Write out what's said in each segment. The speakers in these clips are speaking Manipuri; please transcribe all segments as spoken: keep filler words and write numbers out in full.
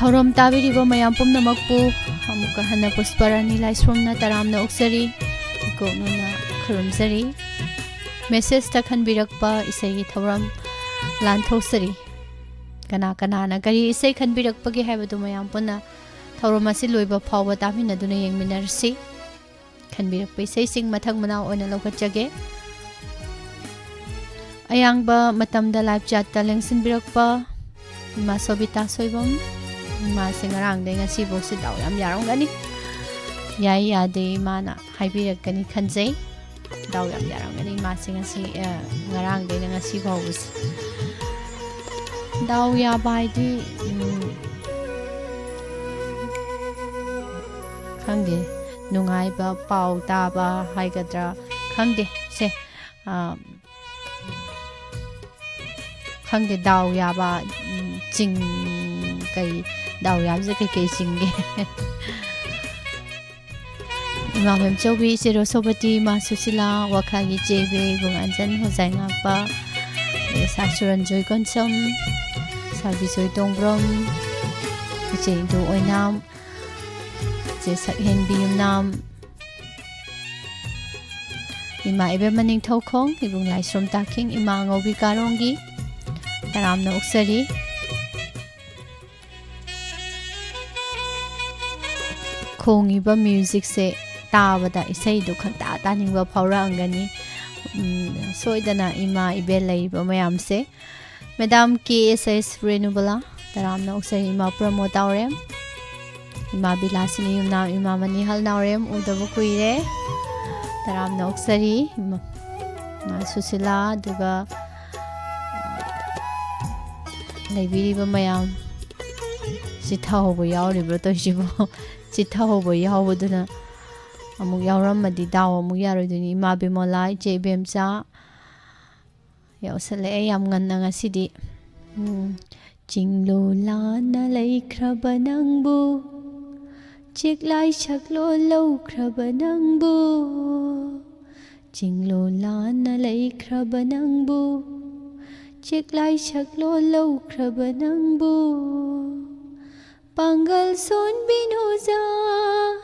ꯊꯧꯔꯝ ꯇꯥꯕꯤꯔꯤꯕ ꯃꯌꯥꯝ ꯄꯨꯝꯅꯃꯛꯄꯨ ꯑꯃꯨꯛꯀ ꯍꯟꯅ ꯄꯨꯁꯄꯔꯥꯅꯤ ꯂꯥꯏꯁ꯭ꯔꯣꯝꯅ ꯇꯔꯥꯝꯅ ꯑꯣꯛꯆꯔꯤ, ꯏꯀꯣꯛꯅꯅ ꯈꯨꯔꯨꯝꯖꯔꯤ꯫ ꯃꯦꯁꯦꯖꯇ ꯈꯟꯕꯤꯔꯛꯄ ꯏꯁꯩꯒꯤ ꯊꯧꯔꯝ ꯂꯥꯟꯊꯣꯛꯆꯔꯤ꯫ ꯀꯅꯥ ꯀꯅꯥꯅ ꯀꯔꯤ ꯏꯁꯩ ꯈꯟꯕꯤꯔꯛꯄꯒꯦ ꯍꯥꯏꯕꯗꯨ ꯃꯌꯥꯝ ꯄꯨꯟꯅ ꯊꯧꯔꯝ ꯑꯁꯤ ꯂꯣꯏꯕ ꯐꯥꯎꯕ ꯇꯥꯃꯤꯟꯅꯗꯨꯅ ꯌꯦꯡꯃꯤꯟꯅꯔꯁꯤ꯫ ꯈꯟꯕꯤꯔꯛꯄ ꯏꯁꯩꯁꯤꯡ ꯃꯊꯪ ꯃꯅꯥꯎ ꯑꯣꯏꯅ ꯂꯧꯈꯠꯆꯒꯦ꯫ ꯑꯌꯥꯡꯕ ꯃꯇꯝꯗ ꯂꯥꯏꯞ ꯆꯥꯠꯇ ꯂꯦꯡꯁꯤꯟꯕꯤꯔꯛꯄ ꯏꯃꯥ ꯁꯣꯕꯤꯇꯥ ꯁꯣꯏꯕꯝ, ꯏꯃꯥꯁꯦ ꯉꯔꯥꯡꯗꯩ ꯉꯁꯤꯐꯥꯎꯁꯦ ꯗꯥꯎ ꯌꯥꯝ ꯌꯥꯔꯝꯒꯅꯤ꯫ ꯌꯥꯏ ꯌꯥꯗꯦ ꯏꯃꯥꯅ ꯍꯥꯏꯕꯤꯔꯛꯀꯅꯤ ꯈꯟꯖꯩ꯫ ꯗꯥꯎ ꯌꯥꯝ ꯌꯥꯔꯝꯒꯅꯤ ꯏꯃꯥꯁꯦ ꯉꯁꯤ, ꯑ, ꯉꯔꯥꯡꯗꯩꯅ ꯉꯁꯤ ꯐꯥꯎꯕꯁꯦ꯫ ꯗꯥꯎ ꯌꯥꯕ ꯍꯥꯏꯗꯤ, ꯎꯝ, ꯈꯪꯗꯦ, ꯅꯨꯡꯉꯥꯏꯕ ꯄꯥꯎ ꯇꯥꯕ ꯍꯥꯏꯒꯗ꯭ꯔꯥ, ꯈꯪꯗꯦ, ꯁꯦ, ꯑ, ꯈꯪꯗꯦ, ꯗꯥꯎ ꯌꯥꯕ, ꯎꯝ, ꯆꯤꯡ-, ꯀꯩ, ꯗꯥꯎ ꯌꯥꯕꯁꯦ ꯀꯩꯀꯩ ꯆꯤꯡꯒꯦ? ꯏꯃꯥ ꯃꯦꯝꯆꯧꯕꯤ, ꯏꯆꯦ ꯔꯣꯁꯣꯕꯇꯤ, ꯏꯃꯥ ꯁꯨꯁꯤꯂꯥ, ꯋꯥꯈꯥꯒꯤ ꯆꯦꯕꯦ, ꯏꯕꯨꯡ ꯑꯟꯖꯟ, ꯍꯣꯖꯥꯏ ꯉꯥꯛꯄ, ꯑꯗꯩ ꯁꯥꯔ ꯁꯨꯔꯟꯖꯣꯏ ꯀꯣꯟꯁꯝ, ꯁꯥꯔ ꯕꯤꯖꯣꯏ ꯇꯣꯡꯕ꯭ꯔꯝ, ꯏꯆꯦ ꯏꯟꯗꯨ ꯑꯣꯏꯅꯥꯝ, ꯏꯆꯦ ꯁꯛꯍꯦꯟꯕꯤ ꯌꯨꯝꯅꯥꯝ, ꯏꯃꯥ ꯏꯕꯦꯝꯃ ꯅꯤꯡꯊꯧꯈꯣꯡ, ꯏꯕꯨꯡ ꯂꯥꯏꯁ꯭ꯔꯣꯝ ꯇꯥꯈꯤꯡ, ꯏꯃꯥ ꯑꯉꯧꯕꯤ ꯀꯥꯔꯣꯡꯒꯤ ꯇꯔꯥꯝꯅ ꯑꯣꯛꯆꯔꯤ꯫ ꯈꯣꯡꯉꯤꯕ ꯃ꯭ꯌꯨꯖꯤꯛꯁꯦ ꯇꯥꯕꯗ ꯏꯁꯩꯗꯨ ꯈꯪꯇꯥ ꯇꯥꯅꯤꯡꯕ ꯐꯥꯎꯔꯛꯑꯝꯒꯅꯤ꯫ ꯎꯝ, ꯁꯣꯏꯗꯅ ꯏꯃꯥ ꯏꯕꯦꯜ ꯂꯩꯔꯤꯕ ꯃꯌꯥꯝꯁꯦ꯫ ꯃꯦꯗꯥꯝ ꯀꯦ ꯑꯦꯁ ꯑꯦꯁ ꯔꯦꯅꯨꯕꯂꯥ, ꯇꯔꯥꯝꯅ ꯑꯣꯛꯆꯔꯤ꯫ ꯏꯃꯥ ꯄ꯭ꯔꯃꯣ ꯇꯥꯎꯔꯦꯝ, ꯏꯃꯥ ꯕꯤꯂꯥꯁꯤꯅꯤ ꯌꯨꯝꯅꯥꯝ, ꯏꯃꯥ ꯃꯅꯤꯍꯜ ꯅꯥꯎꯔꯦꯝ, ꯎꯗꯕ ꯀꯨꯏꯔꯦ, ꯇꯔꯥꯝꯅ ꯑꯣꯛꯆꯔꯤ꯫ ꯏꯃꯥ, ꯏꯃꯥ ꯁꯨꯁꯤꯂꯥ, ꯑꯗꯨꯒ ꯂꯩꯕꯤꯔꯤꯕ ꯃꯌꯥꯝ, ꯆꯤꯊꯍꯧꯕ ꯌꯥꯎꯔꯤꯕ꯭ꯔꯣ ꯇꯧꯔꯤꯁꯤꯕꯣ? ꯆꯤꯊꯍꯧꯕ ꯌꯥꯎꯕꯗꯨꯅ ꯑꯃꯨꯛ ꯌꯥꯎꯔꯝꯃꯗꯤ ꯗꯥꯎ ꯑꯃꯨꯛ ꯌꯥꯔꯣꯏꯗꯣꯏꯅꯤ꯫ ꯏꯃꯥ ꯕꯤꯃꯣꯂꯥ, ꯏꯆꯦ ꯏꯕꯦꯝꯆꯥ ꯌꯥꯎꯁꯜꯂꯛꯑꯦ ꯌꯥꯝ ꯉꯟꯅ ꯉꯁꯤꯗꯤ꯫ ꯎꯝ꯫ ꯆꯤꯡꯂꯣ ꯂꯥꯟꯅ ꯂꯩꯈ꯭ꯔꯕ ꯅꯪꯕꯨ, ꯆꯦꯛꯂꯥꯏ ꯁꯛꯂꯣ ꯂꯧꯈ꯭ꯔꯕ ꯅꯪꯕꯨ, ꯆꯤꯡꯂꯣ ꯂꯥꯟꯅ ꯂꯩꯈ꯭ꯔꯕ ꯅꯪꯕꯨ, ꯆꯦꯛꯂꯥꯏ ꯁꯛꯂꯣ ꯂꯧꯈ꯭ꯔꯕ ꯅꯪꯕꯨ, ꯄꯥꯡꯒꯜ ꯁꯣꯟꯕꯤꯅꯨ ꯑꯣꯖꯥ,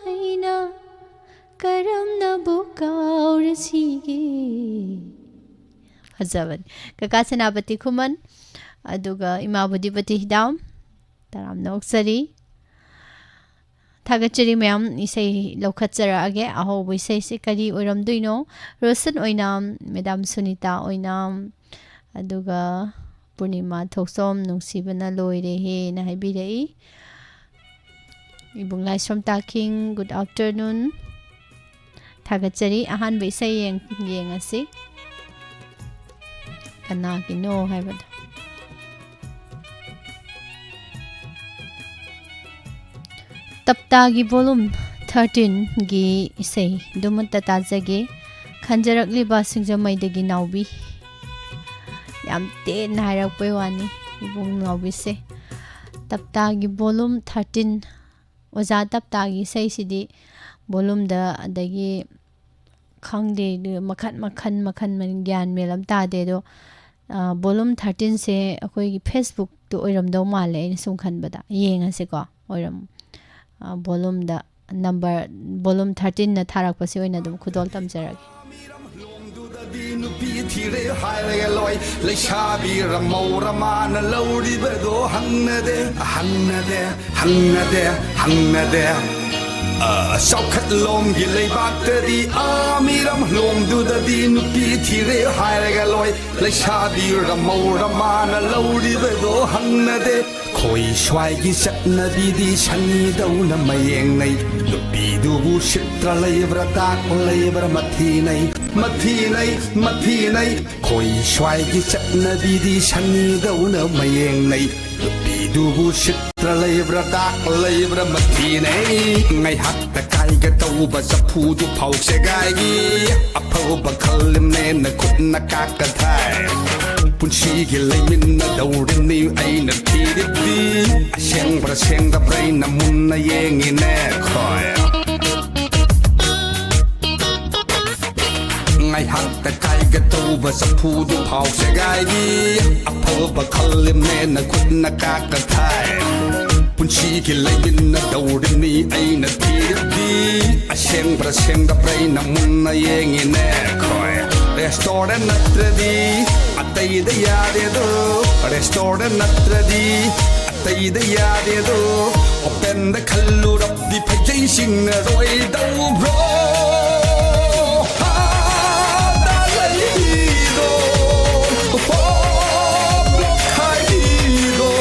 ꯑꯩꯅ ꯀꯔꯝꯅꯕꯨ ꯀꯥꯎꯔꯁꯤꯒꯦ? ꯐꯖꯕꯅꯤ꯫ ꯀꯀꯥ ꯁꯦꯅꯥꯄꯇꯤ ꯈꯨꯃꯟ, ꯑꯗꯨꯒ ꯏꯃꯥ ꯕꯨꯙꯤꯄꯇꯤ ꯍꯤꯗꯥꯝ, ꯇꯔꯥꯝꯅ ꯑꯣꯛꯆꯔꯤ꯫ ꯊꯥꯒꯠꯆꯔꯤ ꯃꯌꯥꯝ꯫ ꯏꯁꯩ ꯂꯧꯈꯠꯆꯔꯛꯑꯒꯦ꯫ ꯑꯍꯧꯕ ꯏꯁꯩꯁꯦ ꯀꯔꯤ ꯑꯣꯏꯔꯝꯗꯣꯏꯅꯣ? ꯔꯣꯁꯟ ꯑꯣꯏꯅꯥꯝ, ꯃꯦꯗꯥꯝ ꯁꯨꯅꯤꯇꯥ ꯑꯣꯏꯅꯥꯝ, ꯑꯗꯨꯒ ꯄꯨꯔꯅꯤꯃꯥ ꯊꯣꯛꯆꯣꯝ, ꯅꯨꯡꯁꯤꯕꯅ ꯂꯣꯏꯔꯦꯍꯦꯅ ꯍꯥꯏꯕꯤꯔꯛꯏ꯫ ꯏꯕꯨꯡ ꯂꯥꯏꯁ꯭ꯔꯝ ꯇꯥꯈꯤꯡ, good afternoon꯫ ꯊꯥꯒꯠꯆꯔꯤ꯫ ꯑꯍꯥꯟꯕ ꯏꯁꯩ ꯌꯦꯡ-, ꯌꯦꯡꯉꯁꯤ꯫ ꯀꯅꯥꯒꯤꯅꯣ ꯍꯥꯏꯕꯗꯣ꯫ ꯇꯞꯇꯥꯒꯤ volume thirteen ꯒꯤ ꯏꯁꯩ ꯑꯗꯨꯃꯠꯇ ꯇꯥꯖꯒꯦ꯫ ꯈꯟꯖꯔꯛꯂꯤꯕ ꯁꯤꯡꯖꯃꯩꯗꯒꯤ ꯅꯥꯎꯕꯤ꯫ ꯌꯥꯝ ꯇꯦꯟꯅ ꯍꯥꯏꯔꯛꯄꯩ ꯋꯥꯅꯤ, ꯏꯕꯨꯡ ꯅꯥꯎꯕꯤꯁꯦ꯫ ꯇꯞꯇꯥꯒꯤ volume thirteen, ꯑꯣꯖꯥ ꯇꯞꯇꯥꯒꯤ ꯏꯁꯩꯁꯤꯗꯤ volume ꯗ, ꯑꯗꯒꯤ ꯈꯪꯗꯦ, ꯃꯈꯟ, ꯃꯈꯟ, ꯃꯈꯟ, ꯃꯈꯟ, ꯒ꯭ꯌꯥꯟ ꯃꯦꯟ ꯑꯃ ꯇꯥꯗꯦ꯫ ꯑꯗꯣ, ꯑ, volume thirteen ꯁꯦ ꯑꯩꯈꯣꯏꯒꯤ Facebook ꯇ ꯑꯣꯏꯔꯝꯗꯧ ꯃꯥꯜꯂꯦ, ꯑꯩꯅ ꯁꯨꯝ ꯈꯟꯕꯗ꯫ ꯌꯦꯡꯉꯁꯤꯀꯣ, ꯑꯣꯏꯔꯝ-, ꯑ, volume ꯗ, number, volume thirteen ꯅ ꯊꯥꯔꯛꯄꯁꯤ ꯑꯣꯏꯅ ꯑꯗꯨꯝ ꯈꯨꯗꯣꯜ ꯇꯝꯖꯔꯒꯦ꯫ ꯂꯣꯝꯗꯨꯗꯗꯤ ꯅꯨꯄꯤ ꯊꯤꯔꯦ ꯍꯥꯏꯔꯒ ꯂꯣꯏ꯫ ꯂꯩꯁꯥꯕꯤ ꯔꯃꯧ ꯔꯃꯥꯅ ꯂꯧꯔꯤꯕꯗꯣ ꯍꯪꯅꯗꯦ, ꯍꯪꯅꯗꯦ, ꯍꯪꯅꯗꯦ, ꯍꯪꯅꯗꯦ꯫ ꯑ, ꯆꯥꯎꯈꯠꯂꯣꯝꯒꯤ ꯂꯩꯕꯥꯛꯇꯗꯤ, ꯑꯥ, ꯃꯤꯔꯝ ꯂꯣꯝꯗꯨꯗꯗꯤ ꯅꯨꯄꯤ ꯊꯤꯔꯦ ꯍꯥꯏꯔꯒ ꯂꯣꯏ꯫ ꯂꯩꯁꯥꯕꯤ ꯔꯃꯧ ꯔꯃꯥꯅ ꯂꯧꯔꯤꯕꯗꯣ ꯍꯪꯅꯗꯦ꯫ ꯈꯣꯏ ꯁ꯭ꯋꯥꯏꯒꯤ ꯆꯠꯅꯕꯤꯗꯤ ꯁꯟꯅꯤꯗꯧꯅ ꯃꯌꯦꯡꯅꯩ꯫ ꯅꯨꯄꯤꯗꯨꯕꯨ ꯁꯤꯠꯇ꯭ꯔ ꯂꯩꯕ꯭ꯔꯥ, ꯗꯥꯛ ꯂꯩꯕ꯭ꯔꯥ, ꯃꯊꯤꯅꯩ, ꯃꯊꯤꯅꯩ, ꯃꯊꯤꯅꯩ꯫ ꯈꯣꯏ ꯁ꯭ꯋꯥꯏꯒꯤ ꯆꯠꯅꯕꯤꯗꯤ ꯁꯟꯅꯤꯗꯧꯅ ꯃꯌꯦꯡꯅꯩ꯫ ꯅꯨꯄꯤꯗꯨꯕꯨ ꯁꯤꯠꯇ꯭ꯔ ꯂꯩꯕ꯭ꯔꯥ, ꯗꯥꯛ ꯂꯩꯕ꯭ꯔꯥ, ꯃꯊꯤꯅꯩ꯫ ꯉꯥꯏꯍꯥꯛꯇ ꯀꯥꯏꯒ ꯇꯧꯕ ꯆꯐꯨꯗꯨ ꯐꯥꯎ ꯁꯦꯒꯥꯏꯒꯤ꯫ ꯑꯐꯕ ꯈꯜꯂꯤꯝꯅꯦꯅ ꯈꯨꯠꯅ ꯀꯥꯛꯀ ꯊꯥꯏ꯫ ꯄꯨꯟꯁꯤꯒꯤ ꯂꯩꯃꯤꯟꯅꯗꯧꯔꯤꯅꯤ ꯑꯩꯅ ꯊꯤꯔꯤꯕꯗꯤ꯫ ꯑꯁꯦꯡꯕ꯭ꯔꯥ ꯁꯦꯡꯗꯕ꯭ꯔꯥ ꯑꯩꯅ ꯃꯨꯟꯅ ꯌꯦꯡꯉꯤꯅꯦ ꯈꯣꯏ꯫ ꯉꯥꯏꯍꯥꯛꯇ ꯀꯥꯏꯒ ꯇꯧꯕ ꯆꯐꯨꯗꯨ ꯐꯥꯎ ꯁꯦꯒꯥꯏꯔꯤ꯫ ꯑꯐꯕ ꯈꯜꯂꯤꯝꯅꯦꯅ ꯈꯨꯠꯅ ꯀꯥꯛꯀ ꯊꯥꯏ꯫ ꯄꯨꯟꯁꯤꯒꯤ ꯂꯩꯃꯤꯟꯅꯗꯧꯔꯤꯅꯤ ꯑꯩꯅ ꯊꯤꯔꯗꯤ꯫ ꯑꯁꯦꯡꯕ꯭ꯔꯥ ꯁꯦꯡꯗꯕ꯭ꯔꯥ ꯑꯩꯅ ꯃꯨꯟꯅ ꯌꯦꯡꯉꯤꯅꯦ꯫ ꯈꯣꯏ ꯔꯦꯁꯇꯣꯔꯦꯟ ꯅꯠꯇ꯭ꯔꯗꯤ ꯑꯇꯩꯗ ꯌꯥꯗꯦꯗꯣ꯫ ꯔꯦꯁꯇꯣꯔꯦꯟ ꯅꯠꯇ꯭ꯔꯗꯤ ꯑꯇꯩꯗ ꯌꯥꯗꯦꯗꯣ꯫ ꯑꯣꯄꯦꯟꯗ ꯈꯜꯂꯨꯔꯕꯗꯤ ꯐꯩꯖꯩꯁꯤꯡꯅ ꯔꯣꯏꯗꯧꯕ꯭ꯔꯣ? ꯍꯥꯗ ꯂꯩꯗꯣ, ꯍꯣ, ꯕ꯭ꯂꯣꯛ ꯈꯥꯏꯗꯣ꯫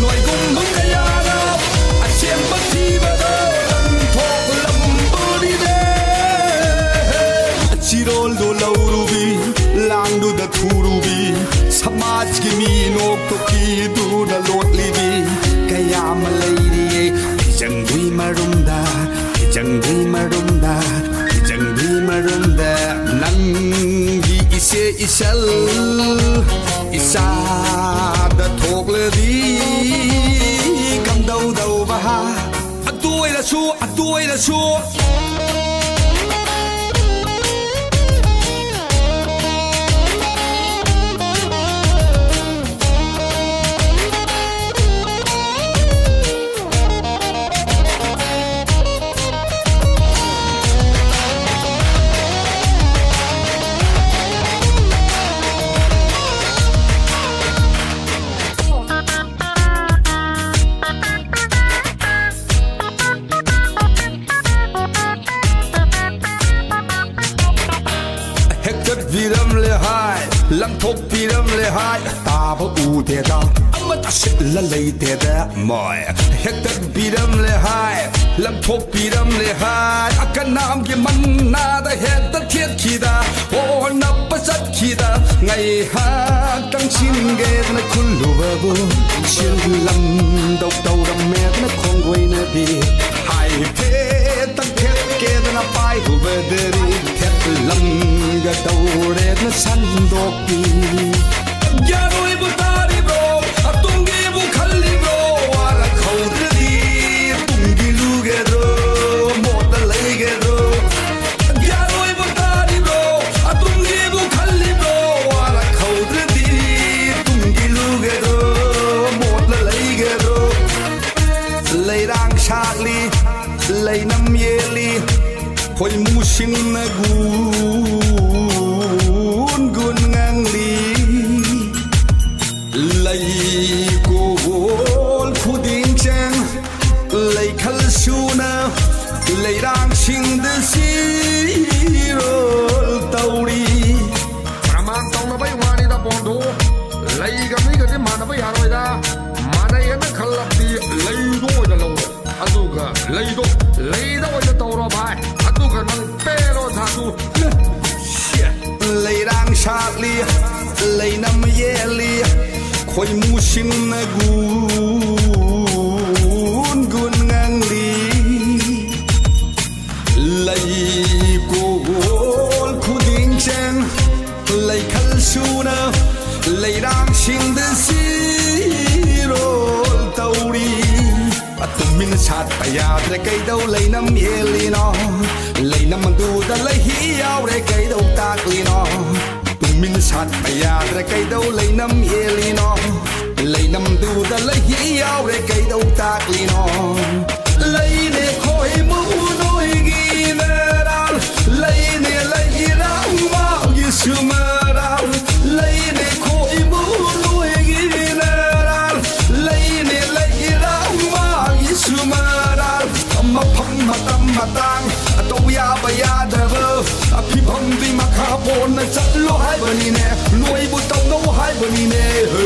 ꯅꯣꯏꯒꯨꯝꯕ ꯀꯌꯥꯅ ꯑꯁꯦꯡꯕ ꯊꯤꯕꯗ ꯂꯪꯊꯣꯛꯂꯝꯕꯅꯤꯅꯦ꯫ ꯆꯤꯔꯣꯜꯗꯣ ꯂꯧꯔꯨꯕꯤ, ꯂꯥꯡꯗꯨꯗ ꯊꯨꯔꯨꯕꯤ, ꯁꯃꯥꯖꯀꯤ ꯃꯤ ꯅꯣꯛꯇꯣꯛꯀꯤꯗꯨꯅ ꯂꯣꯠꯂꯤꯕꯤ ꯀꯌꯥ ꯑꯃ ꯂꯩꯔꯤꯌꯦ꯫ ꯐꯤꯖꯪꯗꯨꯏ ꯃꯔꯨꯝꯗ, ꯐꯤꯖꯪꯗꯨꯏ ꯃꯔꯨꯝꯗ, ꯐꯤꯖꯪꯗꯨꯏ ꯃꯔꯨꯝꯗ ꯅꯪꯒꯤ ꯏꯆꯦ ꯏꯆꯜ ꯏꯆꯥꯗ ꯊꯣꯛꯂꯗꯤ ꯀꯝꯗꯧꯗꯧꯕ ꯍꯥ? ꯑꯗꯨ ꯑꯣꯏꯔꯁꯨ, ꯑꯗꯨ ꯑꯣꯏꯔꯁꯨ꯫ ꯍꯦꯛꯇꯠꯄꯤꯔꯝꯂꯦ ꯍꯥꯏ, ꯂꯪꯊꯣꯛꯄꯤꯔꯝꯂꯦ ꯍꯥꯏ, ꯇꯥꯕ ꯎꯗꯦꯗ, ꯑꯃꯠꯇ ꯁꯤꯠꯂ ꯂꯩꯇꯦꯗ ꯃꯣꯏ꯫ ꯍꯦꯛꯇꯠꯄꯤꯔꯝꯂꯦ ꯍꯥꯏ, ꯂꯪꯊꯣꯛꯄꯤꯔꯝꯂꯦ ꯍꯥꯏ, ꯑꯀꯅꯥꯝꯒꯤ ꯃꯟꯅꯥꯗ ꯍꯦꯛꯇ ꯊꯦꯠꯈꯤꯗ, ꯑꯣꯟꯅꯕ ꯆꯠꯈꯤꯗ, ꯉꯥꯏꯍꯥꯛꯇꯪ ꯁꯤꯟꯒꯦꯗꯅ ꯈꯨꯜꯂꯨꯕꯕꯨ, ꯁꯤꯜꯂꯝꯗꯧ ꯇꯧꯔꯝꯃꯦꯗꯅ ꯈꯣꯡꯒꯣꯏꯅꯕꯤ꯫ ꯍꯥꯏꯐꯦꯠꯇꯪ ꯊꯦꯠꯀꯦꯗꯅ ꯄꯥꯏꯔꯨꯕꯗꯗꯤ ꯊꯦꯠꯂꯝꯒꯗꯧꯔꯦꯅ ꯁꯟꯗꯣꯛꯄꯤ꯫ ꯒ꯭ꯌꯥꯟ ꯑꯣꯏꯕꯨ ꯇꯥꯔꯤꯕ꯭ꯔꯣ? ꯑꯇꯨꯡꯒꯤꯕꯨ ꯈꯜꯂꯤꯕ꯭ꯔꯣ? ꯋꯥꯔꯛꯍꯧꯗ꯭ꯔꯗꯤ ꯇꯨꯡꯒꯤ ꯂꯨꯒꯗ꯭ꯔꯣ? ꯃꯣꯠꯇ ꯂꯩꯒꯗ꯭ꯔꯣ? ꯒ꯭ꯌꯥꯟ ꯑꯣꯏꯕꯨ ꯇꯥꯔꯤꯕ꯭ꯔꯣ? ꯑꯇꯨꯡꯒꯤꯕꯨ ꯈꯜꯂꯤꯕ꯭ꯔꯣ? ꯋꯥꯔꯛꯍꯧꯗ꯭ꯔꯗꯤ ꯇꯨꯡꯒꯤ ꯂꯨꯒꯗ꯭ꯔꯣ? ꯃꯣꯠꯇ ꯂꯩꯒꯗ꯭ꯔꯣ? ꯂꯩꯗꯣ ꯂꯩꯗ ꯑꯣꯏꯅ ꯇꯧꯔꯣ ꯚꯥꯏ, ꯑꯗꯨꯒ ꯅꯪ ꯄꯦꯔꯣ ꯙꯥꯇꯨ꯫ ꯂꯩꯔꯥꯡ ꯁꯥꯠꯂꯤ, ꯂꯩꯅꯝ ꯌꯦꯜꯂꯤ, ꯈꯣꯏꯃꯨꯁꯤꯡꯅ ꯒꯨꯟ ꯒꯨꯟ ꯉꯪꯂꯤ꯫ ꯂꯩꯀꯣꯜ ꯈꯨꯗꯤꯡ ꯆꯦꯡ ꯂꯩꯈꯜ ꯁꯨꯅ ꯂꯩꯔꯥꯡꯁꯤꯡꯗ ꯁꯤꯔꯣꯜ ꯇꯧꯔꯤ꯫ ꯇꯨꯃꯤꯟ ꯁꯥꯠꯄ ꯌꯥꯗ꯭ꯔꯦ, ꯀꯩꯗꯧ ꯂꯩꯅꯝ ꯌꯦꯜꯂꯤꯅꯣ? ꯂꯩꯅꯝ ꯑꯗꯨꯗ ꯂꯩꯍꯤ ꯌꯥꯎꯔꯦ, ꯀꯩꯗꯧ ꯇꯥꯛꯂꯤꯅꯣ? ꯇꯨꯃꯤꯟ ꯁꯥꯠꯄ ꯌꯥꯗ꯭ꯔꯦ, ꯀꯩꯗꯧ ꯂꯩꯅꯝ ꯌꯦꯜꯂꯤꯅꯣ? ꯂꯩꯅꯝꯗꯨꯗ ꯂꯩꯍꯤ ꯌꯥꯎꯔꯦ, ꯀꯩꯗꯧ ꯇꯥꯛꯂꯤꯅꯣ? ꯂꯩꯅꯦ ꯈꯣꯏꯃꯨ ꯅꯣꯏꯒꯤ ꯅꯔꯥꯜ, ꯂꯩꯅꯦ ꯂꯩꯔꯥꯡ ꯃꯥꯒꯤꯁꯨ ꯃꯔꯥꯜ, ꯂꯩꯅꯦ ꯈꯣꯏꯃꯨ ꯅꯣꯏꯒꯤ ꯅꯔꯥꯜ, ꯂꯩꯅꯦ ꯂꯩꯔꯥꯡ ꯃꯥꯒꯤꯁꯨ ꯃꯔꯥꯜ꯫ ꯃꯐꯝ ꯃꯇꯝ ꯃꯇꯥꯡ ꯇꯧ ꯌꯥꯕ ꯌꯥꯗꯕ ꯐꯤꯕꯝꯗꯤ ꯃꯈꯥ ꯄꯣꯟꯅ ꯆꯠꯂꯣ ꯍꯥꯏꯕꯅꯤꯅꯦ, ꯅꯣꯏꯕꯨ ꯇꯧꯅꯧ ꯍꯥꯏꯕꯅꯤꯅꯦ꯫ ꯍꯦ꯫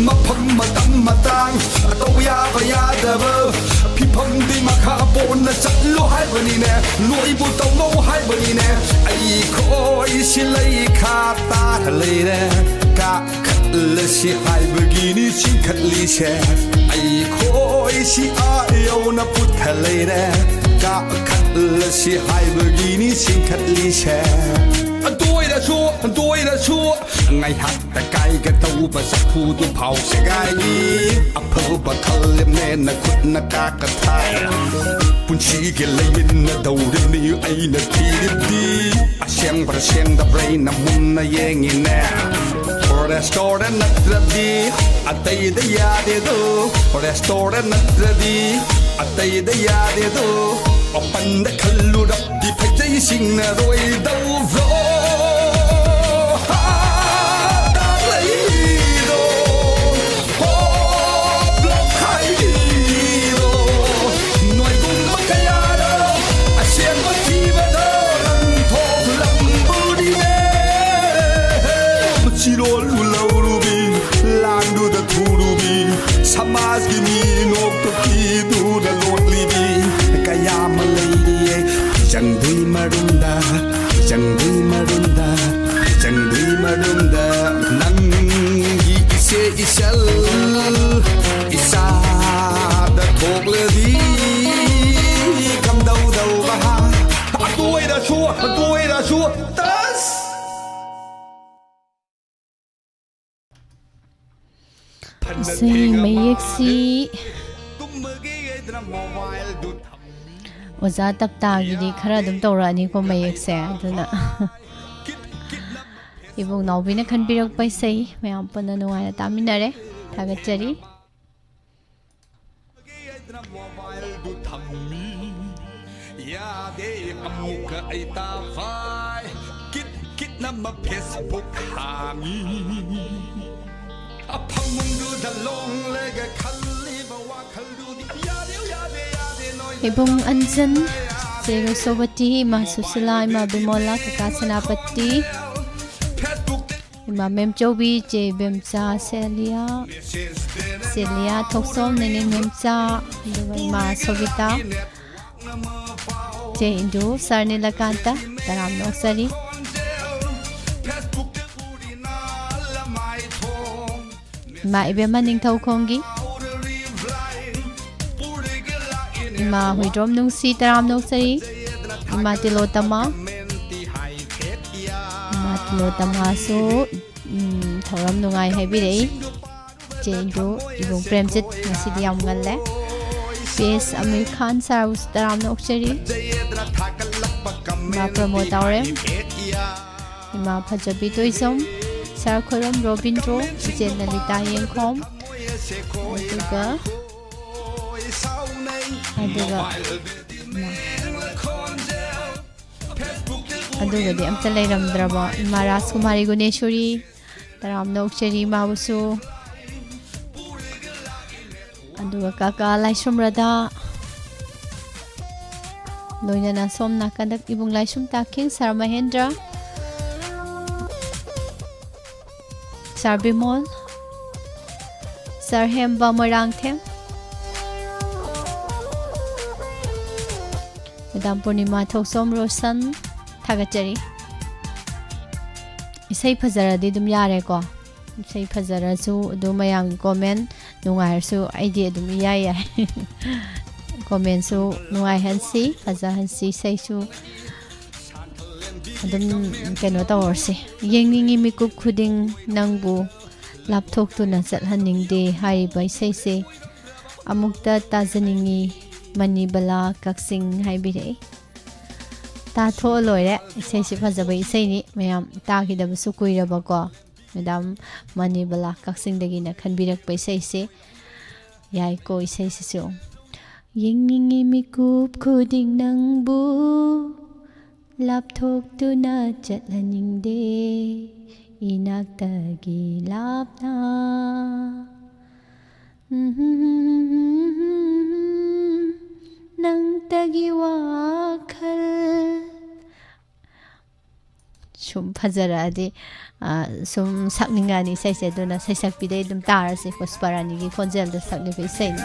ꯃꯐꯝ ꯃꯇꯝ ꯃꯇꯥꯡ ꯇꯧ ꯌꯥꯕ ꯌꯥꯗꯕ ꯐꯤꯕꯝꯗꯤ ꯃꯈꯥ ꯄꯣꯟꯅ ꯆꯠꯂꯣ ꯍꯥꯏꯕꯅꯤꯅꯦ, ꯅꯣꯏꯕꯨ ꯇꯧꯅꯧ ꯍꯥꯏꯕꯅꯤꯅꯦ꯫ ꯑꯩꯈꯣꯏꯁꯤ ꯂꯩꯈꯥ ꯇꯥꯔ ꯂꯩꯔꯦ, ꯀꯥꯈꯠꯂꯁꯤ ꯍꯥꯏꯕꯒꯤꯅꯤ ꯆꯤꯡꯈꯠꯂꯤꯁꯦ꯫ ꯑꯩꯈꯣꯏꯁꯤ ꯑꯥ ꯌꯧꯅ ꯄꯨꯊ ꯂꯩꯔꯦ, ꯀꯥꯈꯠꯂꯁꯤ ꯍꯥꯏꯕꯒꯤꯅꯤ ꯆꯤꯡꯈꯠꯂꯤꯁꯦ꯫ ꯑꯗꯨ ꯑꯣꯏꯔꯁꯨ, ꯑꯗꯨ ꯑꯣꯏꯔꯁꯨ ꯉꯥꯏꯍꯥꯛꯇ ꯀꯥꯏꯒꯗꯧꯕ ꯆꯐꯨꯗꯨ ꯐꯥꯎ ꯁꯦꯒꯥꯏꯔꯤ꯫ ꯑꯐꯕ ꯈꯜꯂꯦꯅꯦ ꯅꯈꯨꯠꯅ ꯀꯥꯀ ꯊꯥꯏ꯫ ꯄꯨꯟꯁꯤꯒꯤ ꯂꯩꯃꯤꯟꯅꯗꯧꯔꯤꯕꯅꯤ ꯑꯩꯅ ꯊꯤꯔꯤꯕꯗꯤ꯫ ꯑꯁꯦꯡꯕ꯭ꯔꯥ ꯁꯦꯡꯗꯕ꯭ꯔꯥ ꯑꯩꯅ ꯃꯨꯟꯅ ꯌꯦꯡꯉꯤꯅꯦ꯫ ꯔꯦꯁꯇꯣꯔꯦꯟ ꯅꯠꯇ꯭ꯔꯗꯤ ꯑꯇꯩꯗ ꯌꯥꯗꯦꯗꯣ꯫ ꯔꯦꯁꯇꯣꯔꯦꯟ ꯅꯠꯇ꯭ꯔꯗꯤ ꯑꯇꯩꯗ ꯌꯥꯗꯦꯗꯣ꯫ ꯑꯣꯄꯟꯗ ꯈꯜꯂꯨꯔꯕꯗꯤ ꯐꯖꯩꯁꯤꯡꯅ ꯔꯣꯏꯗꯧꯕ꯭ꯔꯣ? ꯍꯥ, ꯂꯩꯗꯣ꯫ ꯍꯣ, ꯕ꯭ꯂꯣꯛ ꯈꯥꯏꯕꯤꯔꯣ꯫ ꯅꯣꯏꯒꯨꯝꯕ ꯀꯌꯥꯅ ꯑꯁꯦꯡꯕ ꯊꯤꯕꯗ ꯂꯪꯊꯣꯛꯂꯝꯕꯅꯤꯅꯦ꯫ ꯆꯤꯔꯣꯜ ꯂꯧꯔꯨꯕꯤ, ꯂꯥꯡꯗꯨꯗ ꯊꯨꯔꯨꯕꯤ, ꯁꯃꯥꯖꯀꯤ ꯃꯤ ꯅꯣꯛꯇ ꯄꯤꯗꯨꯅ ꯂꯣꯠꯂꯤꯕꯤ꯫ ꯃꯔꯨꯝꯗ, ꯆꯪꯗ꯭ꯔꯤ ꯃꯔꯨꯝꯗ, ꯅꯪꯒꯤ ꯏꯆꯦ ꯏꯆꯜ ꯏꯆꯥꯗ ꯊꯣꯛꯂꯗꯤ ꯀꯝꯗꯧꯗꯧꯕ? ꯑꯗꯨ ꯑꯣꯏꯔꯁꯨ, ꯑꯗꯨ ꯑꯣꯏꯔꯁꯨ, ꯇꯁ! ꯏꯁꯩ ꯃꯌꯦꯛꯁꯤ ꯑꯣꯖꯥ ꯇꯞꯇꯥꯒꯤꯗꯤ ꯈꯔ ꯑꯗꯨꯝ ꯇꯧꯔꯛꯑꯅꯤꯀꯣ ꯃꯌꯦꯛꯁꯦ, ꯑꯗꯨꯅ ꯏꯕꯨꯡ ꯅꯥꯎꯕꯤꯅ ꯈꯟꯕꯤꯔꯛꯄ ꯏꯁꯩ ꯃꯌꯥꯝ ꯄꯨꯟꯅ ꯅꯨꯡꯉꯥꯏꯅ ꯇꯥꯃꯤꯟꯅꯔꯦ꯫ ꯊꯥꯒꯠꯆꯔꯤ꯫ ꯌꯥꯗꯦ ꯑꯃꯨꯛꯀ ꯑꯩ ꯇꯥꯐꯥꯏ꯫ ꯀꯤꯠ ꯀꯤꯠꯅ ꯃ Facebook ꯍꯥꯡꯉꯤ꯫ ꯑꯐꯃꯨꯡꯗꯨꯗ ꯂꯣꯡꯂꯒ ꯈꯜꯂꯤꯕ ꯋꯥꯈꯜꯗꯨꯗꯤ ꯌꯥꯗꯦ, ꯌꯥꯗꯦ, ꯌꯥꯗꯦ, ꯅꯣꯏ ꯏꯕꯨꯡ ꯑꯟꯖꯟ, ꯆꯦ ꯔꯣꯁꯣꯕꯇꯤ, ꯏꯃꯥ ꯁꯨꯁꯤꯂꯥ, ꯏꯃꯥ ꯕꯤꯃꯣꯂꯥ, ꯀꯀꯥ ꯁꯦꯅꯥꯄꯇꯤ, ꯏꯃꯥ ꯃꯦꯝꯆꯧꯕꯤ, ꯆꯦ ꯕꯦꯝꯆꯥ, ꯁꯦꯂꯤꯌꯥ, ꯁꯦꯂꯤꯌꯥ ꯊꯣꯛꯆꯣꯝ, ꯅꯦꯅꯦ ꯃꯦꯝꯆꯥ, ꯑꯗꯨꯒ ꯏꯃꯥ ꯁꯣꯕꯤꯇꯥ, ꯆꯦ ꯏꯟꯗꯨ, ꯁꯥꯔ ꯅꯤꯂꯀꯥꯟꯇ, ꯇꯔꯥꯝꯅ ꯑꯣꯛꯆꯔꯤ꯫ ꯏꯃꯥ ꯏꯕꯦꯝꯃ ꯅꯤꯡꯊꯧꯈꯣꯡꯒꯤ, ꯏꯃꯥ ꯍꯨꯏꯗ꯭ꯔꯣꯝ ꯅꯨꯡꯁꯤ, ꯇꯔꯥꯝꯅ ꯑꯣꯛꯆꯔꯤ꯫ ꯏꯃꯥ ꯇꯤꯂꯣꯇꯃ, ꯏꯃꯥ ꯇꯤꯂꯣꯇꯃꯁꯨ, ꯎꯝ, ꯊꯧꯔꯝ ꯅꯨꯡꯉꯥꯏ ꯍꯥꯏꯕꯤꯔꯛꯏ꯫ ꯆꯦ ꯏꯟꯗꯨ, ꯏꯕꯨꯡ ꯄ꯭ꯔꯦꯝꯖꯤꯠ, ꯉꯁꯤꯗꯤ ꯌꯥꯝ ꯉꯜꯂꯦ꯫ ꯄꯤ ꯑꯦꯁ ꯑꯃꯤꯔ ꯈꯥꯟ ꯁꯥꯔꯕꯨꯁꯨ ꯇꯔꯥꯝꯅ ꯑꯣꯛꯆꯔꯤ꯫ ꯏꯃꯥ ꯄ꯭ꯔꯃꯣꯗ ꯇꯥꯎꯔꯦꯝ, ꯏꯃꯥ ꯐꯖꯕꯤ ꯇꯣꯏꯖꯝ, ꯁꯥꯔ ꯈꯣꯏꯔꯣꯝ ꯔꯣꯕꯤꯟꯗ꯭ꯔꯣ, ꯏꯆꯦ ꯂꯂꯤꯇꯥ ꯌꯦꯡꯈꯣꯝ, ꯑꯗꯨꯒ, ꯑꯗꯨꯒ, ꯏꯃꯥ꯫ ꯑꯗꯨꯒꯗꯤ ꯑꯝꯇ ꯂꯩꯔꯝꯗ꯭ꯔꯕ ꯏꯃꯥ ꯔꯥꯖꯀꯨꯃꯥꯔꯤ ꯒꯨꯅꯦꯁꯣꯔꯤ, ꯇꯔꯥꯝꯅ ꯑꯣꯛꯆꯔꯤ ꯏꯃꯥꯕꯨꯁꯨ꯫ ꯑꯗꯨꯒ ꯀꯀꯥ ꯂꯥꯏꯁ꯭ꯔꯝ ꯔꯥꯙꯥ, ꯂꯣꯏꯅꯅ ꯁꯣꯝ ꯅꯥꯀꯟꯗ ꯏꯕꯨꯡ ꯂꯥꯏꯁ꯭ꯔꯝ ꯇꯥꯈꯤꯡ, ꯁꯥꯔ ꯃꯍꯦꯟꯗ꯭ꯔ, ꯁꯥꯔ ꯕꯤꯃꯣꯜ, ꯁꯥꯔ ꯍꯦꯝꯕ ꯃꯣꯏꯔꯥꯡꯊꯦꯝ, ꯃꯦꯗꯥꯝ ꯄꯨꯔꯅꯤꯃꯥ ꯊꯧꯁꯣꯝ ꯔꯣꯁꯟ, ꯊꯥꯒꯠꯆꯔꯤ꯫ ꯏꯁꯩ ꯐꯖꯔꯗꯤ ꯑꯗꯨꯝ ꯌꯥꯔꯦꯀꯣ꯫ ꯏꯁꯩ ꯐꯖꯔꯁꯨ ꯑꯗꯨꯝ ꯃꯌꯥꯝꯒꯤ comment ꯅꯨꯡꯉꯥꯏꯔꯁꯨ ꯑꯩꯗꯤ ꯑꯗꯨꯝ ꯏꯌꯥ ꯌꯥꯏ꯫ Commentꯁꯨ ꯅꯨꯡꯉꯥꯏꯍꯟꯁꯤ, ꯐꯖꯍꯟꯁꯤ, ꯏꯁꯩꯁꯨ ꯑꯗꯨꯝ ꯀꯩꯅꯣ ꯇꯧꯔꯁꯤ꯫ ꯌꯦꯡꯅꯤꯡꯉꯤ ꯃꯤꯀꯨꯞ ꯈꯨꯗꯤꯡ ꯅꯪꯕꯨ, ꯂꯥꯞꯊꯣꯛꯇꯨꯅ ꯆꯠꯍꯟꯅꯤꯡꯗꯦ ꯍꯥꯏꯔꯤꯕ ꯏꯁꯩꯁꯦ ꯑꯃꯨꯛꯇ ꯇꯥꯖꯅꯤꯡꯉꯤ, ꯃꯅꯤꯕꯂꯥ ꯀꯛꯆꯤꯡ ꯍꯥꯏꯕꯤꯔꯛꯏ꯫ ꯇꯥꯊꯣꯛꯑ ꯂꯣꯏꯔꯦ꯫ ꯏꯁꯩꯁꯤ ꯐꯖꯕ ꯏꯁꯩꯅꯤ꯫ ꯃꯌꯥꯝ ꯇꯥꯈꯤꯗꯕꯁꯨ ꯀꯨꯏꯔꯕꯀꯣ꯫ ꯃꯦꯗꯥꯝ ꯃꯅꯤꯕꯂꯥ ꯀꯛꯆꯤꯡꯗꯒꯤꯅ ꯈꯟꯕꯤꯔꯛꯄ ꯏꯁꯩꯁꯦ꯫ ꯌꯥꯏꯀꯣ ꯏꯁꯩꯁꯤꯁꯨ꯫ ꯌꯦꯡꯅꯤꯡꯉꯤ ꯃꯤꯀꯨꯞ ꯈꯨꯗꯤꯡ ꯅꯪꯕꯨ, ꯂꯥꯞꯊꯣꯛꯇꯨꯅ ꯆꯠꯍꯟꯅꯤꯡꯗꯦ ꯏꯅꯥꯛꯇꯒꯤ ꯂꯥꯞꯅ꯫ ꯅꯪꯇꯒꯤ ꯋꯥꯈꯜ꯫ ꯁꯨꯝ ꯐꯖꯔꯛꯑꯗꯤ, ꯑ, ꯁꯨꯝ ꯁꯛꯅꯤꯡꯉꯛꯑꯅꯤ ꯏꯁꯩꯁꯦ꯫ ꯑꯗꯨꯅ ꯁꯩꯁꯛꯄꯤꯗꯩ ꯑꯗꯨꯝ ꯇꯥꯔꯁꯤ꯫ ꯄꯨꯁꯄꯥꯔꯥꯅꯤꯒꯤ ꯈꯣꯟꯖꯦꯜꯗ ꯁꯛꯂꯤꯕ ꯏꯁꯩꯅꯤ꯫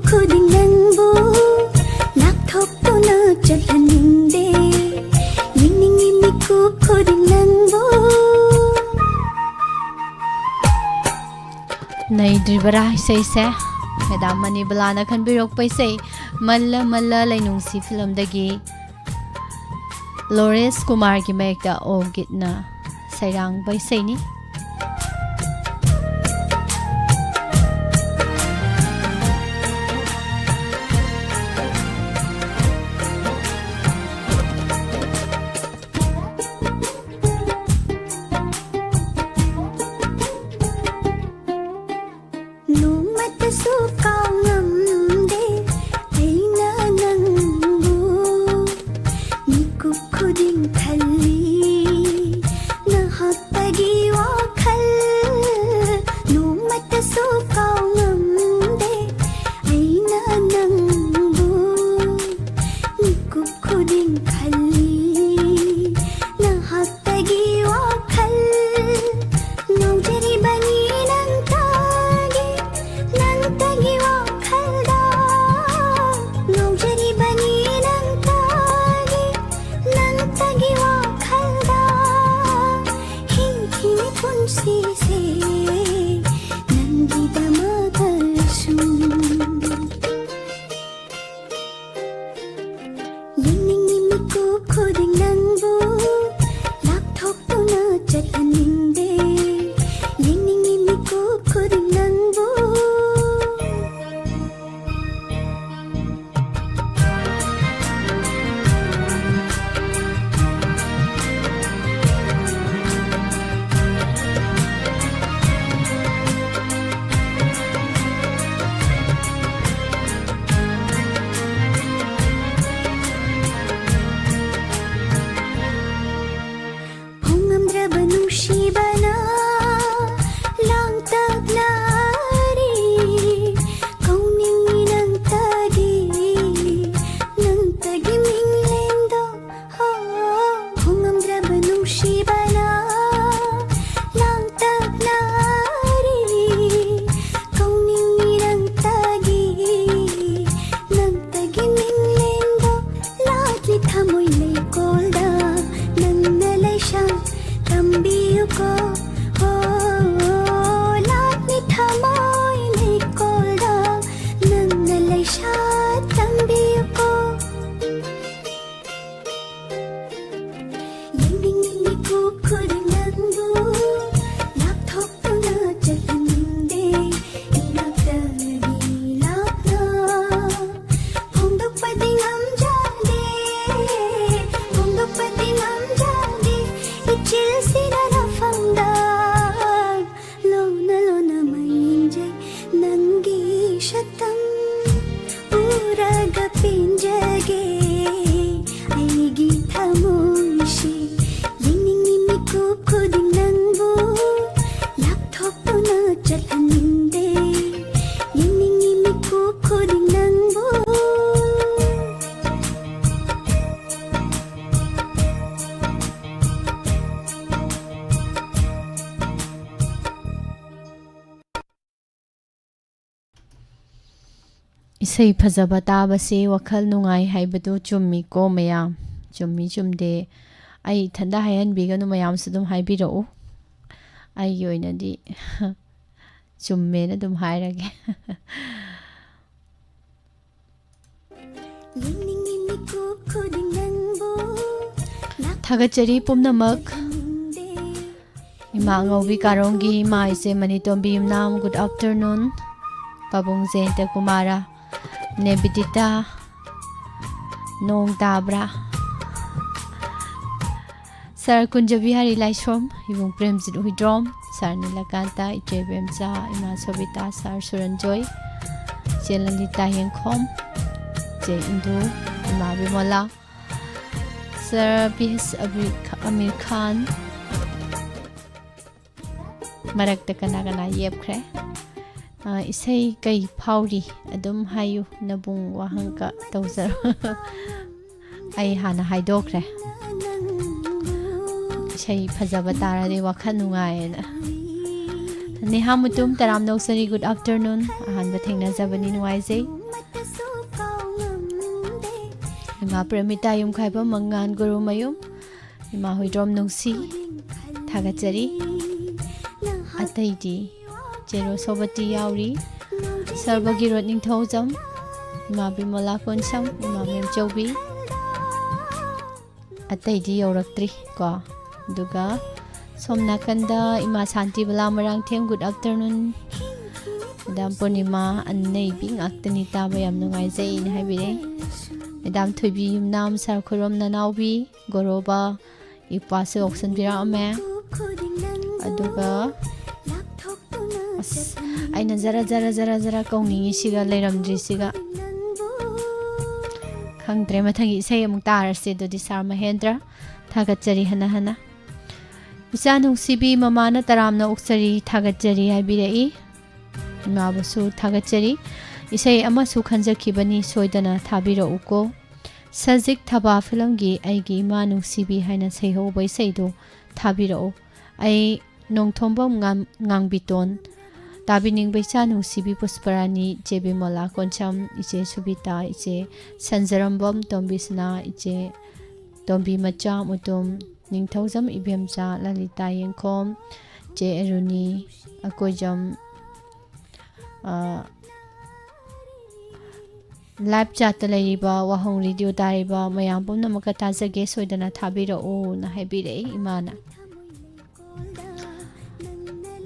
ꯈꯨꯗꯤꯡ ꯅꯪꯕꯨ ꯂꯥꯞꯊꯣꯛꯇꯨꯅ ꯆꯠꯍꯟꯅꯤꯡꯗꯦ꯫ ꯌꯦꯡꯅꯤꯡꯉꯤ ꯃꯤꯀꯨꯞ ꯈꯨꯗꯤꯡ ꯅꯪꯕꯨ꯫ ꯅꯩꯗ꯭ꯔꯤꯕꯔꯥ ꯏꯁꯩꯁꯦ? ꯃꯦꯗꯥꯝ ꯃꯅꯤꯕꯂꯥꯅ ꯈꯟꯕꯤꯔꯛꯄ ꯏꯁꯩ ꯃꯜꯂ ꯃꯜꯂ ꯂꯩꯅꯨꯡꯁꯤ ꯐꯤꯂꯝꯗꯒꯤ ꯂꯣꯔꯦꯟꯁ ꯀꯨꯃꯥꯔꯒꯤ ꯃꯌꯦꯛꯇ ꯑꯣꯒꯤꯠꯅ ꯁꯩꯔꯥꯡꯕ ꯏꯁꯩꯅꯤ꯫ ꯅꯣꯡꯃꯇꯁꯨ ꯀꯥꯎꯉꯝꯗꯦ ꯑꯩꯅ ꯅꯪꯕꯨ꯫ ꯃꯤꯀꯨꯞ ꯈꯨꯗꯤꯡ ꯈꯜꯂꯤ ꯅꯍꯥꯛꯇꯒꯤ ꯋꯥ꯫ ꯏꯁꯩ ꯐꯖꯕ ꯇꯥꯕꯁꯦ ꯋꯥꯈꯜ ꯅꯨꯡꯉꯥꯏ ꯍꯥꯏꯕꯗꯨ ꯆꯨꯝꯃꯤꯀꯣ ꯃꯌꯥꯝ? ꯆꯨꯝꯃꯤ ꯆꯨꯝꯗꯦ ꯑꯩ ꯏꯊꯟꯗ ꯍꯥꯏꯍꯟꯕꯤꯒꯅꯨ, ꯃꯌꯥꯝꯁꯨ ꯑꯗꯨꯝ ꯍꯥꯏꯕꯤꯔꯛꯎ꯫ ꯑꯩꯒꯤ ꯑꯣꯏꯅꯗꯤ ꯆꯨꯝꯃꯦꯅ ꯑꯗꯨꯝ ꯍꯥꯏꯔꯒꯦ꯫ ꯊꯥꯒꯠꯆꯔꯤ ꯄꯨꯝꯅꯃꯛ꯫ ꯏꯃꯥ ꯑꯉꯧꯕꯤ ꯀꯥꯔꯣꯡꯒꯤ ꯏꯃꯥ ꯏꯆꯦ ꯃꯅꯤꯇꯣꯝꯕꯤ ꯌꯨꯝꯅꯥꯝ, good afternoon꯫ ꯄꯥꯕꯨꯡ ꯖꯌꯟꯇ ꯀꯨꯃꯥꯔ, ꯅꯦ ꯕꯤꯗꯤꯇꯥ, ꯅꯣꯡ ꯇꯥꯕ꯭ꯔꯥ? ꯁꯥꯔ ꯀꯨꯟꯖꯕꯤꯍꯥꯔꯤ ꯂꯥꯏꯁ꯭ꯔꯣꯝ, ꯏꯕꯨꯡ ꯄ꯭ꯔꯦꯝꯖꯤꯠ ꯍꯨꯏꯗ꯭ꯔꯣꯝ, ꯁꯥꯔ ꯅꯤꯂꯀꯥꯟꯇ, ꯏꯆꯦ ꯕꯦꯝꯆꯥ, ꯏꯃꯥ ꯁꯣꯕꯤꯇꯥ, ꯁꯥꯔ ꯁꯨꯔꯟꯖꯣꯏ, ꯏꯆꯦ ꯂꯂꯤꯇꯥ ꯍꯦꯡꯈꯣꯝ, ꯏꯆꯦ ꯏꯟꯗꯨ, ꯏꯃꯥ ꯕꯤꯃꯣꯂꯥ, ꯁꯥꯔ ꯄꯤ ꯑꯦꯁ ꯑꯕꯤ-, ꯑꯃꯤꯔ ꯈꯥꯟ, ꯃꯔꯛꯇ ꯀꯅꯥ ꯀꯅꯥ ꯌꯦꯞꯈ꯭ꯔꯦ? ꯑ, ꯏꯁꯩ ꯀꯩ ꯐꯥꯎꯔꯤ? ꯑꯗꯨꯝ ꯍꯥꯏꯌꯨ, ꯅꯕꯨꯡ ꯋꯥꯍꯪꯀ ꯇꯧꯖꯔꯣ꯫ ꯑꯩ ꯍꯥꯟꯅ ꯍꯥꯏꯗꯣꯛꯈ꯭ꯔꯦ, ꯏꯁꯩ ꯐꯖꯕ ꯇꯥꯔꯗꯤ ꯋꯥꯈꯜ ꯅꯨꯡꯉꯥꯏꯌꯦꯅ꯫ ꯅꯦꯍꯥ ꯃꯨꯇꯨꯝ ꯇꯔꯥꯝꯅ ꯑꯣꯛꯆꯔꯤ, good afternoon꯫ ꯑꯍꯥꯟꯕ ꯊꯦꯡꯅꯖꯕꯅꯤ, ꯅꯨꯡꯉꯥꯏꯖꯩ꯫ ꯏꯃꯥ ꯄ꯭ꯔꯦꯃꯤꯇꯥ ꯌꯨꯝꯈꯥꯏꯕꯝ ꯃꯉꯥꯟ ꯒꯨꯔꯨꯃꯌꯨꯝ, ꯏꯃꯥ ꯍꯨꯏꯗ꯭ꯔꯣꯝ ꯅꯨꯡꯁꯤ, ꯊꯥꯒꯠꯆꯔꯤ꯫ ꯑꯇꯩꯗꯤ ꯆꯦꯔꯣ ꯁꯣꯕꯇꯤ ꯌꯥꯎꯔꯤ, ꯁꯔꯕꯒꯤꯔꯣꯠ ꯅꯤꯡꯊꯧꯖꯝ, ꯏꯃꯥ ꯕꯤꯃꯣꯂꯥ ꯀꯣꯟꯁꯝ, ꯏꯃꯥ ꯃꯦꯝꯆꯧꯕꯤ, ꯑꯇꯩꯗꯤ ꯌꯧꯔꯛꯇ꯭ꯔꯤ ꯀꯣ꯫ ꯑꯗꯨꯒ ꯁꯣꯝ ꯅꯥꯀꯟꯗ ꯏꯃꯥ ꯁꯥꯟꯇꯤꯕꯂꯥ ꯃꯔꯥꯡꯊꯦꯝ, good afternoon꯫ ꯃꯦꯗꯥꯝ ꯄꯨꯔꯅꯤꯃꯥ, ꯑꯅꯩꯕꯤ ꯉꯥꯛꯇꯅꯤ, ꯇꯥꯕ ꯌꯥꯝ ꯅꯨꯡꯉꯥꯏꯖꯩꯅ ꯍꯥꯏꯕꯤꯔꯦ꯫ ꯃꯦꯗꯥꯝ ꯊꯣꯏꯕꯤ ꯌꯨꯝꯅꯥꯝ, ꯁꯥꯔ ꯈꯨꯔꯣꯝ ꯅꯅꯥꯎꯕꯤ, ꯒꯣꯔꯣꯕ, ꯏꯄꯥꯁꯨ ꯌꯥꯎꯁꯟꯕꯤꯔꯛꯑꯝꯃꯦ꯫ ꯑꯗꯨꯒ ꯑꯁ, ꯑꯩꯅ ꯖꯔ ꯖꯔ ꯖꯔ ꯖꯔ ꯀꯧꯅꯤꯡꯉꯤꯁꯤꯒ ꯂꯩꯔꯝꯗ꯭ꯔꯤꯁꯤꯒ꯫ ꯈꯪꯗ꯭ꯔꯦ, ꯃꯊꯪꯒꯤ ꯏꯁꯩ ꯑꯃꯨꯛ ꯇꯥꯔꯁꯦ꯫ ꯑꯗꯨꯗꯤ ꯁꯥꯔ ꯃꯍꯦꯟꯗ꯭ꯔ, ꯊꯥꯒꯠꯆꯔꯤ ꯍꯟꯅ ꯍꯟꯅ꯫ ꯏꯆꯥ ꯅꯨꯡꯁꯤꯕꯤ ꯃꯃꯥꯅ ꯇꯔꯥꯝꯅ ꯑꯣꯛꯆꯔꯤ, ꯊꯥꯒꯠꯆꯔꯤ ꯍꯥꯏꯕꯤꯔꯛꯏ꯫ ꯏꯃꯥꯕꯨꯁꯨ ꯊꯥꯒꯠꯆꯔꯤ꯫ ꯏꯁꯩ ꯑꯃꯁꯨ ꯈꯟꯖꯈꯤꯕꯅꯤ, ꯁꯣꯏꯗꯅ ꯊꯥꯕꯤꯔꯛꯎꯀꯣ꯫ ꯁꯖꯤꯛ ꯊꯕꯥ ꯐꯤꯂꯝꯒꯤ ꯑꯩꯒꯤ ꯏꯃꯥ ꯅꯨꯡꯁꯤꯕꯤ ꯍꯥꯏꯅ ꯁꯩꯍꯧꯕ ꯏꯁꯩꯗꯨ ꯊꯥꯕꯤꯔꯛꯎ꯫ ꯑꯩ ꯅꯣꯡꯊꯣꯝꯕꯝ ꯉꯥꯝ-, ꯉꯥꯡꯕꯤꯇꯣꯟ, ꯇꯥꯕꯤꯅꯤꯡꯕ ꯏꯆꯥ ꯅꯨꯡꯁꯤꯕꯤ ꯄꯨꯁꯄꯔꯥꯅꯤ, ꯏꯆꯦ ꯕꯤꯃꯣꯂꯥ ꯀꯣꯟꯁꯝ, ꯏꯆꯦ ꯁꯨꯕꯤꯇꯥ, ꯏꯆꯦ ꯁꯟꯖꯔꯝꯕꯝ, ꯇꯣꯝꯕꯤ ꯁꯅꯥ, ꯏꯆꯦ ꯇꯣꯝꯕꯤ ꯃꯆꯥ ꯃꯨꯇꯨꯝ, ꯅꯤꯡꯊꯧꯖꯝ ꯏꯕꯦꯝꯆꯥ, ꯂꯂꯤꯇꯥ ꯌꯦꯡꯈꯣꯝ, ꯏꯆꯦ ꯑꯔꯨꯅꯤ, ꯑꯀꯣꯏꯖꯝ, ꯑ, live chatꯇ ꯂꯩꯔꯤꯕ, ꯋꯥꯍꯣꯡ radio ꯇꯥꯔꯤꯕ ꯃꯌꯥꯝ ꯄꯨꯝꯅꯃꯛꯀ ꯇꯥꯖꯒꯦ, ꯁꯣꯏꯗꯅ ꯊꯥꯕꯤꯔꯛꯎꯅ ꯍꯥꯏꯕꯤꯔꯛꯏ ꯏꯃꯥꯅ꯫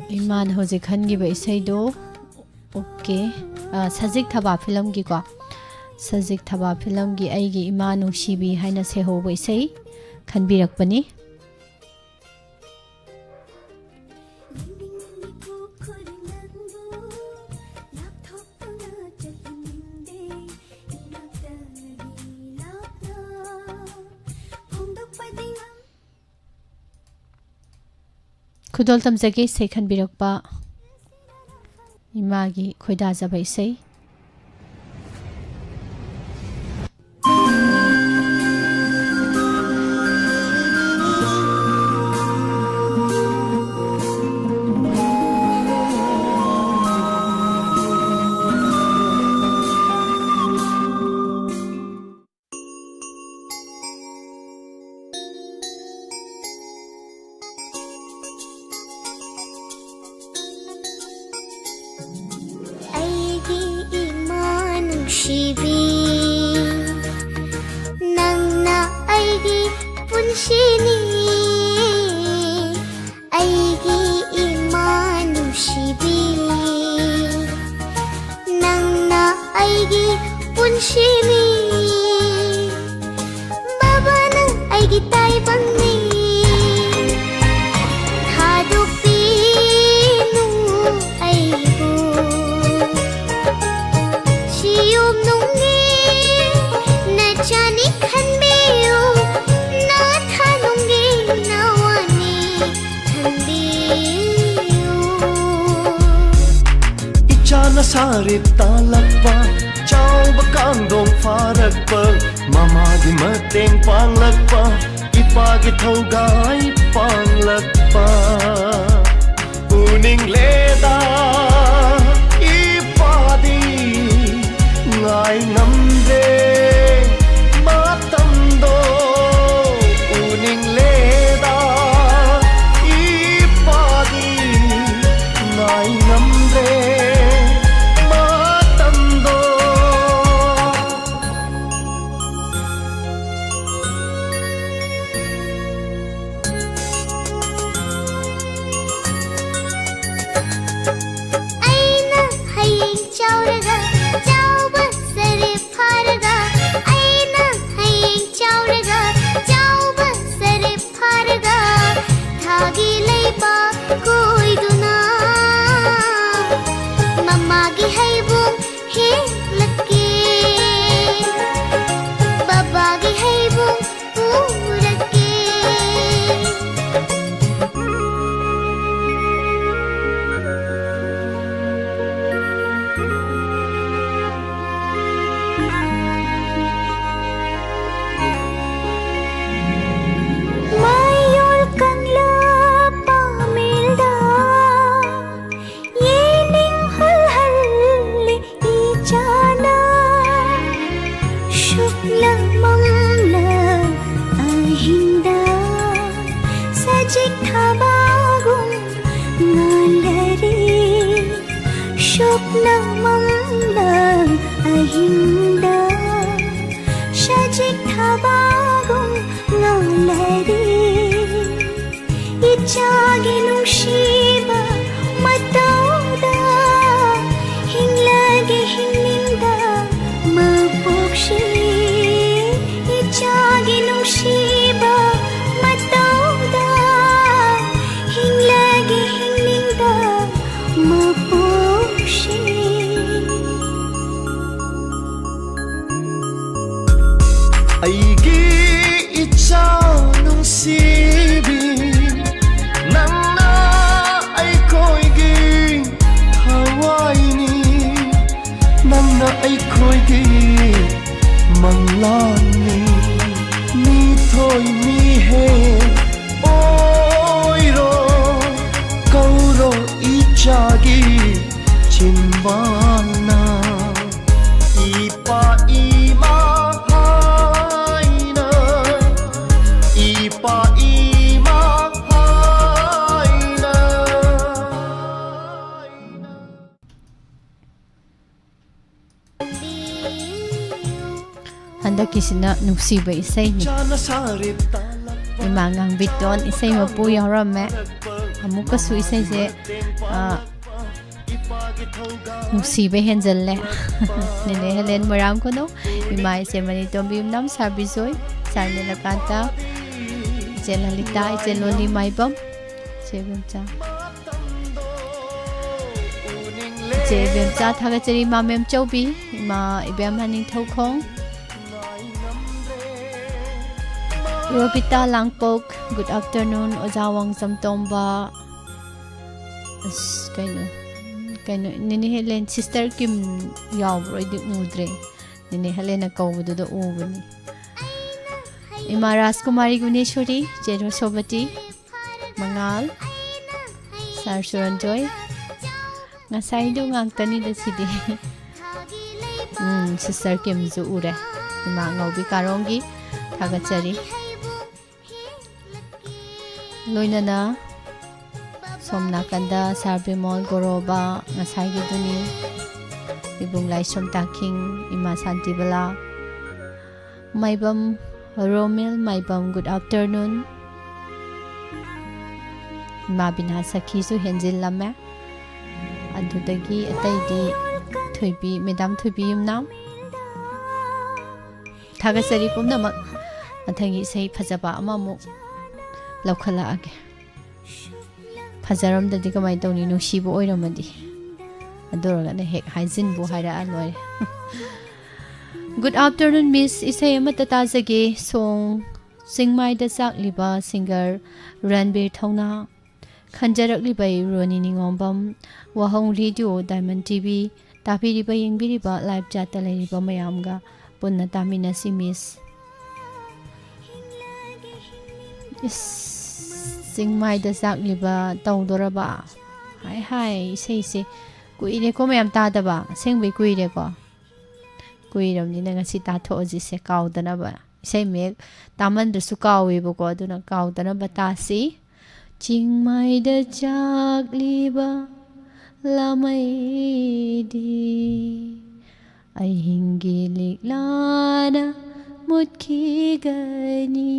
ꯏꯃꯥꯅ ꯍꯧꯖꯤꯛ ꯈꯟꯈꯤꯕ ꯏꯁꯩꯗꯣ, okay, ꯑ, ꯁꯖꯤꯛ ꯊꯕꯥ ꯐꯤꯂꯝꯒꯤꯀꯣ, ꯁꯖꯤꯛ ꯊꯕꯥ ꯐꯤꯂꯝꯒꯤ ꯑꯩꯒꯤ ꯏꯃꯥ ꯅꯨꯡꯁꯤꯕꯤ ꯍꯥꯏꯅ ꯁꯩꯍꯧꯕ ꯏꯁꯩ ꯈꯟꯕꯤꯔꯛꯄꯅꯤ꯫ ꯈꯨꯗꯣꯜ ꯇꯝꯖꯒꯦ ꯏꯁꯩ ꯈꯟꯕꯤꯔꯛꯄ ꯏꯃꯥꯒꯤ ꯈꯣꯏꯗꯥꯖꯕ ꯏꯁꯩ꯫ ꯑꯩꯒꯤ ꯏꯃꯥ ꯅꯨꯡꯁꯤꯕꯤ, ꯅꯪꯅ ꯑꯩꯒꯤ ꯄꯨꯟꯁꯤꯅꯤ꯫ ꯑꯩꯒꯤ ꯏꯃꯥ ꯅꯨꯡꯁꯤꯕꯤ, ꯅꯪꯅ ꯑꯩꯒꯤ ꯄꯨꯟꯁꯤꯅꯤ꯫ ꯕꯥꯕꯥꯅ ꯑꯩꯒꯤ ꯇꯥꯏꯕꯪꯅꯤ꯫ ꯊꯥꯗꯣꯛꯄꯤꯅꯨ ꯑꯩꯕꯨ꯫ ꯁꯤꯌꯣꯝ ꯅꯨꯡꯒꯤ ꯅꯆꯥꯅꯤ ꯈꯟꯕꯤꯌꯨ꯫ ꯅꯥꯊꯥ ꯅꯨꯡꯒꯤ ꯅꯋꯥꯅꯤ ꯈꯟꯕꯤꯌꯨ꯫ ꯏꯆꯥꯅ ꯁꯥꯔꯤꯞ ꯇꯥꯜꯂꯛꯄ, ꯆꯥꯎꯕ ꯀꯥꯡꯗꯣꯡ ꯐꯥꯔꯛꯄ, ꯃꯃꯥꯒꯤ ꯃꯇꯦꯡ ꯄꯥꯡꯂꯛꯄ, ꯏꯄꯥꯒꯤ ꯊꯧꯒꯥꯏ ꯄꯥꯡꯂꯛꯄ꯫ ꯄꯨꯅꯤꯡꯂꯦꯗ ꯍꯤꯡꯅꯤꯡꯗ ꯃꯄꯣꯛꯁꯤ, ꯏꯆꯥꯒꯤ ꯅꯨꯡꯁꯤꯕ ꯃꯇꯧꯗ ꯍꯤꯡꯂꯒꯦ ꯍꯤꯡꯅꯤꯡꯗ ꯃꯄꯣꯛꯁꯤ꯫ ꯑꯩꯒꯤ ꯏꯆꯥ ꯅꯨꯡꯁꯤꯕꯤ, ꯅꯪꯅ ꯑꯩꯈꯣꯏꯒꯤ ꯊꯋꯥꯏꯅꯤ, ꯅꯪꯅ ꯑꯩꯈꯣꯏꯒꯤ ꯃꯪꯂꯥꯟꯅꯤ꯫ ꯃꯤꯊꯣꯏ ꯃꯤꯍꯦꯟ ꯑꯣꯏꯔꯣ, ꯀꯧꯔꯣ ꯏꯆꯥꯒꯤ ꯆꯤꯟꯕꯥꯜꯅ꯫ ꯏꯄꯥ ꯏꯃꯥ ꯍꯥꯏꯅ, ꯏꯄꯥ ꯏꯃꯥ ꯍꯥꯏꯅ꯫ ꯍꯟꯗꯛꯀꯤꯁꯤꯅ ꯅꯨꯡꯁꯤꯕ ꯏꯁꯩꯅꯤ꯫ ꯏꯃꯥ ꯉꯥꯡꯕꯤꯇꯣꯟ ꯏꯁꯩ ꯃꯄꯨ ꯌꯥꯎꯔꯝꯃꯦ꯫ ꯑꯃꯨꯛꯀꯁꯨ ꯏꯁꯩꯁꯦ, ꯑ, ꯅꯨꯡꯁꯤꯕ ꯍꯦꯟꯖꯜꯂꯦ꯫ ꯅꯦꯅꯦ ꯍꯦꯂꯦꯟ ꯃꯣꯏꯔꯥꯡ ꯈꯨꯅꯧ, ꯏꯃꯥ ꯏꯆꯦ ꯃꯅꯤꯇꯣꯝꯕꯤ ꯌꯨꯝꯅꯥꯝ ꯁꯥꯔ ꯕꯤꯖꯣꯏ, ꯁꯥꯔ ꯅꯤꯂꯀꯥꯟꯇ, ꯏꯆꯦ ꯂꯂꯤꯇꯥ, ꯏꯆꯦ ꯂꯣꯂꯤ ꯃꯥꯏꯕꯝ, ꯏꯆꯦ ꯏꯕꯦꯝꯆꯥ꯫ ꯏꯆꯦ ꯏꯕꯦꯝꯆꯥ ꯊꯥꯒꯠꯆꯔꯤ, ꯏꯃꯥ ꯃꯦꯝꯆꯧꯕꯤ, ꯏꯃꯥ ꯏꯕꯦꯝꯍꯟ ꯅꯤꯡꯊꯧꯈꯣꯡ, ꯔꯣꯕꯤꯇꯥ ꯂꯥꯡꯄꯣꯛ, good afternoon, ꯑꯣꯖꯥ ꯋꯥꯡꯖꯝ ꯇꯣꯝꯕ꯫ ꯑꯁ, ꯀꯩꯅꯣ, ꯀꯩꯅꯣ, ꯅꯦꯅꯦ ꯍꯦꯂꯦꯟ, ꯁꯤꯁꯇꯔ ꯀꯤꯝ ꯌꯥꯎꯕ꯭ꯔꯣ? ꯑꯩꯗꯤ ꯎꯗ꯭ꯔꯦ꯫ ꯅꯦꯅꯦ ꯍꯦꯂꯦꯟꯅ ꯀꯧꯕꯗꯨꯗ ꯎꯕꯅꯤ꯫ ꯏꯃꯥ ꯔꯥꯖꯀꯨꯃꯥꯔꯤ ꯒꯨꯅꯦꯁꯣꯔꯤ, ꯆꯦ ꯔꯣꯁꯣꯕꯇꯤ, ꯃꯉꯥꯜ, ꯁꯥꯔ ꯁꯨꯔꯟꯖꯣꯏ꯫ ꯉꯁꯥꯏꯗꯨ ꯉꯥꯛꯇꯅꯤꯗ ꯁꯤꯗꯤ꯫ ꯎꯝ, ꯁꯤꯁꯇꯔ ꯀꯤꯝꯁꯨ ꯎꯔꯦ꯫ ꯏꯃꯥ ꯉꯧꯕꯤ ꯀꯥꯔꯣꯡꯒꯤ ꯊꯥꯒꯠꯆꯔꯤ꯫ ꯂꯣꯏꯅꯅ ꯁꯣꯝ ꯅꯥꯀꯟꯗ ꯁꯥꯔ ꯕꯤꯃꯣꯜ ꯒꯣꯔꯣꯕꯥ ꯉꯁꯥꯏꯒꯤꯗꯨꯅꯤ, ꯏꯕꯨꯡ ꯂꯥꯏꯁ꯭ꯔꯝ ꯇꯥꯈꯤꯡ, ꯏꯃꯥ ꯁꯥꯟꯇꯤꯕꯂꯥ, ꯃꯥꯏꯕꯝ ꯔꯣꯃꯦꯜ ꯃꯥꯏꯕꯝ, good afternoon꯫ ꯏꯃꯥ ꯕꯤꯅꯥ ꯁꯈꯤꯁꯨ ꯍꯦꯟꯖꯤꯜꯂꯝꯃꯦ꯫ ꯑꯗꯨꯗꯒꯤ ꯑꯇꯩꯗꯤ ꯊꯣꯏꯕꯤ, ꯃꯦꯗꯥꯝ ꯊꯣꯏꯕꯤ ꯌꯨꯝꯅꯥꯝ꯫ ꯊꯥꯒꯠꯆꯔꯤ ꯄꯨꯝꯅꯃꯛ꯫ ꯃꯊꯪꯒꯤ ꯏꯁꯩ ꯐꯖꯕ ꯑꯃꯃꯨꯛ ꯂꯧꯈꯠꯂꯛꯑꯒꯦ꯫ ꯐꯖꯔꯝꯗꯗꯤ ꯀꯃꯥꯏꯅ ꯇꯧꯅꯤ? ꯅꯨꯡꯁꯤꯕ ꯑꯣꯏꯔꯝꯃꯗꯤ꯫ ꯑꯗꯨ ꯑꯣꯏꯔꯒꯅ ꯍꯦꯛ ꯍꯥꯏꯖꯤꯟꯕꯨ ꯍꯥꯏꯔꯛꯑ ꯂꯣꯏꯔꯦ꯫ Good afternoon, Miss. ꯏꯁꯩ ꯑꯃꯠꯇ ꯇꯥꯖꯒꯦ꯫ Song ꯆꯤꯡꯃꯥꯏꯗ ꯆꯥꯛꯂꯤꯕ, singer ꯔꯟꯕꯤꯔ ꯊꯧꯅꯥ꯫ ꯈꯟꯖꯔꯛꯂꯤꯕ ꯑꯩ Roni Ningombam, Wahong radio diamond T V ꯇꯥꯕꯤꯔꯤꯕ, ꯌꯦꯡꯕꯤꯔꯤꯕ, live chatꯇ ꯂꯩꯔꯤꯕ ꯃꯌꯥꯝꯒ ꯄꯨꯟꯅ ꯇꯥꯃꯤꯟꯅꯁꯤ, Miss꯫ ꯏꯁ, ꯆꯤꯡꯃꯥꯏꯗ ꯆꯥꯛꯂꯤꯕ ꯇꯧꯗꯣꯔꯕ? ꯍꯥꯏ ꯍꯥꯏ, ꯏꯁꯩꯁꯦ ꯀꯨꯏꯔꯦꯀꯣ ꯃꯌꯥꯝ ꯇꯥꯗꯕ, ꯑꯁꯦꯡꯕꯩ ꯀꯨꯏꯔꯦꯀꯣ꯫ ꯀꯨꯏꯔꯕꯅꯤꯅ ꯉꯁꯤ ꯇꯥꯊꯣꯛꯑꯁꯤꯁꯦ ꯀꯥꯎꯗꯅꯕ꯫ ꯏꯁꯩ ꯃꯌꯦꯛ ꯇꯥꯃꯟꯗ꯭ꯔꯁꯨ ꯀꯥꯎꯋꯦꯕꯀꯣ, ꯑꯗꯨꯅ ꯀꯥꯎꯗꯅꯕ ꯇꯥꯁꯤ꯫ ꯆꯤꯡꯃꯥꯏꯗ ꯆꯥꯛꯂꯤꯕ ꯂꯥꯃꯩꯗꯤ ꯑꯍꯤꯡꯒꯤ ꯂꯤꯛꯂꯥꯅ ꯃꯨꯠꯈꯤꯒꯅꯤ꯫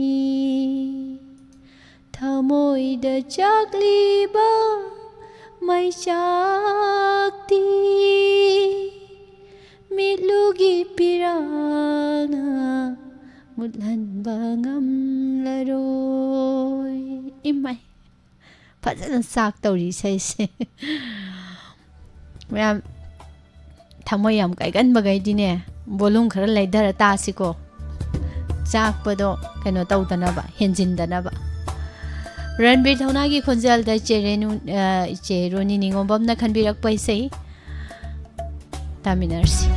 ꯊꯃꯣꯏꯗ ꯆꯥꯛꯂꯤꯕ ꯃꯩꯆꯥꯛꯇꯤ ꯃꯤꯠꯂꯨꯒꯤ ꯄꯤꯔꯥꯡꯅ ꯃꯨꯠꯍꯟꯕ ꯉꯝꯂꯔꯣꯏ꯫ ꯏꯃꯥꯏ, ꯐꯖꯅ ꯆꯥꯛ ꯇꯧꯔꯤ ꯏꯁꯩꯁꯦ꯫ ꯃꯌꯥꯝ ꯊꯃꯣꯏ ꯌꯥꯝ ꯀꯥꯏꯒꯟꯕꯈꯩꯗꯤꯅꯦ, volume ꯈꯔ ꯂꯩꯊꯔ ꯇꯥꯁꯤꯀꯣ꯫ ꯆꯥꯛꯄꯗꯣ ꯀꯩꯅꯣ ꯇꯧꯗꯅꯕ, ꯍꯦꯟꯖꯤꯟꯗꯅꯕ꯫ ꯔꯟꯕꯤꯔ ꯊꯧꯅꯥꯒꯤ ꯈꯣꯟꯖꯦꯜꯗ ꯏꯆꯦ ꯔꯦꯅꯨ, ꯑ, ꯏꯆꯦ ꯔꯣꯅꯤ ꯅꯤꯉꯣꯝꯕꯝꯅ ꯈꯟꯕꯤꯔꯛꯄ ꯏꯁꯩ ꯇꯥꯃꯤꯟꯅꯔꯁꯤ꯫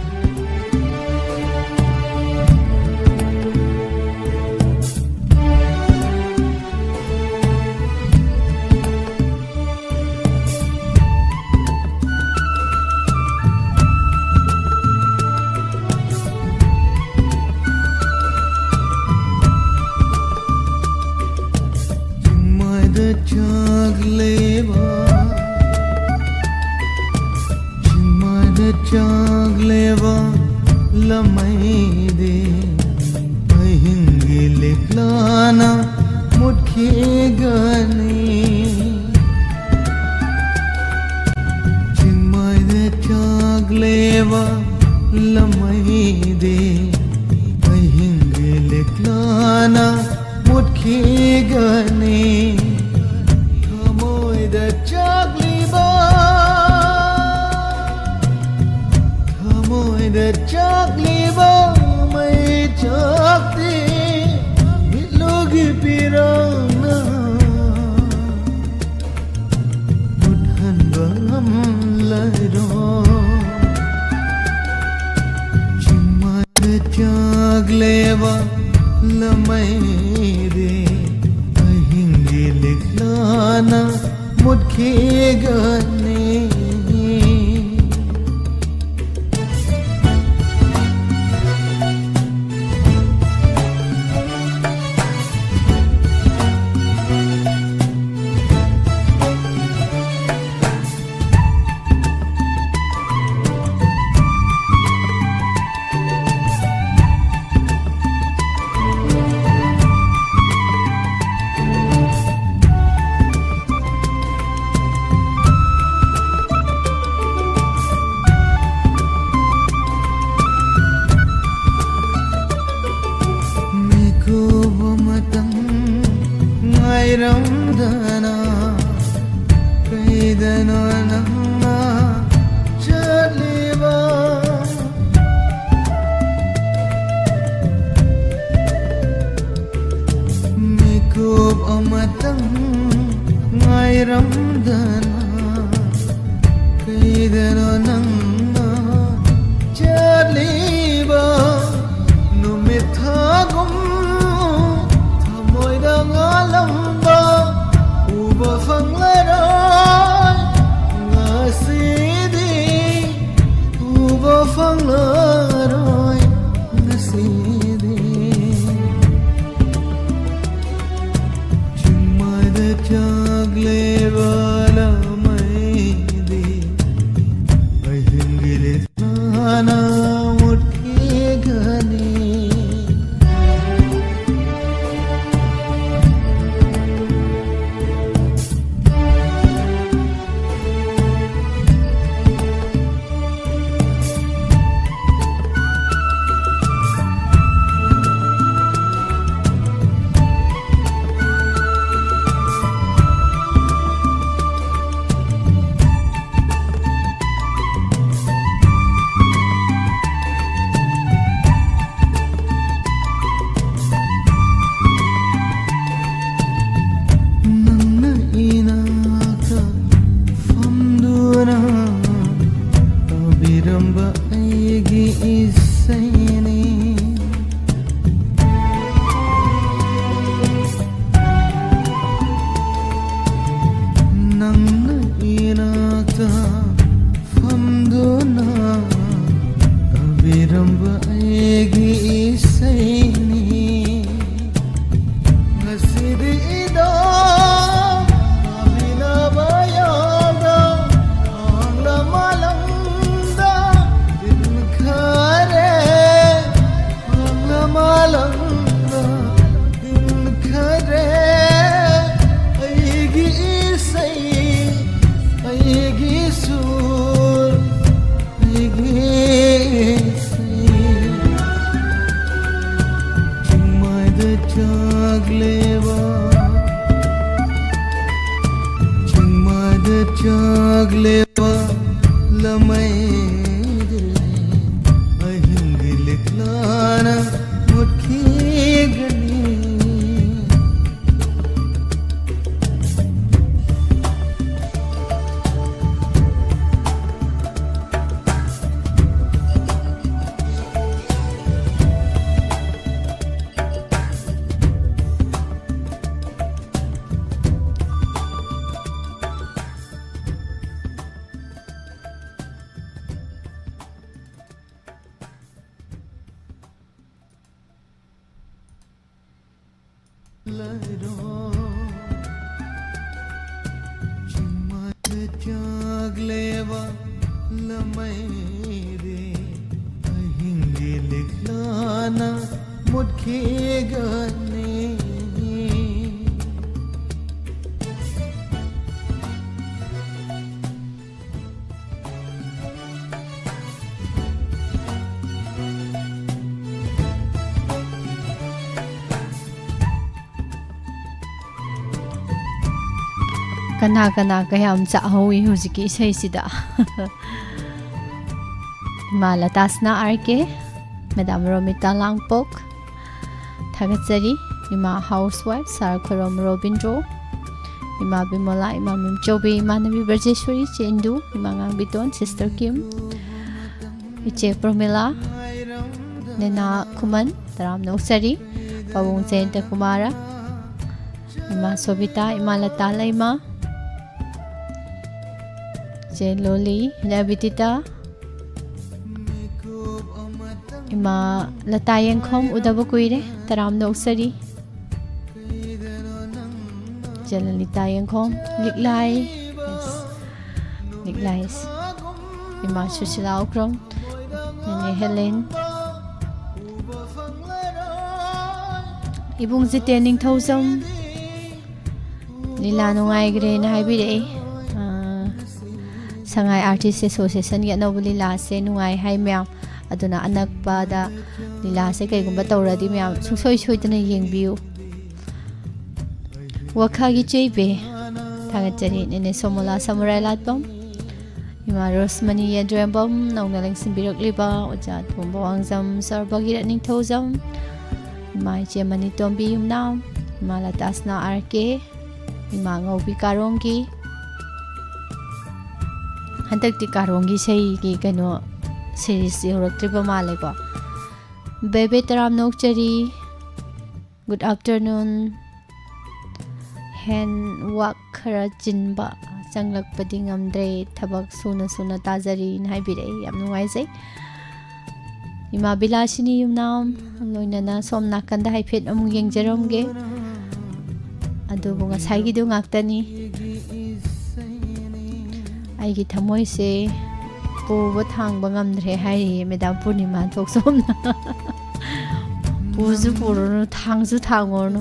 ꯆꯤꯡꯃꯥꯏꯗ ꯆꯥꯛꯂꯦꯕ, ꯆꯤꯡꯃꯥꯏꯗ ꯆꯥꯛꯂꯦꯕ ꯂꯃꯩꯗꯤ ꯑꯍꯤꯡꯒꯤ ꯂꯤꯛꯂꯥꯅ ꯃꯨꯠꯈꯤꯒꯅꯤ꯫ ꯆꯤꯡꯃꯥꯏꯗ ꯆꯥꯛꯂꯦꯕ ꯂꯃꯩꯗꯤ ꯑꯍꯤꯡꯒꯤ ꯂꯤꯛꯂꯥꯅ ꯃꯨꯠꯈꯤꯒꯅꯤ꯫ ꯊꯃꯣꯏꯗ ꯆꯥꯛꯂꯤꯕ, ꯊꯃꯣꯏꯗ ꯆꯥꯛꯂꯤꯕ ꯃꯩ ꯆꯥꯛꯇꯤ ꯃꯤꯠꯂꯨꯒꯤ ꯄꯤꯔꯥꯡꯅ ꯃꯨꯠꯍꯟꯕ ꯉꯝꯂꯔꯣꯏ꯫ ꯆꯤꯡꯃꯥꯗ ꯆꯥꯛꯂꯦꯕ ꯂꯃꯩꯗꯤ ꯑꯍꯤꯡꯒꯤ ꯂꯤꯛꯂꯥꯅ ꯃꯨꯠꯈꯤꯒꯅꯤ꯫ ꯃꯤꯀꯨꯞ ꯑꯃꯇꯪ ꯉꯥꯏꯔꯝꯗꯅ ꯀꯩꯗꯅꯣ ꯅꯪꯅ ꯆꯠꯂꯤꯕ? ꯃꯤꯀꯨꯞ ꯑꯃꯇꯪ ꯉꯥꯏꯔꯝꯗꯅ ꯀꯩꯗꯅꯣ ꯅꯪꯅ ꯆꯠꯂꯤꯕ? ꯅꯨꯃꯤꯠ ꯊꯥꯒꯨꯝ ꯊꯃꯣꯏꯗ ꯉꯥꯜꯂꯝꯕ ꯎꯕ ꯐꯪꯂꯔꯣꯏ ꯉꯁꯤꯗꯤ, ꯎꯕ ꯐꯪꯂꯔꯣꯏ ꯉꯁꯤꯗꯤ꯫ ꯆꯤꯡꯃꯥꯏꯗ ꯆꯥꯛꯂꯦꯕ ꯂꯃꯩꯗꯤ ꯑꯍꯤꯡꯒꯤ ꯂꯤꯛꯂꯥꯅ ꯃꯨꯠꯈꯤꯒꯅꯤ꯫ ꯑꯩꯒꯤ ꯏꯁꯩꯅꯤ꯫ ꯅꯪꯅ ꯏꯅꯥꯛꯇ ꯐꯝꯗꯨꯅ ꯇꯥꯕꯤꯔꯝꯕ ꯑꯩꯒꯤ ꯏꯁꯩꯅꯤ꯫ ꯉꯁꯤꯗꯤ ꯏꯗꯣ ꯇꯥꯕꯤꯅꯕ ꯌꯥꯎꯗ ꯈꯥꯡꯂ ꯃꯥꯂꯪꯗ ꯇꯤꯟꯈꯔꯦ꯫ ꯈꯥꯡꯂ ꯃꯥꯂꯪꯗ ꯇꯤꯟꯈꯔꯦ꯫ ꯑꯩꯒꯤ ꯏꯁꯩ, ꯑꯩꯒꯤ ꯁꯨꯔ, ꯑꯩꯒꯤ ꯏꯁꯩ꯫ ꯆꯤꯡꯃꯥꯏꯗ ꯆꯥꯛꯂꯦꯕ, ꯆꯤꯡꯃꯥꯏꯗ ꯆꯥꯛꯂꯦꯕ ꯂꯃꯩꯗꯤ ꯑꯍꯤꯡꯒꯤ ꯂꯤꯛꯂꯥꯅ ꯃꯨꯠꯈꯤꯒꯅꯤ꯫ ꯂꯩꯔꯣ꯫ ꯆꯤꯡꯃꯥꯏꯗ ꯆꯥꯛꯂꯦꯕ ꯂꯃꯩꯗꯤ ꯑꯍꯤꯡꯒꯤ ꯂꯤꯛꯂꯥꯅ ꯃꯨꯠꯈꯤꯒꯅꯤ꯫ ꯀꯅꯥ ꯀꯅꯥ ꯀꯌꯥꯝ ꯆꯥꯛꯍꯧꯋꯤ ꯍꯧꯖꯤꯛꯀꯤ ꯏꯁꯩꯁꯤꯗ? ꯏꯃꯥ ꯂꯇꯥꯁꯅꯥ ꯑꯥꯔ ꯀꯦ, ꯃꯦꯗꯥꯝ ꯔꯣꯃꯤꯇꯥ ꯂꯥꯡꯄꯣꯛ, ꯊꯥꯒꯠꯆꯔꯤ꯫ ꯏꯃꯥ ꯍꯥꯎꯁ ꯋꯥꯏꯐ ꯁꯥꯔ ꯈꯨꯔꯣꯝ ꯔꯣꯕꯤꯟꯗ꯭ꯔꯣ, ꯏꯃꯥ ꯕꯤꯃꯣꯂꯥ, ꯏꯃꯥ ꯃꯤꯝꯆꯧꯕꯤ, ꯏꯃꯥꯟꯅꯕꯤ ꯕ꯭ꯔꯖꯦꯁꯣꯔꯤ, ꯆꯦ ꯏꯟꯗꯨ, ꯏꯃꯥ ꯉꯥꯡꯕꯤꯇꯣꯟ, ꯁꯤꯁꯇꯔ ꯀꯤꯝ, ꯏꯆꯦ ꯄ꯭ꯔꯃꯤꯂꯥ, ꯅꯦꯅꯥ ꯈꯨꯃꯟ, ꯇꯔꯥꯝꯅ ꯑꯣꯛꯆꯔꯤ꯫ ꯄꯥꯕꯨꯡ ꯖꯌꯟꯇ ꯀꯨꯃꯥꯔ, ꯏꯃꯥ ꯁꯣꯕꯤꯇꯥ, ꯏꯃꯥ ꯂꯇꯥ ꯂꯩꯃ, ꯏꯆꯦ ꯂꯣꯂꯤ, ꯏꯅꯥ ꯕꯤꯇꯤꯇꯥ, ꯏꯃꯥ ꯂꯇꯥ ꯌꯦꯡꯈꯣꯝ, ꯎꯗꯕ ꯀꯨꯏꯔꯦ, ꯇꯔꯥꯝꯅ ꯑꯣꯛꯆꯔꯤ꯫ ꯏꯆꯦ ꯂꯂꯤꯇꯥ ꯌꯦꯡꯈꯣꯝ, ꯂꯤꯛꯂꯥꯏ, yes, ꯂꯤꯛꯂꯥꯏ, ꯏꯃꯥ ꯁꯨꯁꯤꯂꯥ ꯎꯀ꯭ꯔꯝ, ꯅꯦꯅꯦ ꯍꯦꯂꯦꯟ, ꯏꯕꯨꯡ ꯖꯤꯇꯦꯟ ꯅꯤꯡꯊꯧꯖꯝ, ꯂꯤꯂꯥ ꯅꯨꯡꯉꯥꯏꯈ꯭ꯔꯦꯅ ꯍꯥꯏꯕꯤꯔꯛꯏ꯫ ꯑꯥ, ꯁꯉꯥꯏ ꯑꯥꯔꯇꯤꯁ ꯑꯦꯁꯣꯁꯤꯌꯦꯁꯟꯒꯤ ꯑꯅꯧꯕ ꯂꯤꯂꯥꯁꯦ ꯅꯨꯡꯉꯥꯏ ꯍꯥꯏ ꯃꯌꯥꯝ꯫ ꯑꯗꯨꯅ ꯑꯅꯛꯄꯗ ꯂꯤꯂꯥꯁꯦ ꯀꯩꯒꯨꯝꯕ ꯇꯧꯔꯗꯤ ꯃꯌꯥꯝ ꯁꯨꯡꯁꯣꯏ ꯁꯣꯏꯗꯅ ꯌꯦꯡꯕꯤꯌꯨ꯫ ꯋꯥꯈꯥꯒꯤ ꯆꯦ ꯏꯕꯦ, ꯊꯥꯒꯠꯆꯔꯤ꯫ ꯅꯦꯅꯦ ꯁꯣꯃꯣꯂꯥ ꯁꯃꯨꯔꯥꯏ ꯂꯥꯠꯄꯝ, ꯏꯃꯥ ꯔꯣꯁꯃꯅꯤ ꯌꯦꯟꯗ꯭ꯔꯦꯝꯕꯝ, ꯅꯧꯅ ꯂꯦꯡꯁꯤꯟꯕꯤꯔꯛꯂꯤꯕ ꯑꯣꯖꯥ ꯇꯣꯝꯕ ꯋꯥꯡꯖꯝ, ꯁꯔ ꯚꯒꯤꯔꯠ ꯅꯤꯡꯊꯧꯖꯝ, ꯏꯃꯥ ꯏꯆꯦ ꯃꯅꯤꯇꯣꯝꯕꯤ ꯌꯨꯝꯅꯥꯝ, ꯏꯃꯥ ꯂꯇꯥꯁꯅꯥ ꯑꯥꯔ ꯀꯦ, ꯏꯃꯥ ꯉꯧꯕꯤ ꯀꯥꯔꯣꯡꯒꯤ꯫ ꯍꯟꯗꯛꯇꯤ ꯀꯥꯔꯣꯡꯒꯤ ꯏꯁꯩꯒꯤ ꯀꯩꯅꯣ ꯁꯤꯔꯤꯁ ꯌꯧꯔꯛꯇ꯭ꯔꯤꯕ ꯃꯥꯜꯂꯦꯀꯣ꯫ ꯕꯦꯕꯦ ꯇꯔꯥꯝꯅ ꯑꯣꯛꯆꯔꯤ꯫ Good afternoon꯫ ꯍꯦꯟ ꯋꯥꯛ ꯈꯔ ꯆꯤꯟꯕ, ꯆꯪꯂꯛꯄꯗꯤ ꯉꯝꯗ꯭ꯔꯦ, ꯊꯕꯛ ꯁꯨꯅ ꯁꯨꯅ ꯇꯥꯖꯔꯤꯅ ꯍꯥꯏꯕꯤꯔꯛꯏ꯫ ꯌꯥꯝ ꯅꯨꯡꯉꯥꯏꯖꯩ꯫ ꯏꯃꯥ ꯕꯤꯂꯥꯁꯤꯅꯤ ꯌꯨꯝꯅꯥꯝ, ꯂꯣꯏꯅꯅ ꯁꯣꯝ ꯅꯥꯀꯟꯗ ꯍꯥꯏꯐꯦꯠ ꯑꯃꯨꯛ ꯌꯦꯡꯖꯔꯝꯒꯦ꯫ ꯑꯗꯨꯕꯨ ꯉꯁꯥꯏꯒꯤꯗꯨ ꯉꯥꯛꯇꯅꯤ꯫ ꯑꯩꯒꯤ ꯊꯃꯣꯏꯁꯦ ꯄꯨꯕ ꯊꯥꯡꯕ ꯉꯝꯗ꯭ꯔꯦ ꯍꯥꯏꯔꯤꯌꯦ ꯃꯦꯗꯥꯝ ꯄꯨꯔꯅꯤꯃꯥ ꯊꯣꯛꯆꯣꯝꯅ꯫ ꯄꯨꯁꯨ ꯄꯨꯔꯨꯅꯨ, ꯊꯥꯡꯁꯨ ꯊꯥꯡꯉꯨꯔꯅꯨ,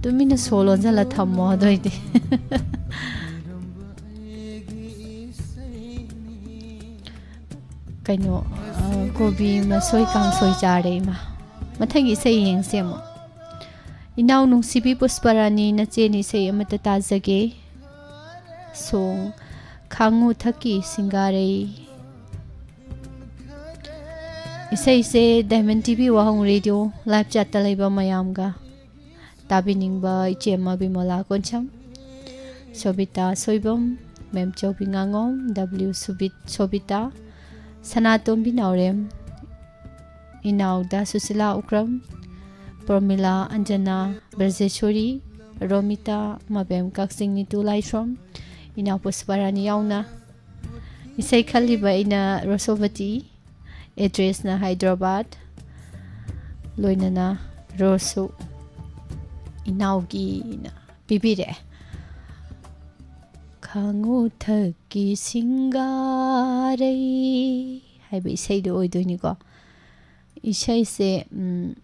ꯇꯨꯃꯤꯟꯅ ꯁꯣ ꯂꯣꯟꯁꯤꯜꯂ ꯊꯝꯃꯣ꯫ ꯑꯗꯨꯑꯣꯏꯗꯤ ꯀꯩꯅꯣ, ꯑ, ꯀꯣꯕꯤ ꯃꯁꯣꯏ ꯀꯥꯡꯁꯣꯏ ꯆꯥꯔꯦ ꯏꯃꯥ꯫ ꯃꯊꯪꯒꯤ ꯏꯁꯩ ꯌꯦꯡꯁꯦ ꯑꯃꯨꯛ꯫ ꯏꯅꯥꯎ ꯅꯨꯡꯁꯤꯕꯤ ꯄꯨꯁꯄꯔꯥꯅꯤ, ꯅꯆꯦꯅ ꯏꯁꯩ ꯑꯃꯠꯇ ꯇꯥꯖꯒꯦ꯫ ꯁꯣꯡ ꯈꯥꯡꯉꯨ ꯊꯛꯀꯤ ꯁꯤꯡꯒꯥꯔꯩ꯫ ꯏꯁꯩꯁꯦ diamond T V Wahong radio live ꯆꯦꯠꯇ ꯂꯩꯕ ꯃꯌꯥꯝꯒ ꯇꯥꯕꯤꯅꯤꯡꯕ ꯏꯆꯦꯃ ꯕꯤꯃꯣꯂꯥ ꯀꯣꯟꯁꯝ, ꯁꯣꯕꯤꯇꯥ ꯁꯣꯏꯕꯝ, ꯃꯦꯝꯆꯧꯕꯤ ꯉꯥꯉꯣꯝ, ꯗꯕ꯭ꯂꯤꯎ ꯁꯨꯕꯤꯠ-, ꯁꯣꯕꯤꯇꯥ, ꯁꯅꯥꯇꯣꯝꯕꯤ ꯅꯥꯎꯔꯦꯝ, ꯏꯅꯥꯎꯗ ꯁꯨꯁꯤꯂꯥ ꯎꯀ꯭ꯔꯝ, ꯄ꯭ꯔꯣꯃꯤꯂꯥ ꯑꯟꯖꯅꯥ ꯕ꯭ꯔꯖꯦꯁꯣꯔꯤ, ꯔꯣꯃꯤꯇꯥ ꯃꯕꯦꯝ ꯀꯛꯆꯤꯡ ꯅꯤꯇꯨ ꯂꯥꯏꯁ꯭ꯔꯣꯝ, ꯏꯅꯥꯎ ꯄꯨꯁꯄꯥꯔꯥꯅꯤ ꯌꯥꯎꯅ꯫ ꯏꯁꯩ ꯈꯜꯂꯤꯕ ꯑꯩꯅ ꯔꯣꯁꯣꯕꯇꯤ, ꯑꯦꯗ꯭ꯔꯦꯁꯅ ꯍꯥꯏꯗ꯭ꯔꯕꯥꯗ, ꯂꯣꯏꯅꯅ ꯔꯣꯁꯁꯨ ꯏꯅꯥꯎꯒꯤꯅ ꯄꯤꯕꯤꯔꯛꯑꯦ꯫ ꯈꯥꯉꯨꯊꯛꯀꯤ ꯁꯤꯡꯒꯥꯔꯩ ꯍꯥꯏꯕ ꯏꯁꯩꯗꯣ ꯑꯣꯏꯗꯣꯏꯅꯤꯀꯣ꯫ ꯏꯁꯩꯁꯦ, ꯎꯝ,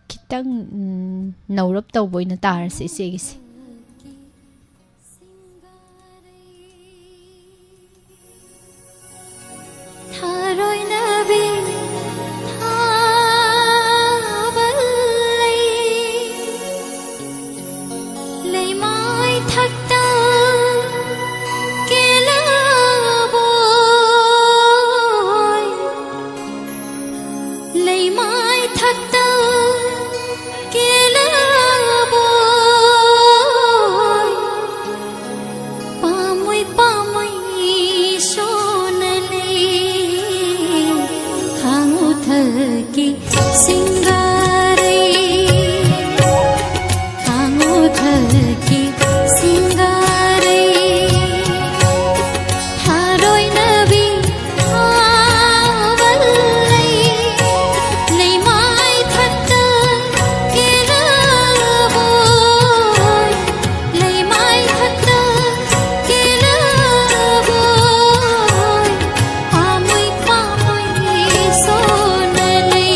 ꯈꯤꯇꯪ, ꯎꯝ, ꯅꯧꯔꯞ ꯇꯧꯕ ꯑꯣꯏꯅ ꯇꯥꯔꯁꯦ ꯏꯆꯦꯒꯤꯁꯦ꯫ ꯊꯥꯔꯣꯏꯅꯕꯤ ꯊꯥꯕꯜ ꯂꯩ, ꯂꯩꯃꯥꯏ ꯊꯛꯇ ꯀꯦꯂꯕꯣꯏ, ꯂꯩꯃꯥꯏ ꯊꯛꯇ ꯀꯦꯂꯕꯣꯏ, ꯄꯥꯝꯃꯣꯏ ꯄꯥꯝꯃꯣꯏ ꯁꯣꯟꯅ ꯂꯩ, ꯈꯥꯉꯨꯊꯛꯀꯤ ꯁꯤꯡꯒꯥꯔꯩ, ꯈꯥꯉꯨꯊꯛꯀꯤ ꯁꯤꯡꯒꯥꯔꯩ꯫ ꯊꯥꯔꯣꯏꯅꯕꯤ ꯊꯥꯕꯜ ꯂꯩ, ꯂꯩꯃꯥꯏ ꯊꯛꯇ ꯀꯦꯂꯕꯣꯏ, ꯂꯩꯃꯥꯏ ꯊꯛꯇ ꯀꯦꯂꯕꯣꯏ, ꯄꯥꯝꯃꯣꯏ ꯄꯥꯝꯃꯣꯏ ꯁꯣꯟꯅ ꯂꯩ,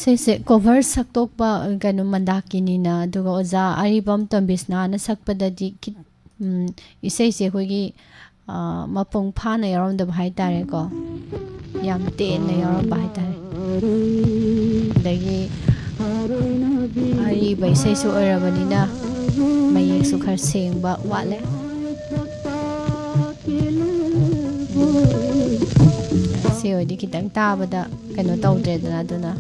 ꯑꯇꯩꯁꯦ cover ꯁꯛꯇꯣꯛꯄ, ꯀꯩꯅꯣ, ꯃꯟꯗꯥꯀꯤꯅꯤꯅ, ꯑꯗꯨꯒ ꯑꯣꯖꯥ ꯑꯔꯤꯕꯝ ꯇꯣꯝꯕꯤꯁꯅꯥꯅ ꯁꯛꯄꯗꯗꯤ ꯈꯤꯠ-, ꯎꯝ, ꯏꯁꯩꯁꯦ ꯑꯩꯈꯣꯏꯒꯤ, ꯑ, ꯃꯄꯨꯡ ꯐꯥꯅ ꯌꯥꯎꯔꯝꯗꯕ ꯍꯥꯏꯇꯥꯔꯦꯀꯣ, ꯌꯥꯝ ꯇꯦꯟꯅ ꯌꯥꯎꯔꯝꯕ ꯍꯥꯏꯇꯥꯔꯦ꯫ ꯑꯗꯒꯤ ꯑꯔꯤꯕ ꯏꯁꯩꯁꯨ ꯑꯣꯏꯔꯕꯅꯤꯅ ꯃꯌꯦꯛꯁꯨ ꯈꯔ ꯁꯦꯡꯕ ꯋꯥꯠꯂꯦ꯫ ꯁꯤ ꯑꯣꯏꯗꯤ ꯈꯤꯇꯪ ꯇꯥꯕꯗ ꯀꯩꯅꯣ ꯇꯧꯗ꯭ꯔꯦꯗꯅ, ꯑꯗꯨꯅ꯫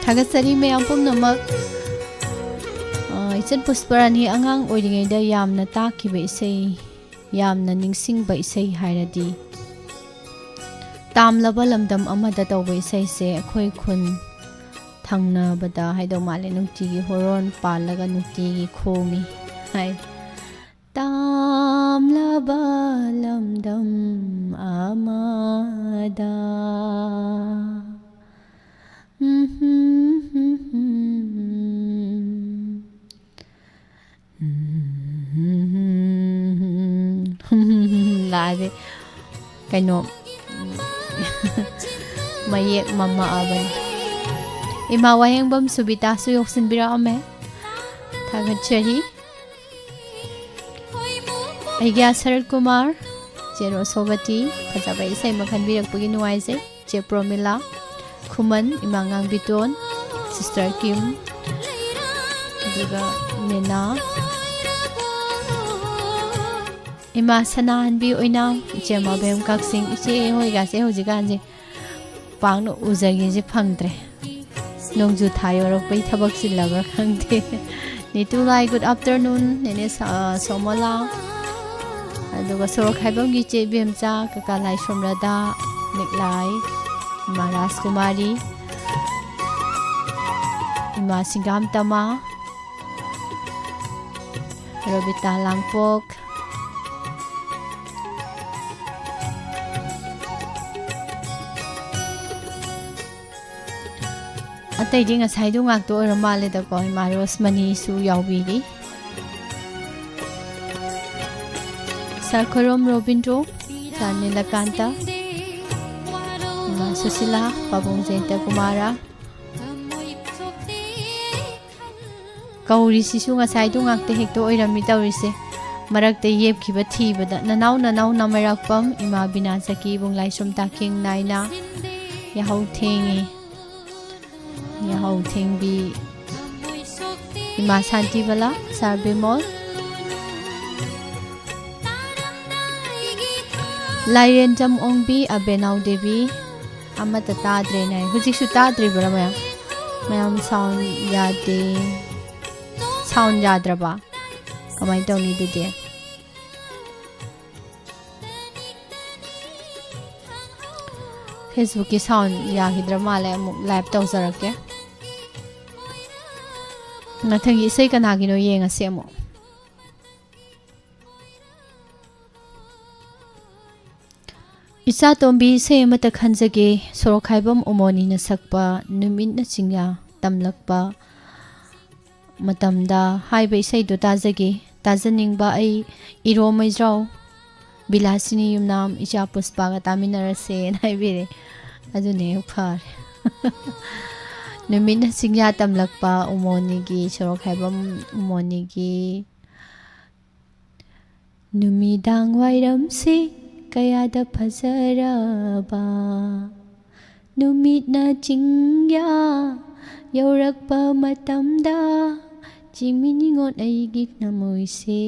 ꯊꯥꯒꯠꯆꯔꯤ ꯃꯌꯥꯝ ꯄꯨꯝꯅꯃꯛ꯫ ꯑ, ꯏꯆꯟ ꯄꯨꯁꯄꯔꯥꯅꯤ ꯑꯉꯥꯡ ꯑꯣꯏꯔꯤꯉꯩꯗ ꯌꯥꯝꯅ ꯇꯥꯈꯤꯕ ꯏꯁꯩ, ꯌꯥꯝꯅ ꯅꯤꯡꯁꯤꯡꯕ ꯏꯁꯩ ꯍꯥꯏꯔꯗꯤ ꯇꯥꯝꯂꯕ ꯂꯝꯗꯝ ꯑꯃꯗ ꯇꯧꯕ ꯏꯁꯩꯁꯦ ꯑꯩꯈꯣꯏ ꯈꯨꯟ ꯊꯪꯅꯕꯗ ꯍꯥꯏꯗꯧ ꯃꯥꯜꯂꯦ, ꯅꯨꯡꯇꯤꯒꯤ ꯍꯣꯔꯣꯟ ꯄꯥꯜꯂꯒ ꯅꯨꯡꯇꯤꯒꯤ ꯈꯣꯡꯉꯤ ꯍꯥꯏ꯫ ꯇꯥꯝꯂꯕ ꯂꯝꯗꯝ ꯑꯃꯗ꯫ ꯂꯥꯛꯑꯗꯤ ꯀꯩꯅꯣ, ꯃꯌꯦꯛ ꯃꯝꯃꯛꯑꯕꯅꯤ꯫ ꯏꯃꯥ ꯋꯥꯍꯦꯡꯕꯝ ꯁꯨꯕꯤꯇꯥꯁꯨ ꯌꯧꯁꯤꯟꯕꯤꯔꯛꯑꯝꯃꯦ꯫ ꯊꯥꯒꯠꯆꯔꯤ꯫ ꯑꯩꯒ꯭ꯌꯥ ꯁꯔꯠ ꯀꯨꯃꯥꯔ, ꯆꯦ ꯔꯣꯁꯣꯕꯇꯤ, ꯐꯖꯕ ꯏꯁꯩ ꯑꯃ ꯈꯟꯕꯤꯔꯛꯄꯒꯤ ꯅꯨꯡꯉꯥꯏꯖꯩ꯫ ꯆꯦ ꯄ꯭ꯔꯣꯃꯤꯂꯥ, ꯈꯨꯃꯟ, ꯏꯃꯥ ꯉꯥꯡꯕꯤꯇꯣꯟ, ꯁꯤꯁꯇꯔ ꯀꯤꯝ, ꯑꯗꯨꯒ ꯃꯤꯅꯥ, ꯏꯃꯥ ꯁꯅꯥꯍꯟꯕꯤ ꯑꯣꯏꯅꯥꯝ, ꯏꯆꯦ ꯃꯥꯕꯦꯝ ꯀꯛꯆꯤꯡ, ꯏꯆꯦ ꯍꯣꯏꯒꯥꯁꯦ ꯍꯧꯖꯤꯛꯀꯥꯟꯁꯦ ꯄꯥꯛꯅ ꯎꯖꯒꯦꯁꯦ ꯐꯪꯗ꯭ꯔꯦ꯫ ꯅꯣꯡꯖꯨ ꯊꯥ ꯌꯧꯔꯛꯄꯩ ꯊꯕꯛ ꯆꯤꯜꯂꯕ꯭ꯔꯥ ꯈꯪꯗꯦ꯫ ꯅꯤꯇꯨ ꯂꯥꯏ, good afternoon꯫ ꯅꯦꯅꯦ ꯁ-, ꯑ, ꯁꯣꯃꯣꯂꯥ꯫ ꯑꯗꯨꯒ ꯁꯣꯔꯣꯛ ꯈꯥꯏꯕꯝꯒꯤ ꯏꯆꯦ ꯏꯕꯦꯝꯆꯥ, ꯀꯀꯥ ꯂꯥꯏꯁ꯭ꯔꯝ ꯔꯥꯙꯥ, ꯂꯤꯛꯂꯥꯏ, ꯏꯃꯥ ꯔꯥꯖꯀꯨꯃꯥꯔꯤ, ꯏꯃꯥ ꯁꯤꯡꯒꯥꯝꯇꯃꯥ, ꯔꯣꯕꯤꯇꯥ ꯂꯥꯡꯄꯣꯛ, ꯑꯇꯩꯗꯤ ꯉꯁꯥꯏꯗꯨ ꯉꯥꯛꯇ ꯑꯣꯏꯔ ꯃꯥꯜꯂꯦꯗꯀꯣ, ꯏꯃꯥ ꯔꯣꯁꯃꯅꯤꯁꯨ ꯌꯥꯎꯕꯤꯔꯤ꯫ ꯈꯣꯏꯔꯣꯝ ꯔꯣꯕꯤꯟꯗ꯭ꯔꯣ, ꯁꯥꯔ ꯅꯤꯂꯀꯥꯟꯇ, ꯏꯃꯥ ꯁꯨꯁꯤꯂꯥ, ꯄꯥꯕꯨꯡ ꯖꯌꯟꯇ ꯀꯨꯃꯥꯔ꯫ ꯀꯧꯔꯤꯁꯤꯁꯨ ꯉꯁꯥꯏꯗꯨ ꯉꯥꯛꯇ ꯍꯦꯛꯇ ꯑꯣꯏꯔꯝꯃꯤ ꯇꯧꯔꯤꯁꯦ꯫ ꯃꯔꯛꯇ ꯌꯦꯞꯈꯤꯕ ꯊꯤꯕꯗ ꯅꯅꯥꯎ ꯅꯅꯥꯎ ꯅꯃꯩꯔꯥꯛꯄꯝ, ꯏꯃꯥ ꯕꯤꯅꯥ ꯆꯀꯤ, ꯏꯕꯨꯡ ꯂꯥꯏꯁ꯭ꯔꯝ ꯇꯥꯈꯤꯡ ꯅꯥꯏꯅ꯫ ꯌꯥꯍꯧ ꯊꯦꯡꯉꯤ꯫ ꯌꯥꯍꯧ ꯊꯦꯡꯕꯤ ꯏꯃꯥ ꯁꯥꯟꯇꯤꯕꯂꯥ, ꯁꯥꯔ ꯕꯤꯃꯣꯜ꯫ ꯂꯥꯏꯔꯦꯟꯖꯝ ꯑꯣꯡꯕꯤ, ꯑꯕꯦꯅꯥꯎ ꯗꯦꯕꯤ꯫ ꯑꯃꯠꯇ ꯇꯥꯗ꯭ꯔꯦꯅꯦ꯫ ꯍꯧꯖꯤꯛꯁꯨ ꯇꯥꯗ꯭ꯔꯤꯕ꯭ꯔꯥ ꯃꯌꯥꯝ? ꯃꯌꯥꯝ ꯁꯥꯎꯟ ꯌꯥꯗꯦ꯫ ꯁꯥꯎꯟ ꯌꯥꯗ꯭ꯔꯕ? ꯀꯃꯥꯏꯅ ꯇꯧꯅꯤ ꯑꯗꯨꯗꯤ? ꯐꯦꯁꯕꯨꯛꯀꯤ ꯁꯥꯎꯟ ꯌꯥꯈꯤꯗ꯭ꯔ ꯃꯥꯜꯂꯦ꯫ ꯑꯃꯨꯛ ꯂꯥꯏꯚ ꯇꯧꯖꯔꯛꯀꯦ꯫ ꯃꯊꯪꯒꯤ ꯏꯁꯩ ꯀꯅꯥꯒꯤꯅꯣ ꯌꯦꯡꯉꯁꯤ ꯑꯃꯨꯛ꯫ ꯏꯆꯥꯇꯣꯝꯕꯤ ꯏꯁꯩ ꯑꯃꯇ ꯈꯟꯖꯒꯦ, ꯁꯣꯔꯣꯛꯈꯥꯏꯕꯝ ꯎꯃꯣꯅꯤꯅ ꯁꯛꯄ ꯅꯨꯃꯤꯠꯅ ꯆꯤꯡꯌꯥ ꯇꯝꯂꯛꯄ ꯃꯇꯝꯗ ꯍꯥꯏꯕ ꯏꯁꯩꯗꯣ ꯇꯥꯖꯒꯦ꯫ ꯇꯥꯖꯅꯤꯡꯕ ꯑꯩ ꯏꯔꯣꯃꯩꯖꯥꯎ ꯕꯤꯂꯥꯁꯤꯅꯤ ꯌꯨꯝꯅꯥꯝ ꯏꯆꯥ ꯄꯨꯁꯄꯥꯒ ꯇꯥꯃꯤꯟꯅꯔꯁꯦꯅ ꯍꯥꯏꯕꯤꯔꯦ꯫ ꯑꯗꯨꯅ ꯍꯦꯛ ꯐꯔꯦ꯫ ꯅꯨꯃꯤꯠꯅ ꯆꯤꯡꯌꯥ ꯇꯝꯂꯛꯄ ꯎꯃꯣꯅꯤꯒꯤ, ꯁꯣꯔꯣꯛꯈꯥꯏꯕꯝ ꯎꯃꯣꯅꯤꯒꯤ ꯅꯨꯃꯤꯗꯥꯡ ꯋꯥꯏꯔꯝꯁꯤ ꯀꯌꯥꯗ ꯐꯖꯔꯕ, ꯅꯨꯃꯤꯠꯅ ꯆꯤꯡꯌꯥ ꯌꯧꯔꯛꯄ ꯃꯇꯝꯗ, ꯆꯤꯃꯤ ꯅꯤꯉꯣꯜ ꯑꯩꯒꯤ ꯊꯃꯣꯏꯁꯦ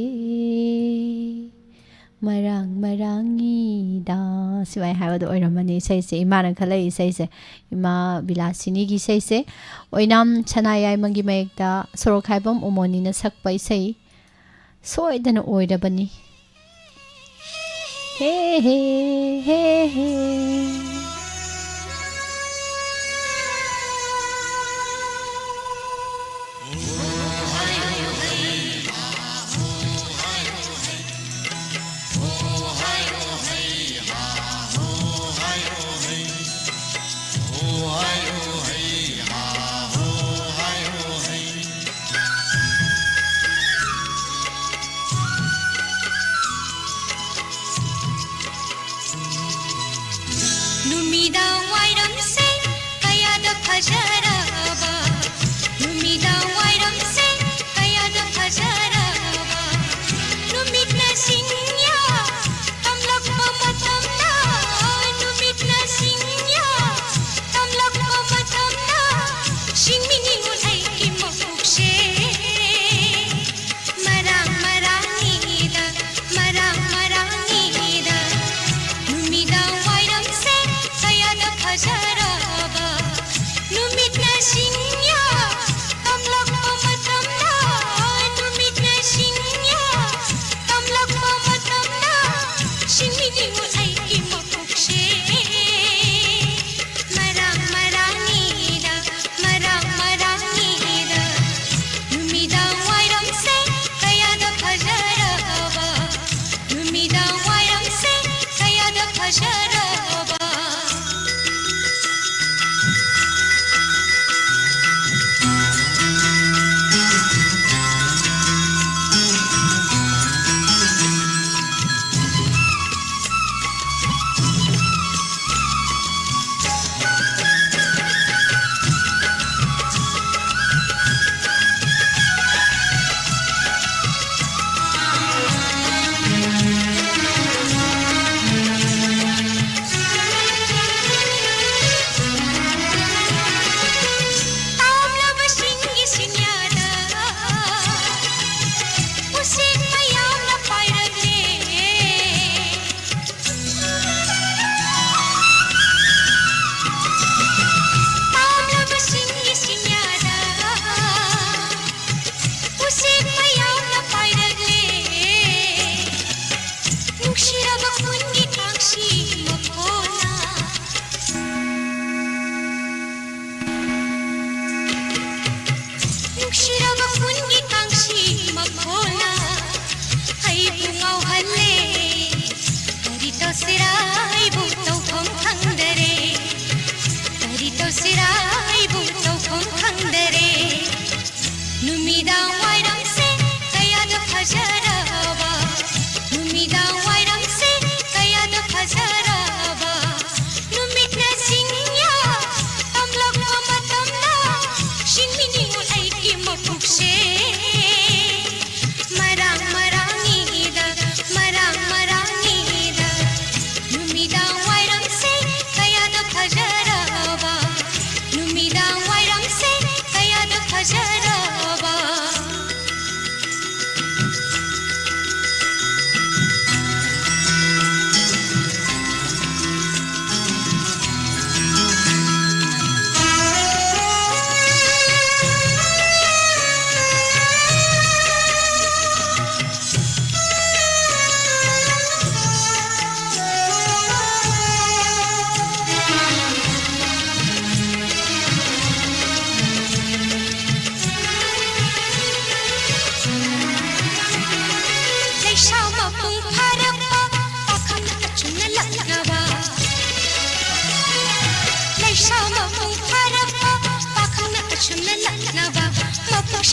ꯃꯔꯥꯡ ꯃꯔꯥꯡꯉꯤꯗ꯫ ꯁꯨꯃꯥꯏꯅ ꯍꯥꯏꯕꯗꯣ ꯑꯣꯏꯔꯝꯃꯅꯤ ꯏꯁꯩꯁꯦ, ꯏꯃꯥꯅ ꯈꯜꯂꯛꯏ ꯏꯁꯩꯁꯦ, ꯏꯃꯥ ꯕꯤꯂꯥꯁꯤꯅꯤꯒꯤ ꯏꯁꯩꯁꯦ꯫ ꯑꯣꯏꯅꯥꯝ ꯁꯅꯥꯌꯥꯏꯃꯒꯤ ꯃꯌꯦꯛꯇ ꯁꯣꯔꯣꯛꯈꯥꯏꯕꯝ ꯎꯃꯣꯅꯤꯅ ꯁꯛꯄ ꯏꯁꯩ ꯁꯣꯏꯗꯅ ꯑꯣꯏꯔꯕꯅꯤ꯫ ꯍꯦ ꯍꯦ, ꯍꯦ ꯍꯦ꯫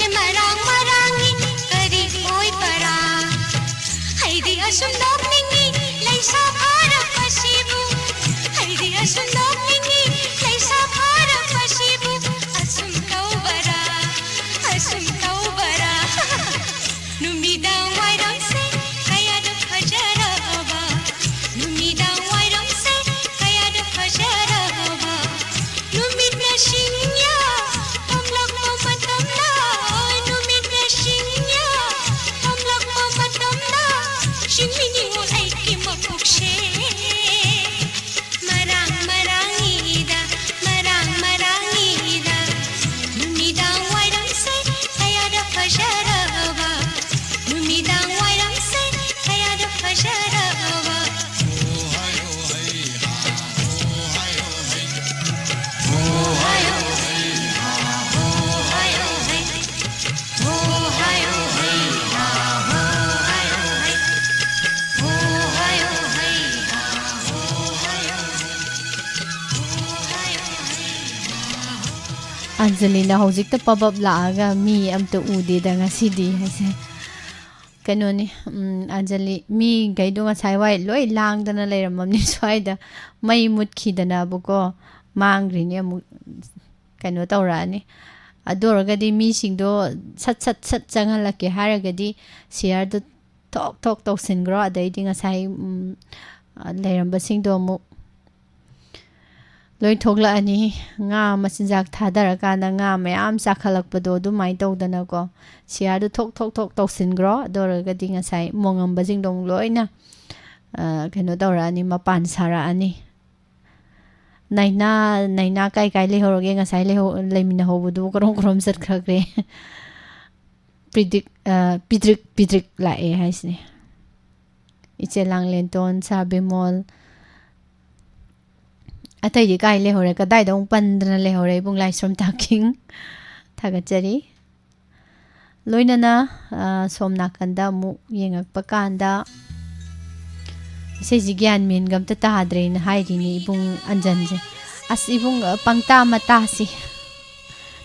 ꯃꯔꯥꯡ ꯃꯔꯥꯡꯅꯤ ꯀꯔꯤ ꯑꯣꯏꯕꯔꯥ? ꯑꯩꯗꯤ ꯑꯁꯨꯝ ꯅꯣꯛꯅꯤꯡꯉꯤ ꯂꯩꯁꯥ ꯐꯥꯔꯛꯄꯁꯤꯕꯨ꯫ ꯑꯩꯗꯤ ꯑꯁꯨꯝ ꯅꯣꯛꯅꯤꯡꯉꯤ ꯂꯩꯁꯥ ꯐꯥꯔꯛꯄꯁꯤꯕꯨ꯫ ꯑꯁꯨꯝ ꯇꯧꯕꯔꯥ? ꯑꯁꯨꯝ ꯇꯧꯕꯔꯥ? ꯅꯨꯃꯤꯗꯥꯡ ꯋꯥꯏꯔꯝꯁꯦ ꯀꯌꯥꯗ ꯐꯖꯔꯕ? ꯅꯨꯃꯤꯗꯥꯡ ꯋꯥꯏꯔꯝꯁꯦ ꯀꯌꯥꯗ ꯐꯖꯔꯕ? ꯅꯨꯃꯤꯠꯅ ꯁꯤꯡꯌꯥ ꯐꯝꯂꯛꯄ ꯃꯇꯝꯗ, ꯅꯨꯃꯤꯠꯅ ꯁꯤꯡꯌꯥ ꯐꯝꯂꯛꯄ ꯃꯇꯝꯗ, ꯁꯤꯡꯃꯤ ꯅꯤꯉꯣꯜ ꯑꯩꯒꯤ ꯃꯀꯣꯛꯁꯦ ꯃꯔꯥꯡ ꯃꯔꯥꯡꯉꯤꯗ, ꯃꯔꯥꯡ ꯃꯔꯥꯡꯉꯤꯗ꯫ ꯅꯨꯃꯤꯗꯥꯡ ꯋꯥꯏꯔꯝꯁꯦ ꯀꯌꯥꯗ ꯐꯖꯔꯕ, ꯅꯨꯃꯤꯗꯥꯡ ꯋꯥꯏꯔꯝꯁꯦ ꯀꯌꯥꯗ ꯐꯖꯔꯕ꯫ ꯑꯟꯖꯂꯤꯅ ꯍꯧꯖꯤꯛꯇ ꯄꯕꯞ ꯂꯥꯛꯑꯒ ꯃꯤ ꯑꯝꯇ ꯎꯗꯦꯗ ꯉꯁꯤꯗꯤ ꯍꯥꯏꯁꯦ꯫ ꯀꯩꯅꯣꯅꯤ, ꯎꯝ, ꯑꯟꯖꯂꯤ, ꯃꯤꯈꯩꯗꯣ ꯉꯁꯥꯏ ꯋꯥꯏ ꯂꯣꯏ ꯂꯥꯡꯗꯅ ꯂꯩꯔꯝꯃꯕꯅꯤ ꯁ꯭ꯋꯥꯏꯗ꯫ ꯃꯩ ꯃꯨꯠꯈꯤꯗꯅꯕꯀꯣ, ꯃꯥꯡꯈ꯭ꯔꯤꯅꯤ ꯑꯃꯨꯛ, ꯀꯩꯅꯣ ꯇꯧꯔꯛꯑꯅꯤ꯫ ꯑꯗꯨ ꯑꯣꯏꯔꯒꯗꯤ ꯃꯤꯁꯤꯡꯗꯣ ꯁꯠ ꯁꯠ ꯁꯠ ꯆꯪꯍꯜꯂꯛꯀꯦ ꯍꯥꯏꯔꯒꯗꯤ ꯁꯤꯌꯥꯔꯗꯣ ꯊꯣꯛ ꯊꯣꯛ ꯇꯧꯁꯤꯟꯈ꯭ꯔꯣ꯫ ꯑꯗꯩꯗꯤ ꯉꯁꯥꯏ, ꯎꯝ, ꯂꯩꯔꯝꯕꯁꯤꯡꯗꯣ ꯑꯃꯨꯛ ꯂꯣꯏ ꯊꯣꯛꯂꯛꯑꯅꯤ꯫ ꯉꯥ ꯃꯆꯤꯟꯖꯥꯛ ꯊꯥꯗꯔꯀꯥꯟꯗ ꯉꯥ ꯃꯌꯥꯝ ꯆꯥꯈꯠꯂꯛꯄꯗꯣ ꯑꯗꯨꯃꯥꯏꯅ ꯇꯧꯗꯅꯀꯣ, ꯁꯤꯌꯥꯔꯗꯨ ꯊꯣꯛ ꯊꯣꯛ ꯊꯣꯛ ꯇꯧꯁꯤꯟꯈ꯭ꯔꯣ꯫ ꯑꯗꯨ ꯑꯣꯏꯔꯒꯗꯤ ꯉꯁꯥꯏ ꯃꯣꯉꯝꯕꯁꯤꯡꯗꯣ ꯑꯃꯨꯛ ꯂꯣꯏꯅ, ꯑ, ꯀꯩꯅꯣ ꯇꯧꯔꯛꯑꯅꯤ, ꯃꯄꯥꯟ ꯁꯥꯔꯛꯑꯅꯤ꯫ ꯅꯥꯏꯅꯥ, ꯅꯥꯏꯅꯥ ꯀꯥꯏ ꯀꯥꯏ ꯂꯩꯍꯧꯔꯒꯦ? ꯉꯁꯥꯏ ꯂꯩꯍꯧ-, ꯂꯩꯃꯤꯟꯅꯍꯧꯕꯗꯨꯕꯨ ꯀꯔꯣꯝ ꯀꯔꯣꯝ ꯆꯠꯈ꯭ꯔꯒꯦ? ꯄꯤꯗ꯭ꯔꯤꯛ, ꯑ, ꯄꯤꯗ꯭ꯔꯤꯛ ꯄꯤꯗ꯭ꯔꯤꯛ ꯂꯥꯛꯑꯦ ꯍꯥꯏꯁꯤꯅꯦ꯫ ꯏꯆꯦ ꯂꯥꯡꯂꯦꯟꯇꯣꯟ, ꯁꯥ ꯕꯤꯃꯣꯜ, ꯑꯇꯩꯗꯤ ꯀꯥꯏ ꯂꯩꯍꯧꯔꯦ? ꯀꯗꯥꯏꯗ ꯑꯃꯨꯛ ꯄꯟꯗꯅ ꯂꯩꯍꯧꯔꯦ? ꯏꯕꯨꯡ ꯂꯥꯏꯁ꯭ꯔꯝ ꯇꯥꯀꯤꯡ꯫ ꯊꯥꯒꯠꯆꯔꯤ꯫ ꯂꯣꯏꯅꯅ, ꯑ, ꯁꯣꯝ ꯅꯥꯀꯟꯗ ꯑꯃꯨꯛ ꯌꯦꯡꯉꯛꯄ ꯀꯥꯟꯗ ꯏꯁꯩꯁꯤ ꯒ꯭ꯌꯥꯟ ꯃꯦꯟꯒ ꯑꯝꯇ ꯇꯥꯗ꯭ꯔꯦꯅ ꯍꯥꯏꯔꯤꯅꯤ ꯏꯕꯨꯡ ꯑꯟꯖꯟꯁꯦ꯫ ꯑꯁ ꯏꯕꯨꯡ, ꯑ, ꯄꯪꯇꯥ ꯃꯇꯥꯁꯤ꯫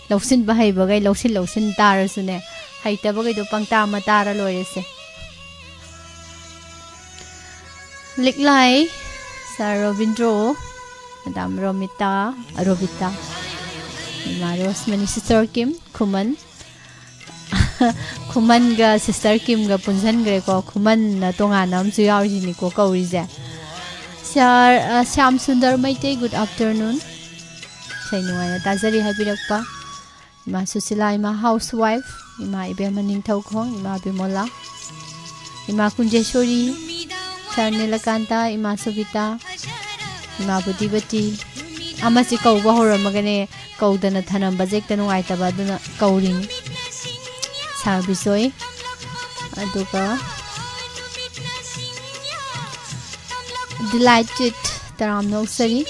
ꯂꯧꯁꯤꯟꯕ ꯍꯩꯕꯈꯩ ꯂꯧꯁꯤꯟ ꯂꯧꯁꯤꯟ ꯇꯥꯔꯁꯨꯅꯦ, ꯍꯩꯇꯕꯈꯩꯗꯣ ꯄꯪꯇꯥ ꯑꯃ ꯇꯥꯔ ꯂꯣꯏꯔꯦꯁꯦ꯫ ꯂꯤꯛꯂꯥꯏ ꯁꯥꯔ ꯔꯣꯕꯤꯟꯗ꯭ꯔꯣ, ꯃꯦꯗꯥꯝ ꯔꯣꯃꯤꯇꯥ, ꯔꯣꯕꯤꯇꯥ, ꯏꯃꯥ ꯔꯣꯁꯃꯅꯤ, ꯁꯤꯁꯇꯔ ꯀꯤꯝ, ꯈꯨꯃꯟ꯫ ꯈꯨꯃꯟꯒ ꯁꯤꯁꯇꯔ ꯀꯤꯝꯒ ꯄꯨꯟꯁꯤꯟꯈ꯭ꯔꯦꯀꯣ꯫ ꯈꯨꯃꯟꯅ ꯇꯣꯉꯥꯟꯅ ꯑꯃꯁꯨ ꯌꯥꯎꯔꯤꯁꯤꯅꯤꯀꯣ ꯀꯧꯔꯤꯁꯦ꯫ ꯁꯥꯔ, ꯑ, ꯁ꯭ꯌꯥꯝ ꯁꯨꯟꯗꯔ ꯃꯩꯇꯩ, good afternoon꯫ ꯏꯁꯩ ꯅꯨꯡꯉꯥꯏꯅ ꯇꯥꯖꯔꯤ ꯍꯥꯏꯕꯤꯔꯛꯄ꯫ ꯏꯃꯥ ꯁꯨꯁꯤꯂꯥ, ꯏꯃꯥ ꯍꯥꯎꯁ ꯋꯥꯏꯐ, ꯏꯃꯥ ꯏꯕꯦꯝꯃ ꯅꯤꯡꯊꯧꯈꯣꯡ, ꯏꯃꯥ ꯕꯤꯃꯣꯂꯥ, ꯏꯃꯥ ꯀꯨꯟꯖꯦꯁꯣꯔꯤ, ꯁꯥꯔ ꯅꯤꯂꯀꯥꯟꯇ, ꯏꯃꯥ ꯁꯣꯕꯤꯇꯥ, ꯏꯃꯥ ꯕꯨꯙꯤꯕꯇꯤ꯫ ꯑꯃꯁꯤ ꯀꯧꯕ ꯍꯧꯔꯝꯃꯒꯅꯦ, ꯀꯧꯗꯅ ꯊꯅꯝꯕꯁꯦ ꯍꯦꯛꯇ ꯅꯨꯡꯉꯥꯏꯇꯕ, ꯑꯗꯨꯅ ꯀꯧꯔꯤꯅꯤ꯫ ꯁꯥꯔ ꯕꯤꯖꯣꯏ, ꯑꯗꯨꯒ ꯗꯤꯂꯥꯏꯇꯦꯠ, ꯇꯔꯥꯝꯅ ꯑꯣꯛꯆꯔꯤ꯫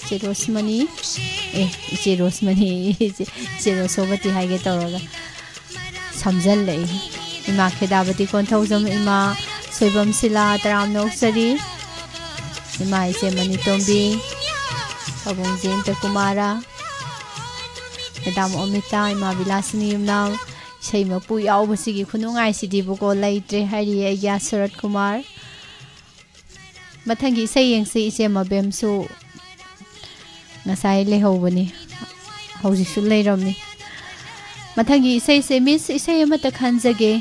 ꯏꯆꯦ ꯔꯣꯁꯃꯅꯤ, ꯑꯦ, ꯏꯆꯦ ꯔꯣꯁꯃꯅꯤ, ꯏꯆꯦ, ꯏꯆꯦ ꯔꯣꯁꯣꯕꯇꯤ ꯍꯥꯏꯒꯦ ꯇꯧꯔꯒ ꯁꯝꯖꯜꯂꯛꯏ꯫ ꯏꯃꯥ ꯈꯦꯗꯥꯕꯇꯤ ꯀꯣꯟꯊꯧꯖꯝ, ꯏꯃꯥ ꯁꯣꯏꯕꯝ ꯁꯤꯂꯥ, ꯇꯔꯥꯝꯅ ꯑꯣꯛꯆꯔꯤ꯫ ꯏꯃꯥ ꯏꯆꯦ ꯃꯅꯤꯇꯣꯝꯕꯤ, ꯄꯥꯕꯨꯡ ꯖꯌꯟꯇ ꯀꯨꯃꯥꯔ, ꯃꯦꯗꯥꯝ ꯑꯣꯃꯤꯇꯥ, ꯏꯃꯥ ꯕꯤꯂꯥꯁꯤꯅꯤ ꯌꯨꯝꯅꯥꯝ꯫ ꯏꯁꯩ ꯃꯄꯨ ꯌꯥꯎꯕꯁꯤꯒꯤ ꯈꯨꯅꯨꯡꯉꯥꯏꯁꯤꯗꯤꯕꯀꯣ ꯂꯩꯇ꯭ꯔꯦ ꯍꯥꯏꯔꯤꯌꯦ ꯑꯩꯒꯤ ꯁꯔꯠ ꯀꯨꯃꯥꯔ꯫ ꯃꯊꯪꯒꯤ ꯏꯁꯩ ꯌꯦꯡꯁꯤ꯫ ꯏꯆꯦ ꯃꯕꯦꯝꯁꯨ ꯉꯁꯥꯏ ꯂꯩꯍꯧꯕꯅꯤ, ꯍꯧꯖꯤꯛꯁꯨ ꯂꯩꯔꯝꯃꯤ꯫ ꯃꯊꯪꯒꯤ ꯏꯁꯩꯁꯦ, ꯃꯤꯁ, ꯏꯁꯩ ꯑꯃꯠꯇ ꯈꯟꯖꯒꯦ꯫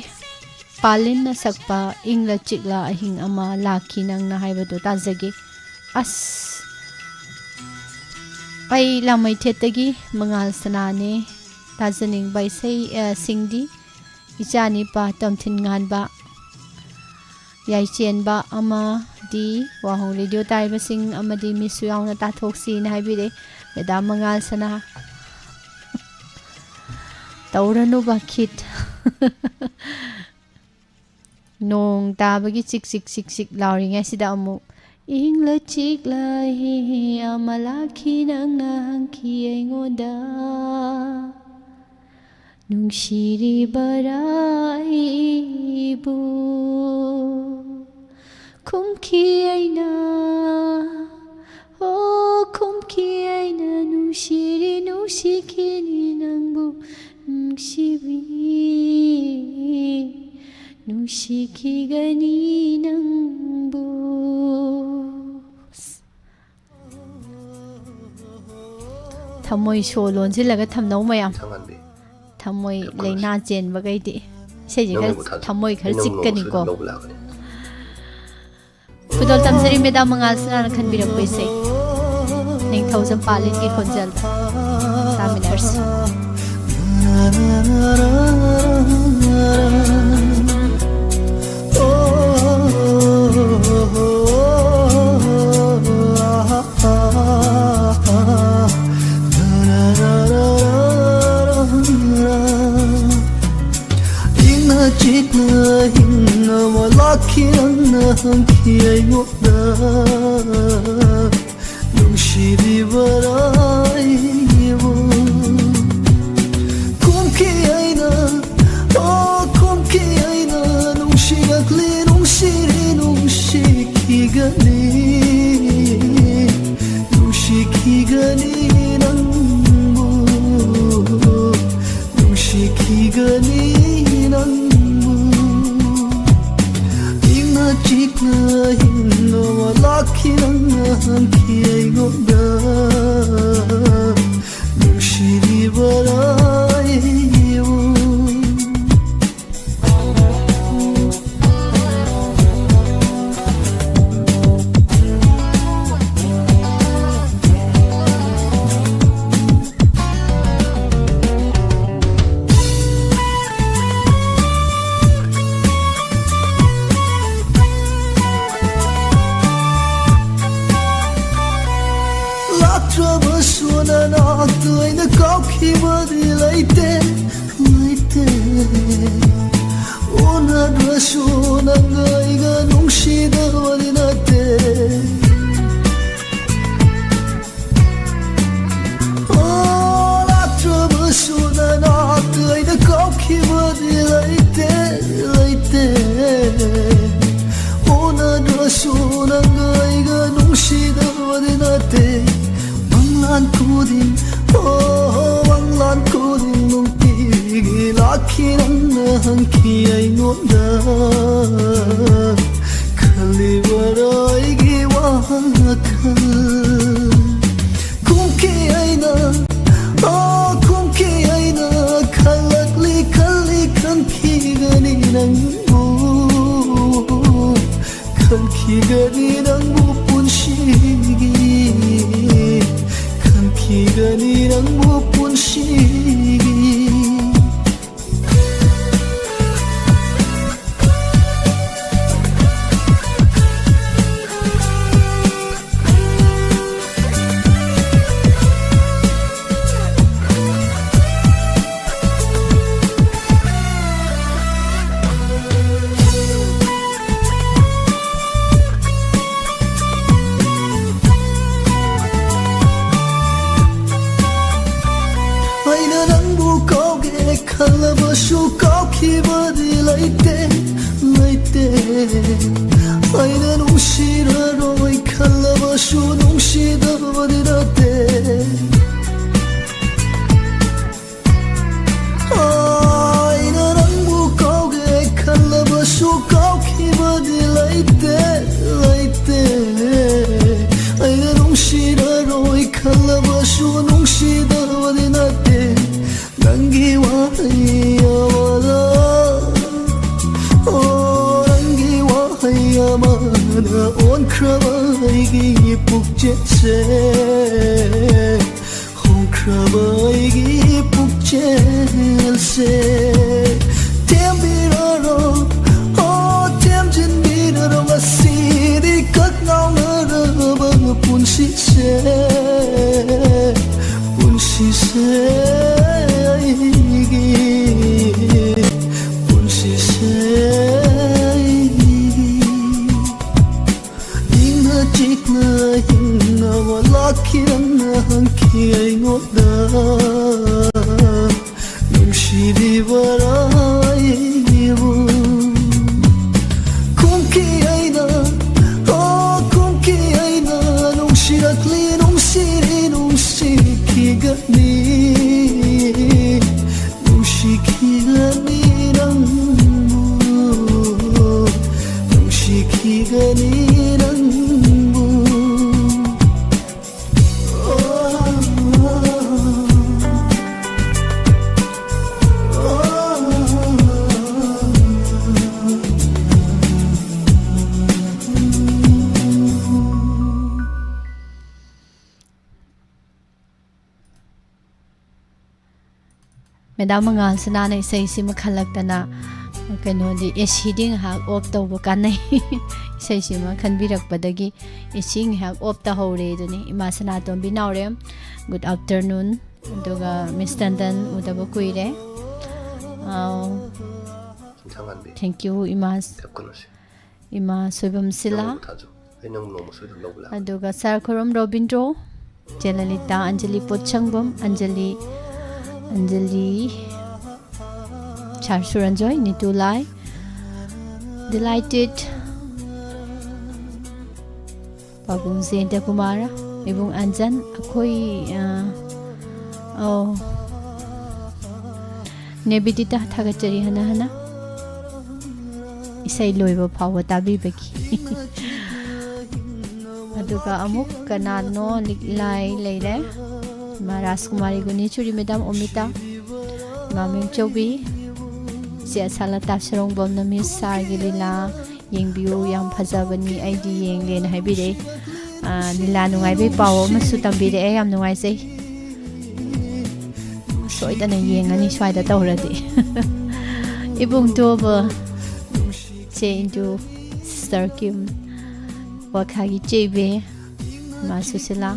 ꯄꯥꯂꯤꯟꯅ ꯁꯛꯄ "ꯏꯪꯂ ꯆꯤꯛꯂ ꯑꯍꯤꯡ ꯑꯃ ꯂꯥꯛꯈꯤ ꯅꯪꯅ" ꯍꯥꯏꯕꯗꯨ ꯇꯥꯖꯒꯦ꯫ ꯑꯁ, ꯑꯩ ꯂꯥꯃꯩꯊꯦꯠꯇꯒꯤ ꯃꯉꯥꯜ ꯁꯅꯥꯅꯦ꯫ ꯇꯥꯖꯅꯤꯡꯕ ꯏꯁꯩ, ꯑ, ꯁꯤꯡꯗꯤ ꯏꯆꯥ ꯅꯤꯄꯥ ꯇꯣꯝꯊꯤꯟ ꯉꯥꯟꯕ, ꯌꯥꯏꯆꯦꯟꯕ ꯑꯃꯗꯤ ꯋꯥꯍꯣꯡ ꯔꯦꯗꯤꯑꯣ ꯇꯥꯔꯤꯕꯁꯤꯡ ꯑꯃꯗꯤ ꯃꯤꯁꯁꯨ ꯌꯥꯎꯅ ꯇꯥꯊꯣꯛꯁꯤꯅ ꯍꯥꯏꯕꯤꯔꯦ꯫ ꯃꯦꯗꯥꯝ ꯃꯉꯥꯜ ꯁꯅꯥ꯫ ꯇꯧꯔꯅꯨꯕ ꯈꯤꯠ꯫ ꯅꯣꯡ ꯇꯥꯕꯒꯤ ꯆꯤꯛ ꯆꯤꯛ ꯆꯤꯛ ꯆꯤꯛ ꯂꯥꯎꯔꯤꯉꯩꯁꯤꯗ ꯑꯃꯨꯛ "ꯏꯪꯂ ꯆꯤꯛꯂ ꯍꯤ ꯑꯃ ꯂꯥꯛꯈꯤ ꯅꯪꯅ ꯍꯪꯈꯤ ꯑꯩꯉꯣꯟꯗ, ꯅꯨꯡꯁꯤꯔꯤꯕꯔꯥ ꯑꯩꯕꯨ?" ꯈꯨꯝꯈꯤ ꯑꯩꯅ, "ꯑꯣ" ꯈꯨꯝꯈꯤ ꯑꯩꯅ, ꯅꯨꯡꯁꯤꯔꯤ ꯅꯨꯡꯁꯤꯈꯤꯅꯤ ꯅꯪꯕꯨ ꯅꯨꯡꯁꯤꯕꯤ, ꯅꯨꯡꯁꯤꯈꯤꯒꯅꯤ ꯅꯪꯕꯨ꯫ ꯊꯃꯣꯏ ꯁꯣ ꯂꯣꯟꯁꯤꯜꯂꯒ ꯊꯝꯅꯧ ꯃꯌꯥꯝ꯫ ꯊꯃꯣꯏ ꯂꯥꯏꯅꯥ ꯆꯦꯟꯕꯈꯩꯗꯤ ꯏꯁꯩꯁꯦ ꯈꯔ, ꯊꯃꯣꯏ ꯈꯔ ꯆꯤꯛꯀꯅꯤꯀꯣ꯫ ꯈꯨꯗꯣꯜ ꯇꯝꯖꯔꯤ ꯃꯦꯗꯥꯝ ꯃꯉꯥꯜ ꯁꯅꯥꯅ ꯈꯟꯕꯤꯔꯛꯄ ꯏꯁꯩ, ꯅꯤꯡꯊꯧꯖꯝ ꯄꯥꯂꯤꯟꯒꯤ ꯈꯣꯟꯖꯦꯜꯗ ꯇꯥꯃꯤꯟꯅꯔꯁꯤ꯫ ꯏꯪꯅ ꯆꯤꯛꯅ ꯍꯤꯡꯅꯕ ꯂꯥꯛꯈꯤ ꯅꯪꯅ ꯍꯪꯈꯤ ꯑꯩꯉꯣꯟꯗ꯫ ꯅꯨꯡꯁꯤꯔꯤꯕꯔꯥ ꯑꯩꯕꯨ? ꯈꯨꯝꯈꯤ ꯑꯩꯅ, ꯑꯣ, ꯈꯨꯝꯈꯤ ꯑꯩꯅ, ꯅꯨꯡꯁꯤꯔꯛꯂꯤ, ꯅꯨꯡꯁꯤꯔꯤ, ꯅꯨꯡꯁꯤꯈꯤꯒꯅꯤ, ꯅꯨꯡꯁꯤꯈꯤꯒꯅꯤ ꯅꯪꯕꯨ, ꯅꯨꯡꯁꯤꯈꯤꯒꯅꯤ ꯅꯪꯕꯨ꯫ ꯏꯪꯅ ꯆꯤꯛꯅ ꯍꯤꯡꯅꯕ ꯂꯥꯛꯈꯤ ꯅꯪꯅ ꯍꯪꯈꯤ ꯑꯩꯉꯣꯟꯗ꯫ ꯅꯨꯡꯁꯤꯔꯤꯕꯔꯥ ꯑꯩꯕꯨ? ꯂꯥꯛꯇ꯭ꯔꯕꯁꯨ ꯅꯅꯥꯛꯇ ꯑꯩꯅ ꯀꯥꯎꯈꯤꯕꯗꯤ ꯂꯩꯇꯦ, ꯂꯩꯇꯦ꯫ ꯎꯅꯗ꯭ꯔꯁꯨ ꯅꯪꯒ ꯑꯩꯒ ꯅꯨꯡꯁꯤꯗꯕꯗꯤ ꯅꯠꯇꯦ꯫ ꯑꯣ, ꯂꯥꯛꯇ꯭ꯔꯕꯁꯨ ꯅꯅꯥꯛꯇ ꯑꯩꯅ ꯀꯥꯎꯈꯤꯕꯗꯤ ꯂꯩꯇꯦ, ꯂꯩꯇꯦ꯫ ꯎꯅꯗ꯭ꯔꯁꯨ ꯅꯪꯒ ꯑꯩꯒ ꯅꯨꯡꯁꯤꯗꯕꯗꯤ ꯅꯠꯇꯦ꯫ ꯃꯪꯂꯥꯟ ꯈꯨꯗꯤꯡ, ꯑꯣ, ꯃꯪꯂꯥꯟ ꯈꯨꯗꯤꯡ ꯅꯨꯡꯇꯤꯒꯤ ꯂꯥꯛꯈꯤ ꯅꯪꯅ ꯍꯪꯈꯤ ꯑꯩꯉꯣꯟꯗ꯫ ꯈꯜꯂꯤꯕꯔꯥ ꯑꯩꯒꯤ ꯋꯥꯈꯜ? ꯈꯨꯝꯈꯤ ꯑꯩꯅ, ꯑꯣ, ꯈꯨꯝꯈꯤ ꯑꯩꯅ, ꯈꯜꯂꯛꯂꯤ ꯈꯜꯂꯤ ꯈꯟꯈꯤꯒꯅꯤ ꯅꯪꯕꯨ꯫ ꯈꯟꯈꯤꯒꯅꯤ ꯅꯪꯕꯨ ꯄꯨꯟꯁꯤꯒꯤ, ꯈꯟꯈꯤꯒꯅꯤ ꯅꯪꯕꯨ ꯄꯨꯟꯁꯤꯒꯤ꯫ ꯑꯩꯅ ꯅꯪꯕꯨ ꯀꯥꯎꯒꯦ ꯈꯜꯂꯕꯁꯨ ꯀꯥꯎꯈꯤꯕꯗꯤ ꯂꯩꯇꯦ, ꯂꯩꯇꯦ꯫ ꯑꯩꯅ ꯅꯨꯡꯁꯤꯔꯔꯣꯏ ꯈꯜꯂꯕꯁꯨ ꯅꯨꯡꯁꯤꯗꯕꯗꯤ ꯅꯠꯇꯦ꯫ ꯑꯩꯅ ꯅꯪꯕꯨ ꯀꯥꯎꯒꯦ ꯈꯜꯂꯕꯁꯨ ꯀꯥꯎꯈꯤꯕꯗꯤ ꯂꯩꯇꯦ, ꯂꯩꯇꯦ꯫ ꯑꯩꯅ ꯅꯨꯡꯁꯤꯔꯔꯣꯏ ꯈꯜꯂꯕꯁꯨ ꯅꯨꯡꯁꯤꯗꯕꯗꯤ ꯅꯠꯇꯦ꯫ ꯅꯪꯒꯤ ꯋꯥꯍꯩ ꯑꯃꯅ, ꯑꯣ, ꯅꯪꯒꯤ ꯋꯥꯍꯩ ꯑꯃꯅ ꯑꯣꯟꯈ꯭ꯔꯕ ꯑꯩꯒꯤ ꯄꯨꯛꯆꯦꯜꯁꯦ꯫ ꯍꯣꯡꯈ꯭ꯔꯕ ꯑꯩꯒꯤ ꯄꯨꯛꯆꯦꯜꯁꯦ ꯊꯦꯝꯕꯤꯔꯔꯣ, ꯑꯣ, ꯊꯦꯝꯖꯤꯟꯕꯤꯔꯔꯣ꯫ ꯉꯁꯤꯗꯤ ꯀꯛꯉꯥꯎꯅꯔꯕ ꯄꯨꯟꯁꯤꯁꯦ, ꯄꯨꯟꯁꯤꯁꯦ ꯑꯩꯒꯤ, ꯄꯨꯟꯁꯤꯁꯦ ꯑꯩꯒꯤ꯫ ꯏꯪꯅ ꯆꯤꯛꯅ ꯍꯤꯡꯅꯕ ꯂꯥꯛꯈꯤ ꯅꯪꯅ ꯍꯪꯈꯤ ꯑꯩꯉꯣꯟꯗ꯫ ꯅꯨꯡꯁꯤꯔꯤꯕꯔꯥ ꯑꯩꯕꯨ? ꯈꯨꯝꯈꯤ ꯑꯩꯅ, ꯑꯣ, ꯈꯨꯝꯈꯤ ꯑꯩꯅ, ꯅꯨꯡꯁꯤꯔꯛꯂꯤ, ꯅꯨꯡꯁꯤꯔꯤ, ꯅꯨꯡꯁꯤ ꯃꯦꯗꯥꯝ ꯃꯉꯥꯜ ꯁꯅꯥꯅ ꯏꯁꯩꯁꯤꯃ ꯈꯜꯂꯛꯇꯅ, ꯀꯩꯅꯣꯗꯤ, ꯑꯦ ꯁꯤꯗꯤ ꯉꯥꯏꯍꯥꯛ ꯑꯣꯐ ꯇꯧꯕ ꯀꯥꯟꯅꯩ꯫ ꯏꯁꯩꯁꯤꯃ ꯈꯟꯕꯤꯔꯛꯄꯗꯒꯤ ꯑꯦ ꯁꯤ ꯉꯥꯏꯍꯥꯛ ꯑꯣꯐ ꯇꯧꯍꯧꯔꯦ ꯑꯗꯨꯅꯤ꯫ ꯏꯃꯥ ꯁꯅꯥꯇꯣꯝꯕꯤ ꯅꯥꯎꯔꯦꯝ, good afternoon꯫ ꯑꯗꯨꯒ ꯃꯤꯁ ꯇꯟꯗꯟ, ꯎꯗꯕ ꯀꯨꯏꯔꯦ꯫ ꯑꯥꯎ, ꯁꯤꯡꯊꯥꯉꯥꯟꯕꯤ꯫ Thank you, ꯏꯃꯥ꯫ ꯊꯦꯞꯀꯅꯨꯁꯦ꯫ ꯏꯃꯥ ꯁꯣꯏꯕꯝ ꯁꯤꯂꯥ꯫ ꯅꯪꯕꯨ ꯊꯥꯖꯧ꯫ ꯑꯩ ꯅꯪꯕꯨ ꯅꯣꯡꯃ ꯁꯣꯏꯗꯅ ꯂꯧꯕ ꯂꯥꯛꯀꯅꯤ꯫ ꯑꯗꯨꯒ ꯁꯥꯔ ꯈꯨꯔꯨꯝ ꯔꯣꯕꯤꯟꯗ꯭ꯔꯣ, ꯆꯦ ꯂꯂꯤꯇꯥ, ꯑꯟꯖꯂꯤ ꯄꯣꯠꯁꯪꯕꯝ, ꯑꯟꯖꯂꯤ, ꯑꯟꯖꯂꯤ, ꯁꯥꯔ ꯁꯨꯔꯟꯖꯣꯏ, ꯅꯤꯇꯨ ꯂꯥꯏ, ꯗꯤꯂꯥꯏꯇꯦꯠ, ꯄꯥꯕꯨꯡ ꯖꯦꯟꯇ ꯀꯨꯃꯥꯔ, ꯏꯕꯨꯡ ꯑꯟꯖꯟ, ꯑꯩꯈꯣꯏ, ꯑ, ꯑꯧ, ꯅꯦꯕꯤꯗꯤꯇꯥ, ꯊꯥꯒꯠꯆꯔꯤ ꯍꯟꯅ ꯍꯟꯅ꯫ ꯏꯁꯩ ꯂꯣꯏꯕ ꯐꯥꯎꯕ ꯇꯥꯕꯤꯕꯒꯤ꯫ ꯑꯗꯨꯒ ꯑꯃꯨꯛ ꯀꯅꯥꯅꯣ ꯂꯤꯛꯂꯥꯏ ꯂꯩꯔꯦ꯫ ꯏꯃꯥ ꯔꯥꯖꯀꯨꯃꯥꯔꯤ ꯒꯨꯅꯤꯆꯨꯔꯤ, ꯃꯦꯗꯥꯝ ꯑꯣꯃꯤꯇꯥ, ꯏꯃꯥ ꯃꯦꯝꯆꯧꯕꯤ, ꯏꯆꯦ ꯑꯁꯥꯂꯇꯥ ꯁꯔꯣꯡꯕꯝꯅ ꯃꯤꯁ ꯁꯥꯔꯒꯤ ꯂꯤꯂꯥ ꯌꯦꯡꯕꯤꯌꯨ, ꯌꯥꯝ ꯐꯖꯕꯅꯤ, ꯑꯩꯗꯤ ꯌꯦꯡꯂꯦꯅ ꯍꯥꯏꯕꯤꯔꯛꯏ꯫ ꯑꯥ, ꯂꯤꯂꯥ ꯅꯨꯡꯉꯥꯏꯕꯩ ꯄꯥꯎ ꯑꯃꯁꯨ ꯇꯝꯕꯤꯔꯛꯑꯦ, ꯌꯥꯝ ꯅꯨꯡꯉꯥꯏꯖꯩ꯫ ꯁꯣꯏꯗꯅ ꯌꯦꯡꯉꯅꯤ ꯁ꯭ꯋꯥꯏꯗ ꯇꯧꯔꯗꯤ꯫ ꯏꯕꯨꯡ ꯇꯣꯕ, ꯆꯦ ꯏꯟꯗꯨ, ꯁꯤꯁꯇꯔ ꯀꯤꯝ, ꯋꯥꯈꯥꯒꯤ ꯆꯦꯕꯦ, ꯏꯃꯥ ꯁꯨꯁꯤꯂꯥ,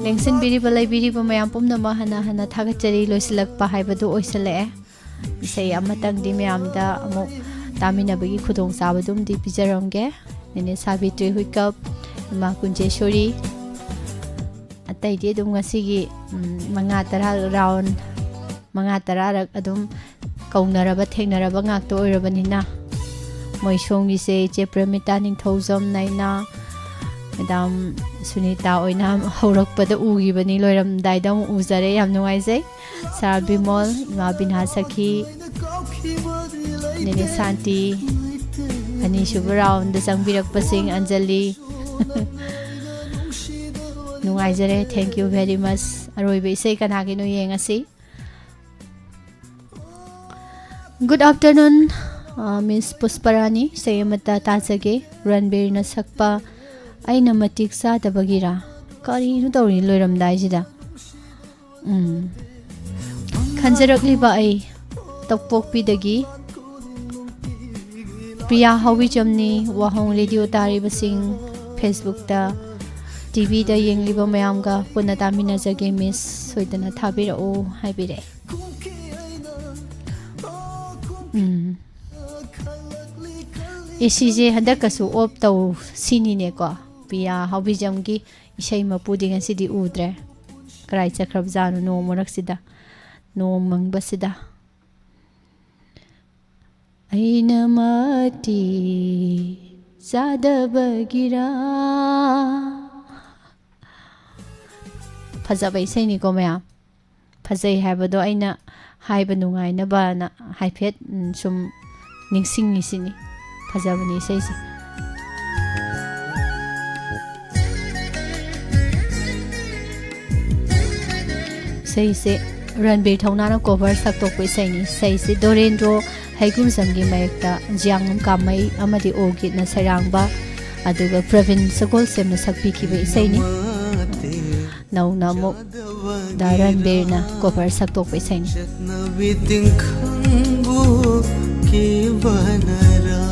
ꯂꯦꯡꯁꯤꯟꯕꯤꯔꯤꯕ, ꯂꯩꯕꯤꯔꯤꯕ ꯃꯌꯥꯝ ꯄꯨꯝꯅꯃꯛ ꯍꯟꯅ ꯍꯟꯅ ꯊꯥꯒꯠꯆꯔꯤ꯫ ꯂꯣꯏꯁꯤꯜꯂꯛꯄ ꯍꯥꯏꯕꯗꯨ ꯑꯣꯏꯁꯤꯜꯂꯛꯑꯦ꯫ ꯏꯁꯩ ꯑꯃꯇꯪꯗꯤ ꯃꯌꯥꯝꯗ ꯑꯃꯨꯛ ꯇꯥꯃꯤꯟꯅꯕꯒꯤ ꯈꯨꯗꯣꯡꯆꯥꯕꯗꯨꯝꯗꯤ ꯄꯤꯖꯔꯝꯒꯦ꯫ ꯅꯦꯅꯦ ꯁꯥꯕꯤꯇ꯭ꯔꯤ ꯍꯨꯏꯀꯞ, ꯏꯃꯥ ꯀꯨꯟꯖꯦꯁꯣꯔꯤ, ꯑꯇꯩꯗꯤ ꯑꯗꯨꯝ ꯉꯁꯤꯒꯤ, ꯎꯝ, ꯃꯉꯥ ꯇꯔꯥ ꯔꯥꯎꯟ, ꯃꯉꯥ ꯇꯔꯥꯔꯛ ꯑꯗꯨꯝ ꯀꯧꯅꯔꯕ, ꯊꯦꯡꯅꯔꯕ ꯉꯥꯛꯇ ꯑꯣꯏꯔꯕꯅꯤꯅ, ꯃꯣꯏ ꯁꯣꯝꯒꯤꯁꯦ ꯏꯆꯦ ꯄ꯭ꯔꯦꯃꯤꯇꯥ ꯅꯤꯡꯊꯧꯖꯝ, ꯅꯩꯅ, ꯃꯦꯗꯥꯝ ꯁꯨꯅꯤꯇꯥ ꯑꯣꯏꯅ ꯍꯧꯔꯛꯄꯗ ꯎꯈꯤꯕꯅꯤ, ꯂꯣꯏꯔꯝꯗꯥꯏꯗ ꯑꯃꯨꯛ ꯎꯖꯔꯦ, ꯌꯥꯝ ꯅꯨꯡꯉꯥꯏꯖꯩ꯫ ꯁꯥꯔ ꯕꯤꯃꯣꯜ, ꯏꯃꯥ ꯕꯤꯅꯥ ꯁꯈꯤ, ꯅꯦꯅꯦ ꯁꯥꯟꯇꯤ, ꯑꯅꯤꯁꯨꯕ ꯔꯥꯎꯟꯗ ꯆꯪꯕꯤꯔꯛꯄꯁꯤꯡ, ꯑꯟꯖꯂꯤ꯫ ꯅꯨꯡꯉꯥꯏꯖꯔꯦ, thank you very much꯫ ꯑꯔꯣꯏꯕ ꯏꯁꯩ ꯀꯅꯥꯒꯤꯅꯣ ꯌꯦꯡꯉꯁꯤ꯫ Good afternoon, ꯑ, ꯃꯤꯁ ꯄꯨꯁꯄꯔꯥꯅꯤ꯫ ꯏꯁꯩ ꯑꯃꯇ ꯇꯥꯖꯒꯦ, ꯔꯟꯕꯤꯔꯅ ꯁꯛꯄ "ꯑꯩꯅ ꯃꯇꯤꯛ ꯆꯥꯗꯕꯒꯤꯔꯥ"꯫ ꯀꯔꯤꯅꯣ ꯇꯧꯔꯤ ꯂꯣꯏꯔꯝꯗꯥꯏꯁꯤꯗ? ꯎꯝ꯫ ꯍꯟꯖꯔꯛꯂꯤꯕ ꯑꯩ ꯇꯧꯄꯣꯛꯄꯤꯗꯒꯤ ꯄ꯭ꯔꯤꯌꯥ ꯍꯥꯎꯕꯤꯖꯝꯅꯤ꯫ ꯋꯥꯍꯣꯡ ꯔꯦꯗꯤꯑꯣ ꯇꯥꯔꯤꯕꯁꯤꯡ, ꯐꯦꯁꯕꯨꯛꯇ, ꯇꯤꯚꯤꯗ ꯌꯦꯡꯂꯤꯕ ꯃꯌꯥꯝꯒ ꯄꯨꯟꯅ ꯇꯥꯃꯤꯟꯅꯖꯒꯦ ꯃꯤꯁ, ꯁꯣꯏꯗꯅ ꯊꯥꯕꯤꯔꯛꯎ ꯍꯥꯏꯕꯤꯔꯛꯑꯦ꯫ ꯎꯝ꯫ ꯑꯦ ꯁꯤꯁꯦ ꯍꯟꯗꯛꯀꯁꯨ ꯑꯣꯐ ꯇꯧ ꯁꯤꯅꯤꯅꯦꯀꯣ꯫ ꯄ꯭ꯔꯤꯌꯥ ꯍꯥꯎꯕꯤꯖꯝꯒꯤ ꯏꯁꯩ ꯃꯄꯨꯗꯤ ꯉꯁꯤꯗꯤ ꯎꯗ꯭ꯔꯦ꯫ ꯀꯔꯥꯏ ꯆꯠꯈ꯭ꯔꯕꯖꯥꯠꯅꯣ ꯅꯣꯡ ꯃꯔꯛꯁꯤꯗ? ꯅꯣꯡ ꯃꯪꯕꯁꯤꯗ꯫ ꯑꯩꯅ ꯃꯇꯤꯛ ꯆꯥꯗꯕꯒꯤꯔꯥ? ꯐꯖꯕ ꯏꯁꯩꯅꯤꯀꯣ ꯃꯌꯥꯝ꯫ ꯐꯖꯩ ꯍꯥꯏꯕꯗꯣ ꯑꯩꯅ ꯍꯥꯏꯕ ꯅꯨꯡꯉꯥꯏꯅꯕꯅ ꯍꯥꯏꯐꯦꯠ, ꯎꯝ, ꯁꯨꯝ ꯅꯤꯡꯁꯤꯡꯉꯤꯁꯤꯅꯤ꯫ ꯐꯖꯕꯅꯤ ꯏꯁꯩꯁꯦ꯫ ꯏꯁꯩꯁꯦ ꯔꯟꯕꯤꯔ ꯊꯧꯅꯥꯅ ꯀꯣꯚꯔ ꯁꯛꯇꯣꯛꯄ ꯏꯁꯩꯅꯤ꯫ ꯏꯁꯩꯁꯤ ꯗꯣꯔꯦꯟꯗ꯭ꯔꯣ ꯍꯩꯒ꯭ꯔꯨꯖꯝꯒꯤ ꯃꯌꯦꯛꯇ ꯖꯤꯌꯥꯡꯂꯝ ꯀꯥꯃꯩ ꯑꯃꯗꯤ ꯑꯣꯒꯤꯠꯅ ꯁꯩꯔꯥꯡꯕ, ꯑꯗꯨꯒ ꯄ꯭ꯔꯕꯤꯟ ꯁꯒꯣꯜꯁꯦꯝꯅ ꯁꯛꯄꯤꯈꯤꯕ ꯏꯁꯩꯅꯤ꯫ ꯅꯧꯅ ꯑꯃꯨꯛ ꯗꯥ ꯔꯟꯕꯤꯔꯅ ꯀꯣꯚꯔ ꯁꯛꯇꯣꯛꯄ ꯏꯁꯩꯅꯤ꯫ ꯆꯠꯅꯕꯤ ꯇꯤꯡꯈꯪꯕꯨ ꯀꯤꯕꯅꯔꯥ?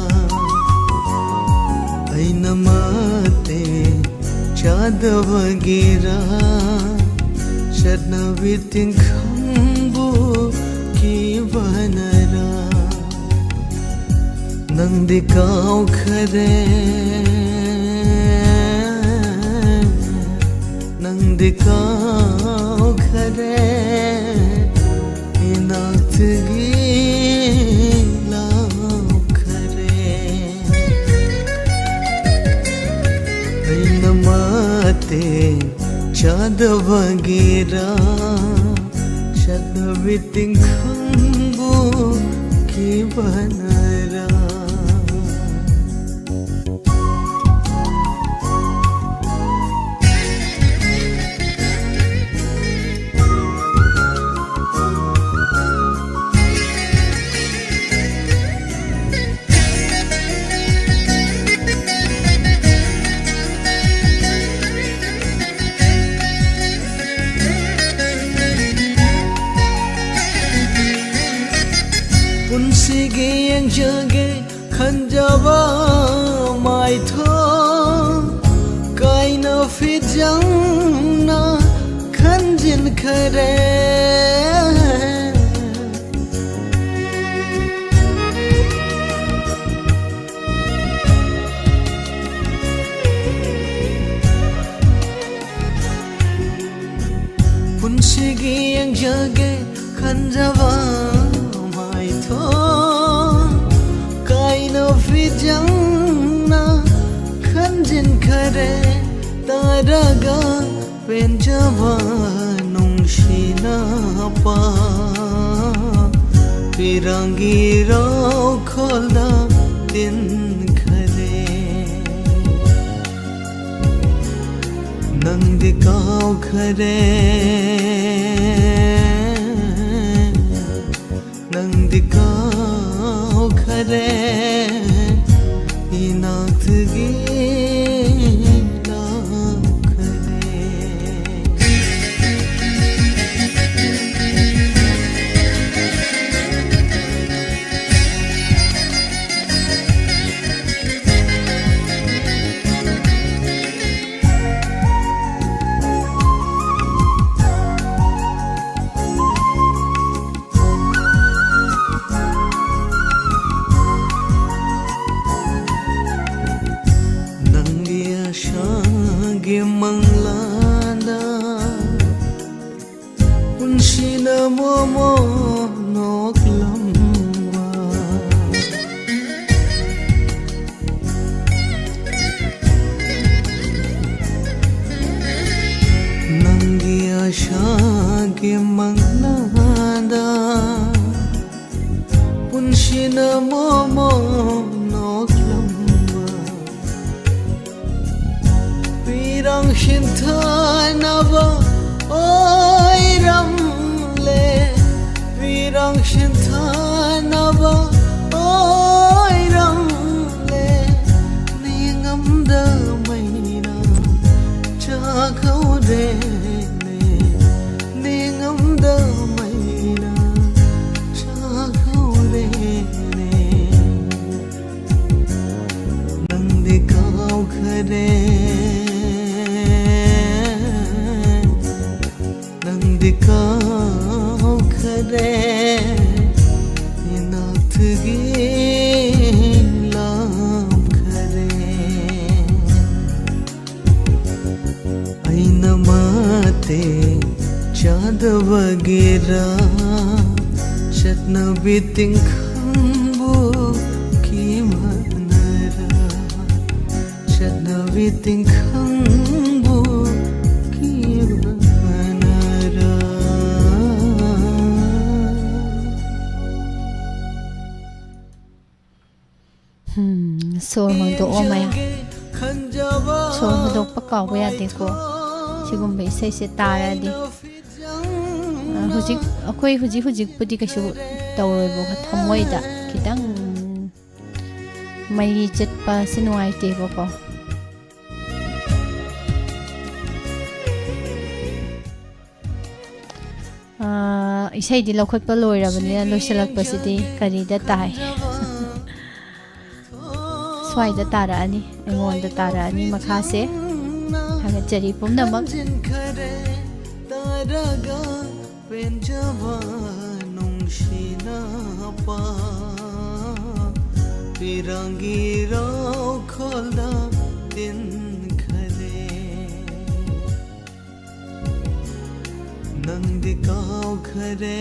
ꯑꯩꯅ ꯃꯇꯦꯡ ꯆꯥꯗꯕꯒꯤꯔꯥ? ꯆꯠꯅꯕꯤ ꯇꯤꯡꯈꯪꯕꯨ ꯀꯤꯕꯅꯔꯥ? ꯅꯪꯗꯤ ꯀꯥꯎꯈꯔꯦ, ꯅꯪꯗꯤ ꯀꯥꯎꯈꯔꯦ, ꯏꯅꯥꯛꯇꯒꯤ ꯂꯥꯎꯈꯔꯦ꯫ ꯑꯩꯅ ꯃꯇꯦꯡ ꯆꯥꯗꯕꯒꯤꯔꯥ? ꯆꯠꯅꯕꯤ ꯇꯤꯡꯈꯪꯕꯨ ꯀꯤꯕꯅꯔꯥ? ꯄꯨꯟꯁꯤꯒꯤ ꯌꯦꯡꯖꯒꯦ ꯈꯟꯖꯕ ꯃꯥꯏꯊꯣꯡ ꯀꯥꯏꯅ ꯐꯤꯖꯪꯅ ꯈꯟꯖꯤꯟꯈꯔꯦ꯫ ꯄꯨꯟꯁꯤꯒꯤ ꯌꯦꯡꯖꯒꯦ ꯈꯟꯖꯕ ꯃꯥꯏꯊꯣꯡ ꯀꯥꯏꯅ ꯐꯤꯖꯪꯅ ꯈꯟꯖꯤꯟꯈꯔꯦ꯫ ꯇꯥꯔꯒ ꯄꯦꯟꯖꯕ ꯅꯨꯡꯁꯤꯅꯕ ꯄꯤꯔꯥꯡꯒꯤ ꯔꯧꯈꯣꯜꯗ ꯇꯤꯟꯈꯔꯦ꯫ ꯅꯪꯗꯤ ꯀꯥꯎꯈꯔꯦ, ꯅꯪꯗꯤ ꯀꯥꯎꯈꯔꯦ, ꯏꯅꯥꯛꯇꯒꯤ ꯂꯥꯛꯈꯔꯦ꯫ ꯅꯪꯒꯤ ꯑꯥꯁꯥꯒꯤ ꯃꯪꯂꯥꯟꯗ ꯄꯨꯟꯁꯤꯅ ꯃꯣꯃꯣ ꯅꯣꯛꯂꯝꯕ꯫ ꯅꯪꯒꯤ ꯑꯥꯁꯥꯒꯤ ꯃꯪꯂꯥꯟꯗ ꯄꯨꯟꯁꯤꯅ ꯃꯣꯃꯣ ꯅꯣꯛꯂꯝꯕ꯫ ꯄꯤꯔꯥꯡ ꯁꯤꯟꯊꯥꯅꯕ ꯑꯣꯏꯔꯝꯂꯦ, ꯄꯤꯔꯥꯡ ꯁꯤꯟꯊꯥꯅꯕ ꯑꯣꯏꯔꯝꯂꯦ꯫ ꯅꯤꯡꯉꯝꯗ ꯃꯩꯅ ꯆꯥꯛꯍꯧꯔꯦꯅꯦ, ꯅꯤꯡꯉꯝꯗ ꯃꯩꯅ ꯆꯥꯛꯍꯧꯔꯦ꯫ ꯏꯅꯥꯛꯇꯒꯤ ꯂꯥꯞꯈꯔꯦ꯫ ꯑꯩꯅ ꯃꯇꯦꯡ ꯆꯥꯗꯕꯒꯤꯔ, ꯆꯠꯅꯕꯤ ꯇꯤꯡꯈꯪꯕꯨ ꯀꯤꯃꯟꯅꯔ, ꯆꯠꯅꯕꯤ ꯇꯤꯡꯈꯪꯕꯨ ꯀꯤꯃꯟꯅꯔ꯫ ꯁꯣꯔ ꯍꯣꯟꯗꯣꯛꯑꯣ ꯃꯌꯥꯝ꯫ ꯁꯣꯔ ꯍꯣꯟꯗꯣꯛꯄ ꯀꯥꯎꯕ ꯌꯥꯗꯦꯀꯣ꯫ ꯁꯤꯒꯨꯝꯕ ꯏꯁꯩꯁꯦ ꯇꯥꯔꯗꯤ꯫ ꯑ, ꯍꯧꯖꯤꯛ, ꯑꯩꯈꯣꯏ ꯍꯧꯖꯤꯛ ꯍꯧꯖꯤꯛꯄꯨꯗꯤ ꯀꯩꯁꯨ ꯇꯧꯔꯣꯏꯕꯀꯣ꯫ ꯊꯃꯣꯏꯗ ꯈꯤꯇꯪ ꯃꯩ ꯆꯠꯄꯁꯦ ꯅꯨꯡꯉꯥꯏꯇꯦꯕꯀꯣ꯫ ꯑ, ꯏꯁꯩꯗꯤ ꯂꯧꯈꯠꯄ ꯂꯣꯏꯔꯕꯅꯤꯅ ꯂꯣꯏꯁꯤꯜꯂꯛꯄꯁꯤꯗꯤ ꯀꯔꯤꯗ ꯇꯥꯏ? ꯁ꯭ꯋꯥꯏꯗ ꯇꯥꯔꯛꯑꯅꯤ, ꯑꯩꯉꯣꯟꯗ ꯇꯥꯔꯛꯑꯅꯤ ꯃꯈꯥꯁꯦ꯫ ꯊꯥꯒꯠꯆꯔꯤ ꯄꯨꯝꯅꯃꯛ꯫ ꯄꯦꯟꯖꯕ ꯅꯨꯡꯁꯤꯅꯕ ꯄꯤꯔꯥꯡꯒꯤ ꯔꯧꯈꯣꯜꯗ ꯇꯤꯟꯈꯔꯦ꯫ ꯅꯪꯗꯤ ꯀꯥꯎꯈꯔꯦ꯫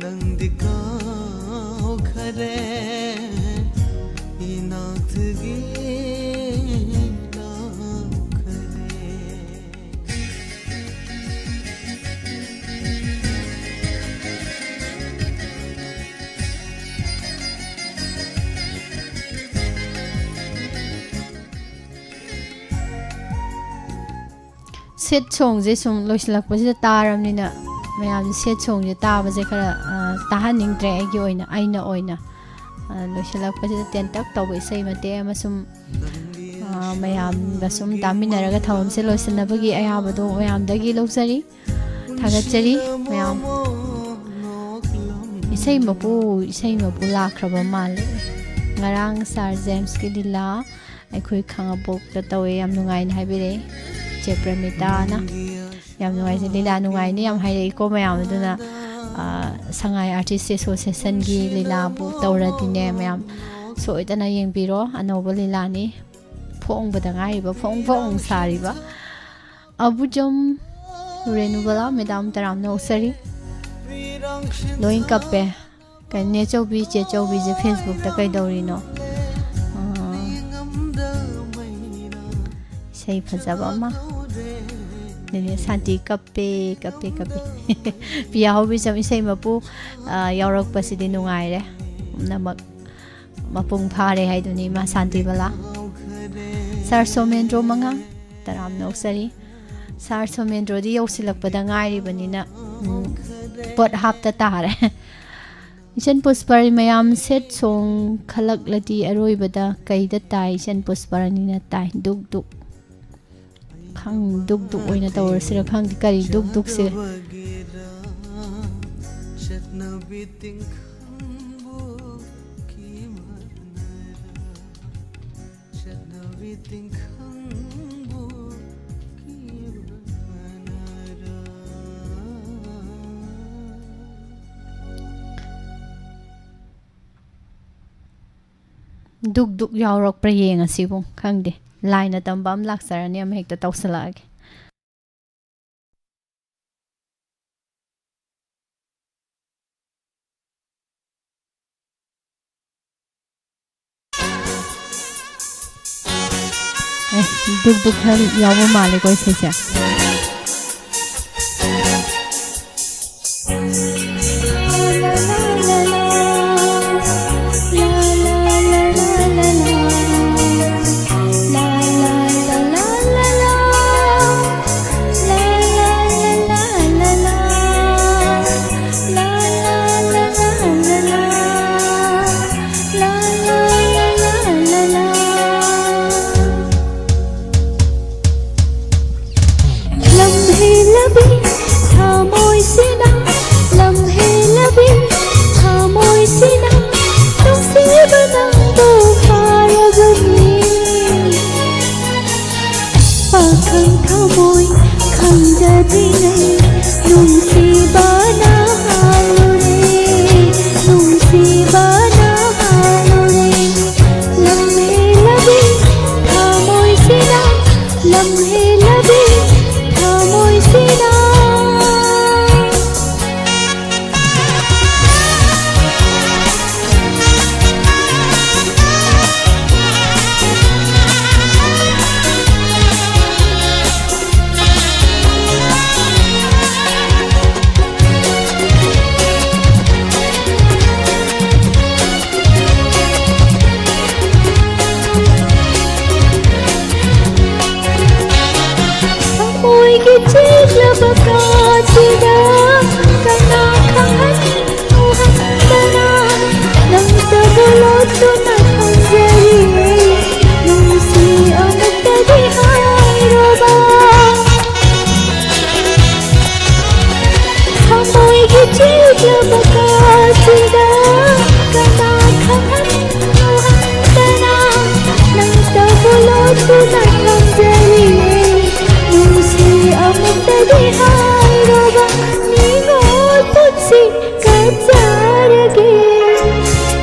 ꯅꯪꯗꯤ ꯀꯥꯎꯈꯔꯦ, ꯏꯅꯥꯛꯇꯒꯤ ꯂꯥꯞꯈꯔꯦ꯫ ꯁꯦꯠ ꯁꯣꯡꯁꯦ ꯁꯨꯝ ꯂꯣꯏꯁꯤꯜꯂꯛꯄꯁꯤꯗ ꯇꯥꯔꯕꯅꯤꯅ, ꯃꯌꯥꯝꯁꯦ ꯁꯦꯠ ꯁꯣꯡꯁꯦ ꯇꯥꯕꯁꯦ ꯈꯔ, ꯑ, ꯇꯥꯍꯟꯅꯤꯡꯗ꯭ꯔꯦ꯫ ꯑꯩꯒꯤ ꯑꯣꯏꯅ, ꯑꯩꯅ ꯑꯣꯏꯅ, ꯑ, ꯂꯣꯏꯁꯤꯜꯂꯛꯄꯁꯤꯗ ꯇꯦꯟꯇꯛ ꯇꯧꯕ ꯏꯁꯩ ꯃꯇꯦꯛ ꯑꯃ ꯁꯨꯝ, ꯑ, ꯃꯌꯥꯝꯒ ꯁꯨꯝ ꯇꯥꯃꯤꯟꯅꯔꯒ ꯊꯧꯔꯝꯁꯦ ꯂꯣꯏꯁꯤꯟꯅꯕꯒꯤ ꯑꯌꯥꯕꯗꯣ ꯃꯌꯥꯝꯗꯒꯤ ꯂꯧꯖꯔꯤ꯫ ꯊꯥꯒꯠꯆꯔꯤ ꯃꯌꯥꯝ꯫ ꯏꯁꯩ ꯃꯄꯨ, ꯏꯁꯩ ꯃꯄꯨ ꯂꯥꯛꯈ꯭ꯔꯕ ꯃꯥꯜꯂꯦ꯫ ꯉꯔꯥꯡ ꯁꯥꯔ ꯖꯦꯝꯁꯀꯤ ꯂꯤꯂꯥ ꯑꯩꯈꯣꯏ ꯈꯥꯉꯕꯣꯛꯇ ꯇꯧꯋꯦ, ꯌꯥꯝ ꯅꯨꯡꯉꯥꯏꯅ ꯍꯥꯏꯕꯤꯔꯛꯑꯦ ꯏꯆꯦ ꯄ꯭ꯔꯃꯤꯇꯥꯅ꯫ ꯌꯥꯝ ꯅꯨꯡꯉꯥꯏꯖꯩ꯫ ꯂꯤꯂꯥ ꯅꯨꯡꯉꯥꯏꯅꯤ ꯌꯥꯝ ꯍꯥꯏꯔꯛꯏꯀꯣ ꯃꯌꯥꯝ꯫ ꯑꯗꯨꯅ, ꯑ, ꯁꯉꯥꯏ Artist Association ꯒꯤ ꯂꯤꯂꯥꯕꯨ ꯇꯧꯔꯗꯤꯅꯦ, ꯃꯌꯥꯝ ꯁꯣꯏꯗꯅ ꯌꯦꯡꯕꯤꯔꯣ꯫ ꯑꯅꯧꯕ ꯂꯤꯂꯥꯅꯤ꯫ ꯐꯣꯡꯕꯗ ꯉꯥꯏꯔꯤꯕ, ꯐꯣꯡ ꯐꯣꯡ ꯁꯥꯔꯤꯕ꯫ ꯑꯕꯨꯖꯝ ꯔꯦꯅꯨꯕꯂꯥ ꯃꯦꯗꯥꯝ ꯇꯔꯥꯝꯅ ꯑꯣꯛꯆꯔꯤ꯫ ꯂꯣꯏ ꯀꯞꯄꯦ꯫ ꯀꯩꯅꯣ, ꯅꯦ ꯆꯧꯕꯤ, ꯆꯦ ꯆꯧꯕꯤꯁꯦ Facebook ꯇ ꯀꯩꯗꯧꯔꯤꯅꯣ? ꯑꯥ, ꯏꯁꯩ ꯐꯖꯕ ꯑꯃ꯫ ꯑꯗꯨꯅꯦ ꯁꯥꯟꯇꯤ ꯀꯞꯄꯦ, ꯀꯞꯄꯦ, ꯀꯞꯄꯦ꯫ ꯄꯤꯌꯥ ꯍꯧꯕꯤꯆꯝ ꯏꯁꯩ ꯃꯄꯨ, ꯑꯥ, ꯌꯥꯎꯔꯛꯄꯁꯤꯗꯤ ꯅꯨꯡꯉꯥꯏꯔꯦ꯫ ꯄꯨꯝꯅꯃꯛ ꯃꯄꯨꯡ ꯐꯥꯔꯦ ꯍꯥꯏꯗꯨꯅꯤ ꯏꯃꯥ ꯁꯥꯟꯇꯤꯕꯂꯥ꯫ ꯁꯥꯔ ꯁꯣꯃꯦꯟꯗ꯭ꯔꯣ ꯃꯉꯥꯡ, ꯇꯔꯥꯝꯅ ꯑꯣꯛꯆꯔꯤ꯫ ꯁꯥꯔ ꯁꯣꯃꯦꯟꯗ꯭ꯔꯣꯗꯤ ꯌꯧꯁꯤꯜꯂꯛꯄꯗ ꯉꯥꯏꯔꯤꯕꯅꯤꯅ, ꯎꯝ, ꯄꯣꯠ ꯍꯥꯞꯇ ꯇꯥꯔꯦ꯫ ꯏꯆꯟ ꯄꯨꯁꯄꯔꯤ ꯃꯌꯥꯝ ꯁꯦꯠ ꯁꯣꯡ ꯈꯜꯂꯛꯂꯗꯤ ꯑꯔꯣꯏꯕꯗ ꯀꯩꯗ ꯇꯥꯏ? ꯏꯆꯟ ꯄꯨꯁꯄꯔꯅꯤꯅ ꯇꯥꯏ꯫ ꯗꯨꯛ ꯗꯨꯛ꯫ ꯈꯪ-, ꯗꯨꯛ ꯗꯨꯛ ꯑꯣꯏꯅ ꯇꯧꯔꯁꯤꯔ ꯈꯪꯗꯦ꯫ ꯀꯔꯤ ꯗꯨꯛ ꯗꯨꯛꯁꯦ? ꯗꯨꯛ ꯗꯨꯛ ꯌꯥꯎꯔꯛꯄ꯭ꯔꯥ ꯌꯦꯡꯉꯁꯤꯕꯨ꯫ ꯈꯪꯗꯦ꯫ ꯂꯥꯏꯅ ꯇꯝꯕ ꯑꯃ ꯂꯥꯛꯆꯔꯅꯤ, ꯑꯃ ꯍꯦꯛꯇ ꯇꯧꯁꯜꯂꯛꯑꯒꯦ꯫ ꯑꯦ, ꯗꯨꯛ ꯗꯨꯛ ꯈꯔ ꯌꯥꯎꯕ ꯃꯥꯜꯂꯦꯀꯣ ꯏꯁꯩꯁꯦ꯫ ꯑꯩꯒꯤ ꯆꯦꯛꯂꯕ ꯀꯥꯁꯤꯗ ꯀꯅꯥ ꯈꯪꯍꯟꯅꯨ ꯍꯟꯗꯅ ꯅꯪꯇꯕꯨ ꯂꯣꯠꯇꯨꯅ ꯊꯝꯖꯔꯤꯅꯦ꯫ ꯅꯨꯡꯁꯤ ꯑꯃꯨꯛꯇꯗꯤ ꯍꯥꯏꯔꯕ ꯅꯤꯡꯉꯣꯜ ꯄꯨꯟꯁꯤ ꯀꯠꯆꯔꯒꯦ,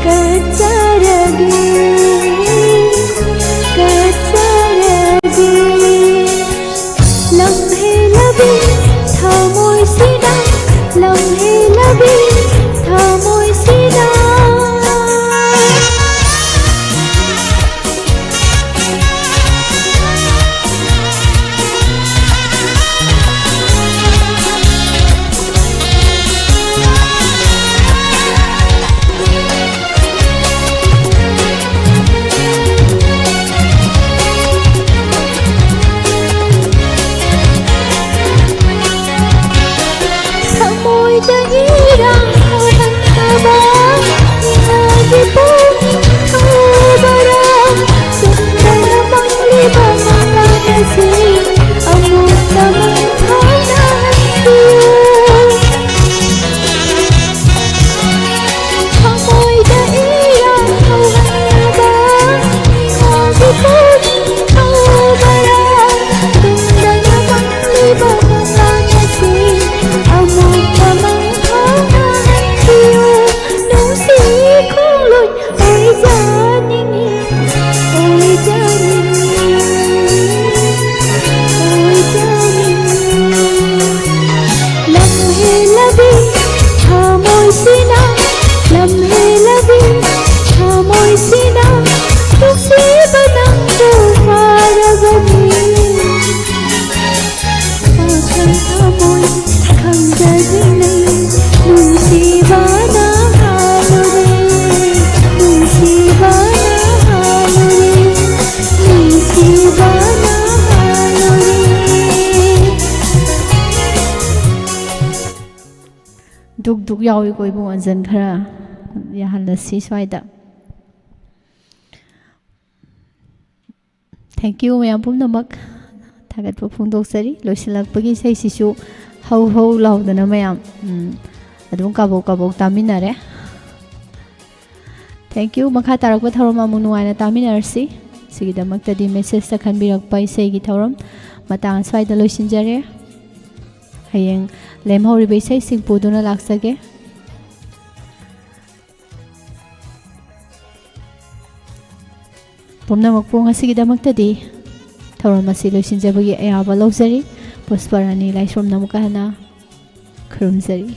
ꯀꯠꯆꯔꯒꯦ, ꯀꯠꯆꯔꯒꯦ꯫ ꯂꯝꯍꯦꯜꯂꯕꯤ ꯊꯃꯣꯏꯁꯤꯅ, ꯂꯝꯍꯦꯜꯂꯕꯤ ꯊꯃꯣꯏꯁꯤꯅ꯫ ꯊꯃꯣꯏꯗ ꯏꯔꯥꯡ ꯍꯧꯍꯟꯅꯕ ꯏꯉꯥꯒꯤ ꯄꯨꯛꯅꯤꯡ ꯍꯧꯕꯔ? ꯇꯨꯝꯗꯅ ꯃꯪꯂꯤꯕ ꯃꯪꯂꯥꯟ ꯑꯁꯤ ꯑꯃꯨꯛꯇ ꯃꯪꯐꯥꯎꯅꯍꯟꯕꯤꯌꯨ꯫ ꯊꯃꯣꯏꯗ ꯏꯔꯥꯡ ꯍꯧꯍꯟꯅꯕ ꯏꯉꯥꯒꯤ ꯄꯨꯛꯅꯤꯡ ꯍꯧꯕꯔ? ꯇꯨꯝꯗꯅ ꯃꯪꯂꯤꯕ ꯃꯪꯂꯥꯟ ꯑꯁꯤ ꯑꯃꯨꯛꯇ ꯃꯪꯐꯥꯎꯅꯍꯟꯕꯤꯌꯨ꯫ ꯅꯨꯡꯁꯤ ꯈꯣꯡꯂꯣꯏ ꯑꯣꯏꯖꯅꯤꯡꯉꯤ, ꯑꯣꯏꯖꯅꯤꯡꯉꯤ, ꯑꯣꯏꯖꯅꯤꯡꯉꯤ꯫ ꯂꯝꯍꯦꯜꯂꯕꯤ ꯊꯃꯣꯏꯁꯤꯅ, ꯂꯝꯍꯦꯜꯂꯕꯤ ꯊꯃꯣꯏꯁꯤꯅ ꯅꯨꯡꯁꯤꯕ ꯅꯪꯕꯨ ꯐꯥꯔꯕꯅꯤ꯫ ꯋꯥꯈꯜ ꯊꯃꯣꯏ ꯈꯪꯖꯗ꯭ꯔꯤꯉꯩ ꯅꯨꯡꯁꯤꯕꯅ ꯍꯥꯜꯂꯨꯔꯦ, ꯅꯨꯡꯁꯤꯕꯅ ꯍꯥꯜꯂꯨꯔꯦ, ꯅꯨꯡꯁꯤꯕꯅ ꯍꯥꯜꯂꯨꯔꯦ꯫ ꯗꯨꯛ ꯗꯨꯛ ꯌꯥꯎꯏꯀꯣ ꯏꯕꯨꯡ ꯑꯟꯖꯟ, ꯈꯔ ꯌꯥꯍꯜꯂꯁꯤ ꯁ꯭ꯋꯥꯏꯗ꯫ Thank you ꯃꯌꯥꯝ ꯄꯨꯝꯅꯃꯛ꯫ ꯊꯥꯒꯠꯄ ꯐꯣꯡꯗꯣꯛꯆꯔꯤ꯫ ꯂꯣꯏꯁꯤꯜꯂꯛꯄꯒꯤ ꯏꯁꯩꯁꯤꯁꯨ ꯍꯧ ꯍꯧ ꯂꯥꯎꯗꯅ ꯃꯌꯥꯝ, ꯎꯝ, ꯑꯗꯨꯝ ꯀꯥꯕꯣꯛ ꯀꯥꯕꯣꯛ ꯇꯥꯃꯤꯟꯅꯔꯦ꯫ Thank you꯫ ꯃꯈꯥ ꯇꯥꯔꯛꯄ ꯊꯧꯔꯝ ꯑꯃꯨꯛ ꯅꯨꯡꯉꯥꯏꯅ ꯇꯥꯃꯤꯟꯅꯔꯁꯤ꯫ ꯁꯤꯒꯤꯗꯃꯛꯇꯗꯤ message ꯇ ꯈꯟꯕꯤꯔꯛꯄ ꯏꯁꯩꯒꯤ ꯊꯧꯔꯝ ꯃꯇꯥꯡ ꯑꯁ꯭ꯋꯥꯏꯗ ꯂꯣꯏꯁꯤꯟꯖꯔꯦ꯫ ꯍꯌꯦꯡ ꯂꯦꯝꯍꯧꯔꯤꯕ ꯏꯁꯩꯁꯤꯡ ꯄꯨꯗꯨꯅ ꯂꯥꯛꯆꯒꯦ꯫ ꯄꯨꯝꯅꯃꯛꯄꯨ ꯉꯁꯤꯒꯤꯗꯃꯛꯇꯗꯤ ꯊꯧꯔꯝ ꯑꯁꯤ ꯂꯣꯏꯁꯤꯟꯖꯕꯒꯤ ꯑꯌꯥꯕ ꯂꯧꯖꯔꯤ꯫ ꯄꯨꯁꯄꯔꯥꯅꯤ ꯂꯥꯏꯁ꯭ꯔꯝꯅ ꯑꯃꯨꯛꯀ ꯍꯟꯅ ꯈꯨꯔꯨꯝꯖꯔꯤ꯫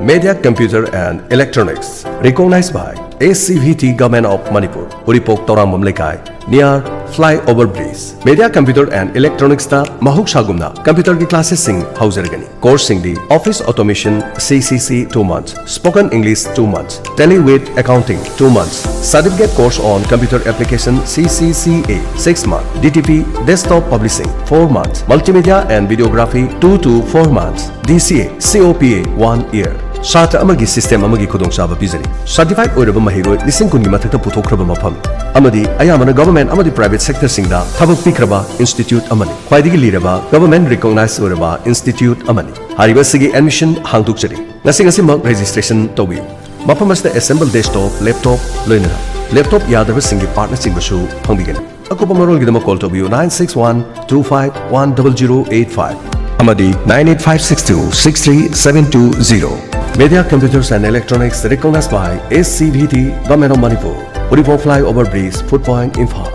Media Computer and Electronics, recognized by A C V T Government of Manipur, Uripok Torambam Lekai, near Flyover Bridge. Media Computer and Electronics ꯇ ꯃꯍꯧꯁꯥꯒꯨꯝꯅ computer ꯒꯤ classes ꯁꯤꯡ ꯍꯧꯖꯔꯒꯅꯤ꯫ Course ꯁꯤꯡꯗꯤ Office Automation, C C C, two months, Spoken English, two months, Tally with Accounting, two months, Certificate Course on Computer Application, C C C A, six months, D T P, Desktop Publishing, four months, Multimedia and Videography, two to four months, D C A, C O P A, one year. ꯁꯥꯇ꯭ꯔ ꯑꯃꯒꯤ system ꯑꯃꯒꯤ ꯈꯨꯗꯣꯡꯆꯥꯕ ꯄꯤꯖꯔꯤ꯫ Certified ꯑꯣꯏꯔꯕ ꯃꯍꯩꯔꯣꯏ ꯂꯤꯁꯤꯡ ꯀꯨꯟꯒꯤ ꯃꯊꯛꯇ ꯄꯨꯊꯣꯛꯈ꯭ꯔꯕ ꯃꯐꯝ ꯑꯃꯗꯤ ꯑꯌꯥꯝꯕꯅ government ꯑꯃꯗꯤ private sector ꯁꯤꯡꯗ ꯊꯕꯛ ꯄꯤꯈ꯭ꯔꯕ institute ꯑꯃꯅꯤ꯫ ꯈ꯭ꯋꯥꯏꯗꯒꯤ ꯂꯤꯔꯕ government recognized ꯑꯣꯏꯔꯕ institute ꯑꯃꯅꯤ꯫ ꯍꯥꯏꯔꯤꯕ ꯑꯁꯤꯒꯤ admission ꯍꯥꯡꯗꯣꯛꯆꯔꯤ꯫ ꯉꯁꯤ ꯉꯁꯤꯃꯛ registration ꯇꯧꯕꯤꯌꯨ꯫ ꯃꯐꯝ ꯑꯁꯤꯗ assemble desktop, laptop, ꯂꯣꯏꯅꯅ laptop ꯌꯥꯗꯕꯁꯤꯡꯒꯤ part ꯅꯆꯤꯡꯕꯁꯨ ꯐꯪꯕꯤꯒꯅꯤ꯫ ꯑꯀꯨꯞꯄ ꯃꯔꯣꯜꯒꯤꯗꯃꯛ call ꯇꯧꯕꯤꯌꯨ nine six one two five one double zero eight five ꯑꯃꯗꯤ nine eight five six two six three seven two zero꯫ Media Computers and Electronics, recognized by S C V T, Government of Manipur, Uripok Flyover Bridge, Food Point, Imphal.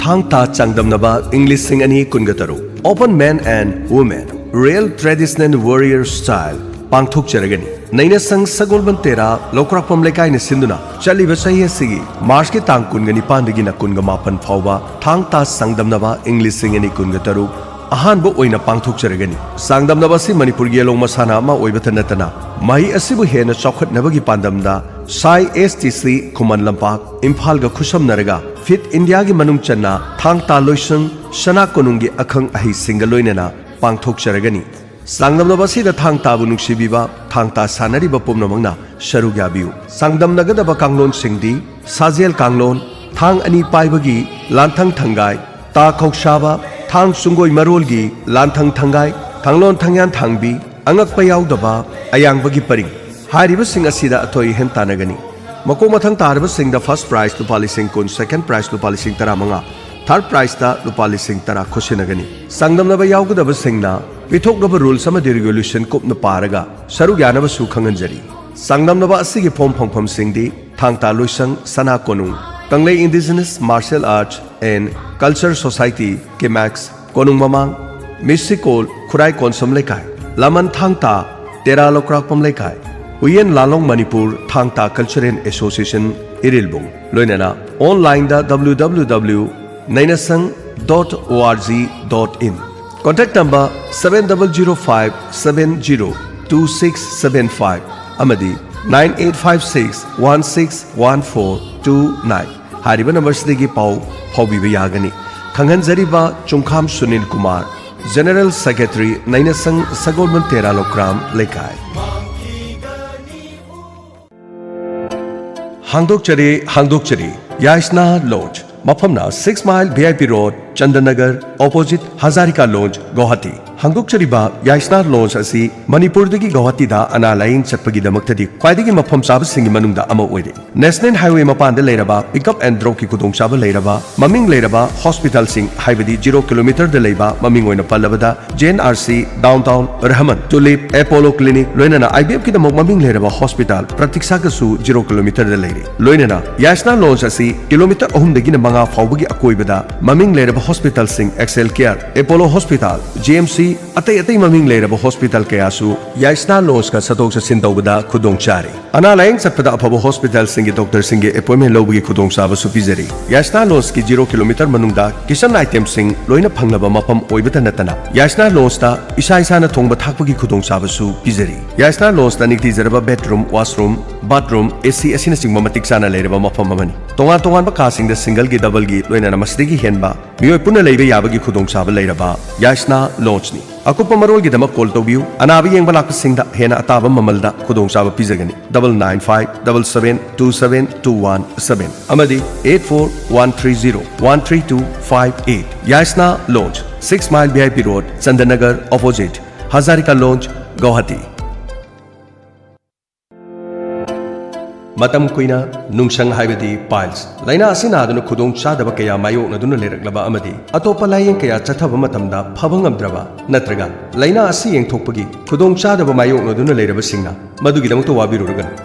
ꯊꯥꯡ ꯇꯥ ꯆꯥꯡꯗꯝꯅꯕ ꯏꯪ ꯂꯤꯁꯤꯡ ꯑꯅꯤ ꯀꯨꯟꯒ ꯇꯔꯨꯛ Open Men and Women Real Traditional Warrior Style ꯄꯥꯡꯊꯣꯛꯆꯔꯒꯅꯤ꯫ ꯅꯩꯅꯁꯪ Sagolband ꯇꯦꯔꯥ ꯂꯧꯀ꯭ꯔꯥꯛꯄꯝ ꯂꯩꯀꯥꯏꯅ ꯁꯤꯟꯗꯨꯅ ꯆꯠꯂꯤꯕ ꯆꯍꯤ ꯑꯁꯤꯒꯤ ꯃꯥꯔꯆꯀꯤ ꯇꯥꯡ ꯀꯨꯟꯒ ꯅꯤꯄꯥꯟꯗꯒꯤꯅ ꯀꯨꯟꯒ ꯃꯥꯄꯟ ꯐꯥꯎꯕ ꯊꯥꯡ ꯇꯥ ꯆꯥꯡꯗꯝꯅꯕ ꯏꯪ ꯂꯤꯁꯤꯡ ꯑꯅꯤ ꯀꯨꯟꯒ ꯇꯔꯨꯛ ꯑꯍꯥꯟꯕ ꯑꯣꯏꯅ ꯄꯥꯡꯊꯣꯛꯆꯔꯒꯅꯤ꯫ ꯆꯥꯡꯗꯝꯅꯕ ꯑꯁꯤ ꯃꯅꯤꯄꯨꯔꯒꯤ ꯌꯦꯜꯍꯧ ꯃꯁꯥꯟꯅ ꯑꯃ ꯑꯣꯏꯕꯇ ꯅꯠꯇꯅ ꯃꯍꯩ ꯑꯁꯤꯕꯨ ꯍꯦꯟꯅ ꯆꯥꯎꯈꯠꯅꯕꯒꯤ ꯄꯥꯟꯗꯝꯗ ꯁꯥꯏ ꯑꯦꯁ T C Khuman Lampak, ꯏꯝꯐꯥꯜꯒ ꯈꯨꯠꯁꯝꯅꯔꯒ fit ꯏꯟꯗꯤꯌꯥꯒꯤ ꯃꯅꯨꯡ ꯆꯟꯅ ꯊꯥꯡ ꯇꯥ ꯂꯣꯏꯁꯪ ꯁꯅꯥ ꯀꯣꯅꯨꯡꯒꯤ ꯑꯈꯪ ꯑꯍꯩꯁꯤꯡꯒ ꯂꯣꯏꯅꯅ ꯄꯥꯡꯊꯣꯛꯆꯔꯒꯅꯤ꯫ ꯆꯥꯡꯗꯝꯅꯕ ꯑꯁꯤꯗ ꯊꯥꯡ ꯇꯥꯕꯨ ꯅꯨꯡꯁꯤꯕꯤꯕ, ꯊꯥꯡ ꯇꯥ ꯁꯥꯟꯅꯔꯤꯕ ꯄꯨꯝꯅꯃꯛꯅ ꯁꯔꯨꯛ ꯌꯥꯕꯤꯌꯨ꯫ ꯆꯥꯡꯗꯝꯅꯒꯗꯕ ꯀꯥꯡꯂꯣꯟꯁꯤꯡꯗꯤ ꯁꯥꯖꯦꯜ ꯀꯥꯡꯂꯣꯟ, ꯊꯥꯡ ꯑꯅꯤ ꯄꯥꯏꯕꯒꯤ ꯂꯥꯟꯊꯪ ꯊꯪꯒꯥꯏ, ꯇꯥ ꯈꯧꯁꯥꯕ, ꯊꯥꯡ ꯁꯨꯡꯒꯣꯏ ꯃꯔꯣꯜꯒꯤ ꯂꯥꯟꯊꯪ ꯊꯪꯒꯥꯏ, ꯊꯥꯡꯂꯣꯟ ꯊꯥꯡꯌꯥꯟ ꯊꯥꯡꯕꯤ, ꯑꯉꯛꯄ ꯌꯥꯎꯗꯕ, ꯑꯌꯥꯡꯕꯒꯤ ꯄꯔꯤꯡ ꯍꯥꯏꯔꯤꯕꯁꯤꯡ ꯑꯁꯤꯗ ꯑꯊꯣꯏ ꯑꯍꯦꯟ ꯇꯥꯟꯅꯒꯅꯤ꯫ ꯃꯀꯣꯛ ꯃꯊꯪ ꯇꯥꯔꯕꯁꯤꯡꯗ ꯐꯥꯔꯁ ꯄ꯭ꯔꯥꯏꯖ ꯂꯨꯄꯥ ꯂꯤꯁꯤꯡ ꯀꯨꯟ, ꯁꯦꯀꯦꯟ ꯄ꯭ꯔꯥꯏꯖ ꯂꯨꯄꯥ ꯂꯤꯁꯤꯡ ꯇꯔꯥꯃꯉꯥ, ꯊꯥꯔꯗ ꯄ꯭ꯔꯥꯏꯖꯇ ꯂꯨꯄꯥ ꯂꯤꯁꯤꯡ ꯇꯔꯥ ꯈꯨꯠꯁꯤꯟꯅꯒꯅꯤ꯫ ꯆꯥꯡꯗꯝꯅꯕ ꯌꯥꯎꯒꯗꯕꯁꯤꯡꯅ ꯄꯤꯊꯣꯛꯂꯕ ꯔꯨꯜꯁ ꯑꯃꯗꯤ ꯔꯤꯒꯨꯂꯦꯁꯟ ꯀꯨꯞꯅ ꯄꯥꯔꯒ ꯁꯔꯨꯛ ꯌꯥꯅꯕꯁꯨ ꯈꯪꯍꯟꯖꯔꯤ꯫ ꯆꯥꯡꯗꯝꯅꯕ ꯑꯁꯤꯒꯤ ꯐꯣꯝ ꯐꯪꯐꯝꯁꯤꯡꯗꯤ ꯊꯥꯡ ꯇꯥ ꯂꯣꯏꯁꯪ, Sana Konung, Kanglei indigenous martial arts and culture society, ꯀꯤꯃꯦꯛꯁ, ꯀꯣꯅꯨꯡ ꯃꯃꯥꯡ, ꯃꯤꯁꯤꯀꯣꯜ, ꯈꯨꯔꯥꯏ ꯀꯣꯟꯁꯝ ꯂꯩꯀꯥꯏ, ꯂꯥꯃꯟ ꯊꯥꯡ ꯇꯥ, ꯇꯦꯔꯥ ꯂꯧꯀ꯭ꯔꯥꯛꯄꯝ ꯂꯩꯀꯥꯏ, ꯎꯌꯦꯟ ꯂꯥꯂꯣꯡ ꯃꯅꯤꯄꯨꯔ ꯊꯥꯡ ꯇꯥ ꯀꯜꯆꯔꯦꯜ ꯑꯦꯁꯣꯁꯤꯌꯦꯁꯟ ꯏꯔꯤꯜꯕꯨꯡ, ꯂꯣꯏꯅꯅ ꯑꯣꯟꯂꯥꯏꯟꯗ W W W nainasang dot O R G dot in꯫ Contact number seven double zero five seven zero two six seven five ꯑꯃꯗꯤ nine eight five six one six one four two nine ꯍꯥꯏꯔꯤꯕ ꯅꯝꯕꯔꯁꯤꯗꯒꯤ ꯄꯥꯎ ꯐꯥꯎꯕꯤꯕ ꯌꯥꯒꯅꯤ꯫ ꯈꯪꯍꯟꯖꯔꯤꯕ ꯆꯨꯡꯈꯥꯝ ꯁꯨꯅꯤꯜ ꯀꯨꯃꯥꯔ, ꯖꯦꯅꯔꯦꯜ ꯁꯦꯀ꯭ꯔꯦꯇꯔꯤ, ꯅꯩꯅꯁꯪ ꯁꯒꯣꯜꯕꯟ ꯇꯦꯔꯥ ꯂꯧꯀ꯭ꯔꯥꯝ ꯂꯩꯀꯥꯏ꯫ ꯍꯥꯡꯗꯣꯛꯆꯔꯤ, ꯍꯥꯡꯗꯣꯛꯆꯔꯤ꯫ ꯌꯥꯏꯁꯅꯥ ꯂꯣꯟꯁ, ꯃꯐꯝꯅ six mile V I P road, Chandnagar, opposite Hazarika lawns, Guwahati. ꯍꯥꯡꯗꯣꯛꯆꯔꯤꯕ ꯌꯥꯏꯁꯅꯥ ꯂꯣꯟꯁ ꯑꯁꯤ ꯃꯅꯤꯄꯨꯔꯗꯒꯤ ꯒꯧꯍꯥꯇꯤꯗ ꯑꯅꯥ ꯂꯥꯌꯦꯡ ꯆꯠꯄꯒꯤꯗꯃꯛꯇꯗꯤ ꯈ꯭ꯋꯥꯏꯗꯒꯤ ꯃꯐꯝ ꯆꯥꯕꯁꯤꯡꯒꯤ ꯃꯅꯨꯡꯗ ꯑꯃ ꯑꯣꯏꯔꯦ꯫ ꯅꯦꯁꯅꯦꯜ ꯍꯥꯏꯋꯦ ꯃꯄꯥꯟꯗ ꯂꯩꯔꯕ ꯄꯤꯛ ꯑꯞ ꯑꯦꯟ ꯗ꯭ꯔꯣꯞꯀꯤ ꯈꯨꯗꯣꯡꯆꯥꯕ ꯂꯩꯔꯕ ꯃꯃꯤꯡ ꯂꯩꯔꯕ ꯍꯣꯁꯄꯤꯇꯥꯜꯁꯤꯡ, ꯍꯥꯏꯕꯗꯤ ꯖꯤꯔꯣ ꯀꯤꯂꯣꯃꯤꯇꯔꯗ ꯂꯩꯕ ꯃꯃꯤꯡ ꯑꯣꯏꯅ ꯄꯜꯂꯕꯗ J N R C, down town, Rahman, tulip, Apollo clinic, ꯂꯣꯏꯅꯅ I V F ꯀꯤꯗꯃꯛ ꯃꯃꯤꯡ ꯂꯩꯔꯕ ꯍꯣꯁꯄꯤꯇꯥꯜ ꯄ꯭ꯔꯇꯤꯛꯁꯥꯒꯁꯨ ꯖꯤꯔꯣ ꯀꯤꯂꯣꯃꯤꯇꯔꯗ ꯂꯩꯔꯦ꯫ ꯂꯣꯏꯅꯅ ꯌꯥꯏꯁꯅꯥ ꯂꯣꯟꯁ ꯑꯁꯤ ꯀꯤꯂꯣꯃꯤꯇꯔ ꯑꯍꯨꯝꯗꯒꯤꯅ ꯃꯉꯥ ꯐꯥꯎꯕꯒꯤ ꯑꯀꯣꯏꯕꯗ ꯃꯃꯤꯡ ꯂꯩꯔꯕ ꯍꯣꯁꯄꯤꯇꯥꯜꯁꯤꯡ, Excel care, Apollo hospital, J M C ꯑꯇꯩ ꯑꯇꯩ ꯃꯃꯤꯡ ꯂꯩꯔꯕ ꯍꯣꯁꯄꯤꯇꯥꯜ ꯀꯌꯥꯁꯨ ꯌꯥꯏꯁꯅꯥ ꯂꯣꯟꯁꯀ ꯆꯠꯊꯣꯛ ꯆꯠꯁꯤꯟ ꯇꯧꯕꯗ ꯈꯨꯗꯣꯡ ꯆꯥꯔꯤ꯫ ꯑꯅꯥ ꯂꯥꯌꯦꯡ ꯆꯠꯄꯗ ꯑꯐꯕ ꯍꯣꯁꯄꯤꯇꯥꯜꯁꯤꯡꯒꯤ ꯗꯣꯛꯇꯔꯁꯤꯡꯒꯤ ꯑꯦꯄꯣꯏꯟꯃꯦꯟ ꯂꯧꯕꯒꯤ ꯈꯨꯗꯣꯡꯆꯥꯕꯁꯨ ꯄꯤꯖꯔꯤ꯫ ꯌꯥꯏꯁꯅꯥ ꯂꯣꯟꯁꯀꯤ ꯖꯤꯔꯣ ꯀꯤꯂꯣꯃꯤꯇꯔ ꯃꯅꯨꯡꯗ ꯀꯤꯆꯟ ꯑꯥꯏꯇꯦꯝꯁꯤꯡ ꯂꯣꯏꯅ ꯐꯪꯂꯕ ꯃꯐꯝ ꯑꯣꯏꯕꯇ ꯅꯠꯇꯅ ꯌꯥꯏꯁꯅꯥ ꯂꯣꯟꯁꯇ ꯏꯁꯥ ꯏꯁꯥꯅ ꯊꯣꯡꯕ ꯊꯥꯛꯄꯒꯤ ꯈꯨꯗꯣꯡꯆꯥꯕꯁꯨ ꯄꯤꯖꯔꯤ꯫ ꯌꯥꯏꯁꯅꯥ ꯂꯣꯟꯁꯇ ꯅꯤꯡꯊꯤꯖꯔꯕ ꯕꯦꯗꯔꯨꯝ, ꯋꯥꯁꯔꯨꯝ, ꯕꯥꯊꯔꯨꯝ, ꯑꯦꯁꯤ ꯑꯁꯤꯅꯆꯤꯡꯕ ꯃꯇꯤꯛ ꯆꯥꯅ ꯂꯩꯔꯕ ꯃꯐꯝ ꯑꯃꯅꯤ꯫ ꯇꯣꯉꯥꯟ ꯇꯣꯉꯥꯟꯕ ꯀꯥꯁꯤꯡꯗ ꯁꯤꯡꯒꯜꯒꯤ, ꯗꯕꯜꯒꯤ ꯂꯣꯏꯅꯅ ꯃꯁꯤꯗꯒꯤ ꯍꯦꯟꯕ ꯃꯤꯑꯣꯏ ꯄꯨꯟꯅ ꯂꯩꯕ ꯌꯥꯕꯒꯤ ꯈꯨꯗꯣꯡꯆꯥꯕ ꯂꯩꯔꯕ ꯌꯥꯏꯁꯅꯥ ꯂꯣꯟꯁꯅꯤ꯫ ꯑꯀꯨꯞꯄ ꯃꯔꯣꯜꯒꯤꯗꯃꯛ ꯀꯣꯜ ꯇꯧꯕꯤꯌꯨ꯫ ꯑꯅꯥꯕ ꯌꯦꯡꯕ ꯂꯥꯛꯄꯁꯤꯡꯗ ꯍꯦꯟꯅ ꯑꯇꯥꯕ ꯃꯃꯜꯗ ꯈꯨꯗꯣꯡꯆꯥꯕ ꯄꯤꯖꯒꯅꯤ꯫ Double nine five double seven two seven two one seven ꯑꯃꯗꯤ eight four one three zero one three two five eight꯫ Yaisana lawns, six mile V I P road, Chandnagar, opposite Hazarika lawns, Guwahati. ꯃꯇꯝ ꯀꯨꯏꯅ ꯅꯨꯡꯁꯪ, ꯍꯥꯏꯕꯗꯤ ꯄꯥꯏꯜꯁ ꯂꯥꯏꯅꯥ ꯑꯁꯤ ꯅꯥꯗꯨꯅ ꯈꯨꯗꯣꯡ ꯆꯥꯗꯕ ꯀꯌꯥ ꯃꯥꯌꯣꯛꯅꯗꯨꯅ ꯂꯩꯔꯛꯂꯕ ꯑꯃꯗꯤ ꯑꯇꯣꯞꯄ ꯂꯥꯏꯌꯦꯡ ꯀꯌꯥ ꯆꯠꯊꯕ ꯃꯇꯝꯗ ꯐꯕ ꯉꯝꯗ꯭ꯔꯕ, ꯅꯠꯇ꯭ꯔꯒ ꯂꯥꯏꯅꯥ ꯑꯁꯤ ꯌꯦꯡꯊꯣꯛꯄꯒꯤ ꯈꯨꯗꯣꯡ ꯆꯥꯗꯕ ꯃꯥꯌꯣꯛꯅꯗꯨꯅ ꯂꯩꯔꯕꯁꯤꯡꯅ ꯃꯗꯨꯒꯤꯗꯃꯛꯇ ꯋꯥꯕꯤꯔꯨꯔꯒꯅꯨ꯫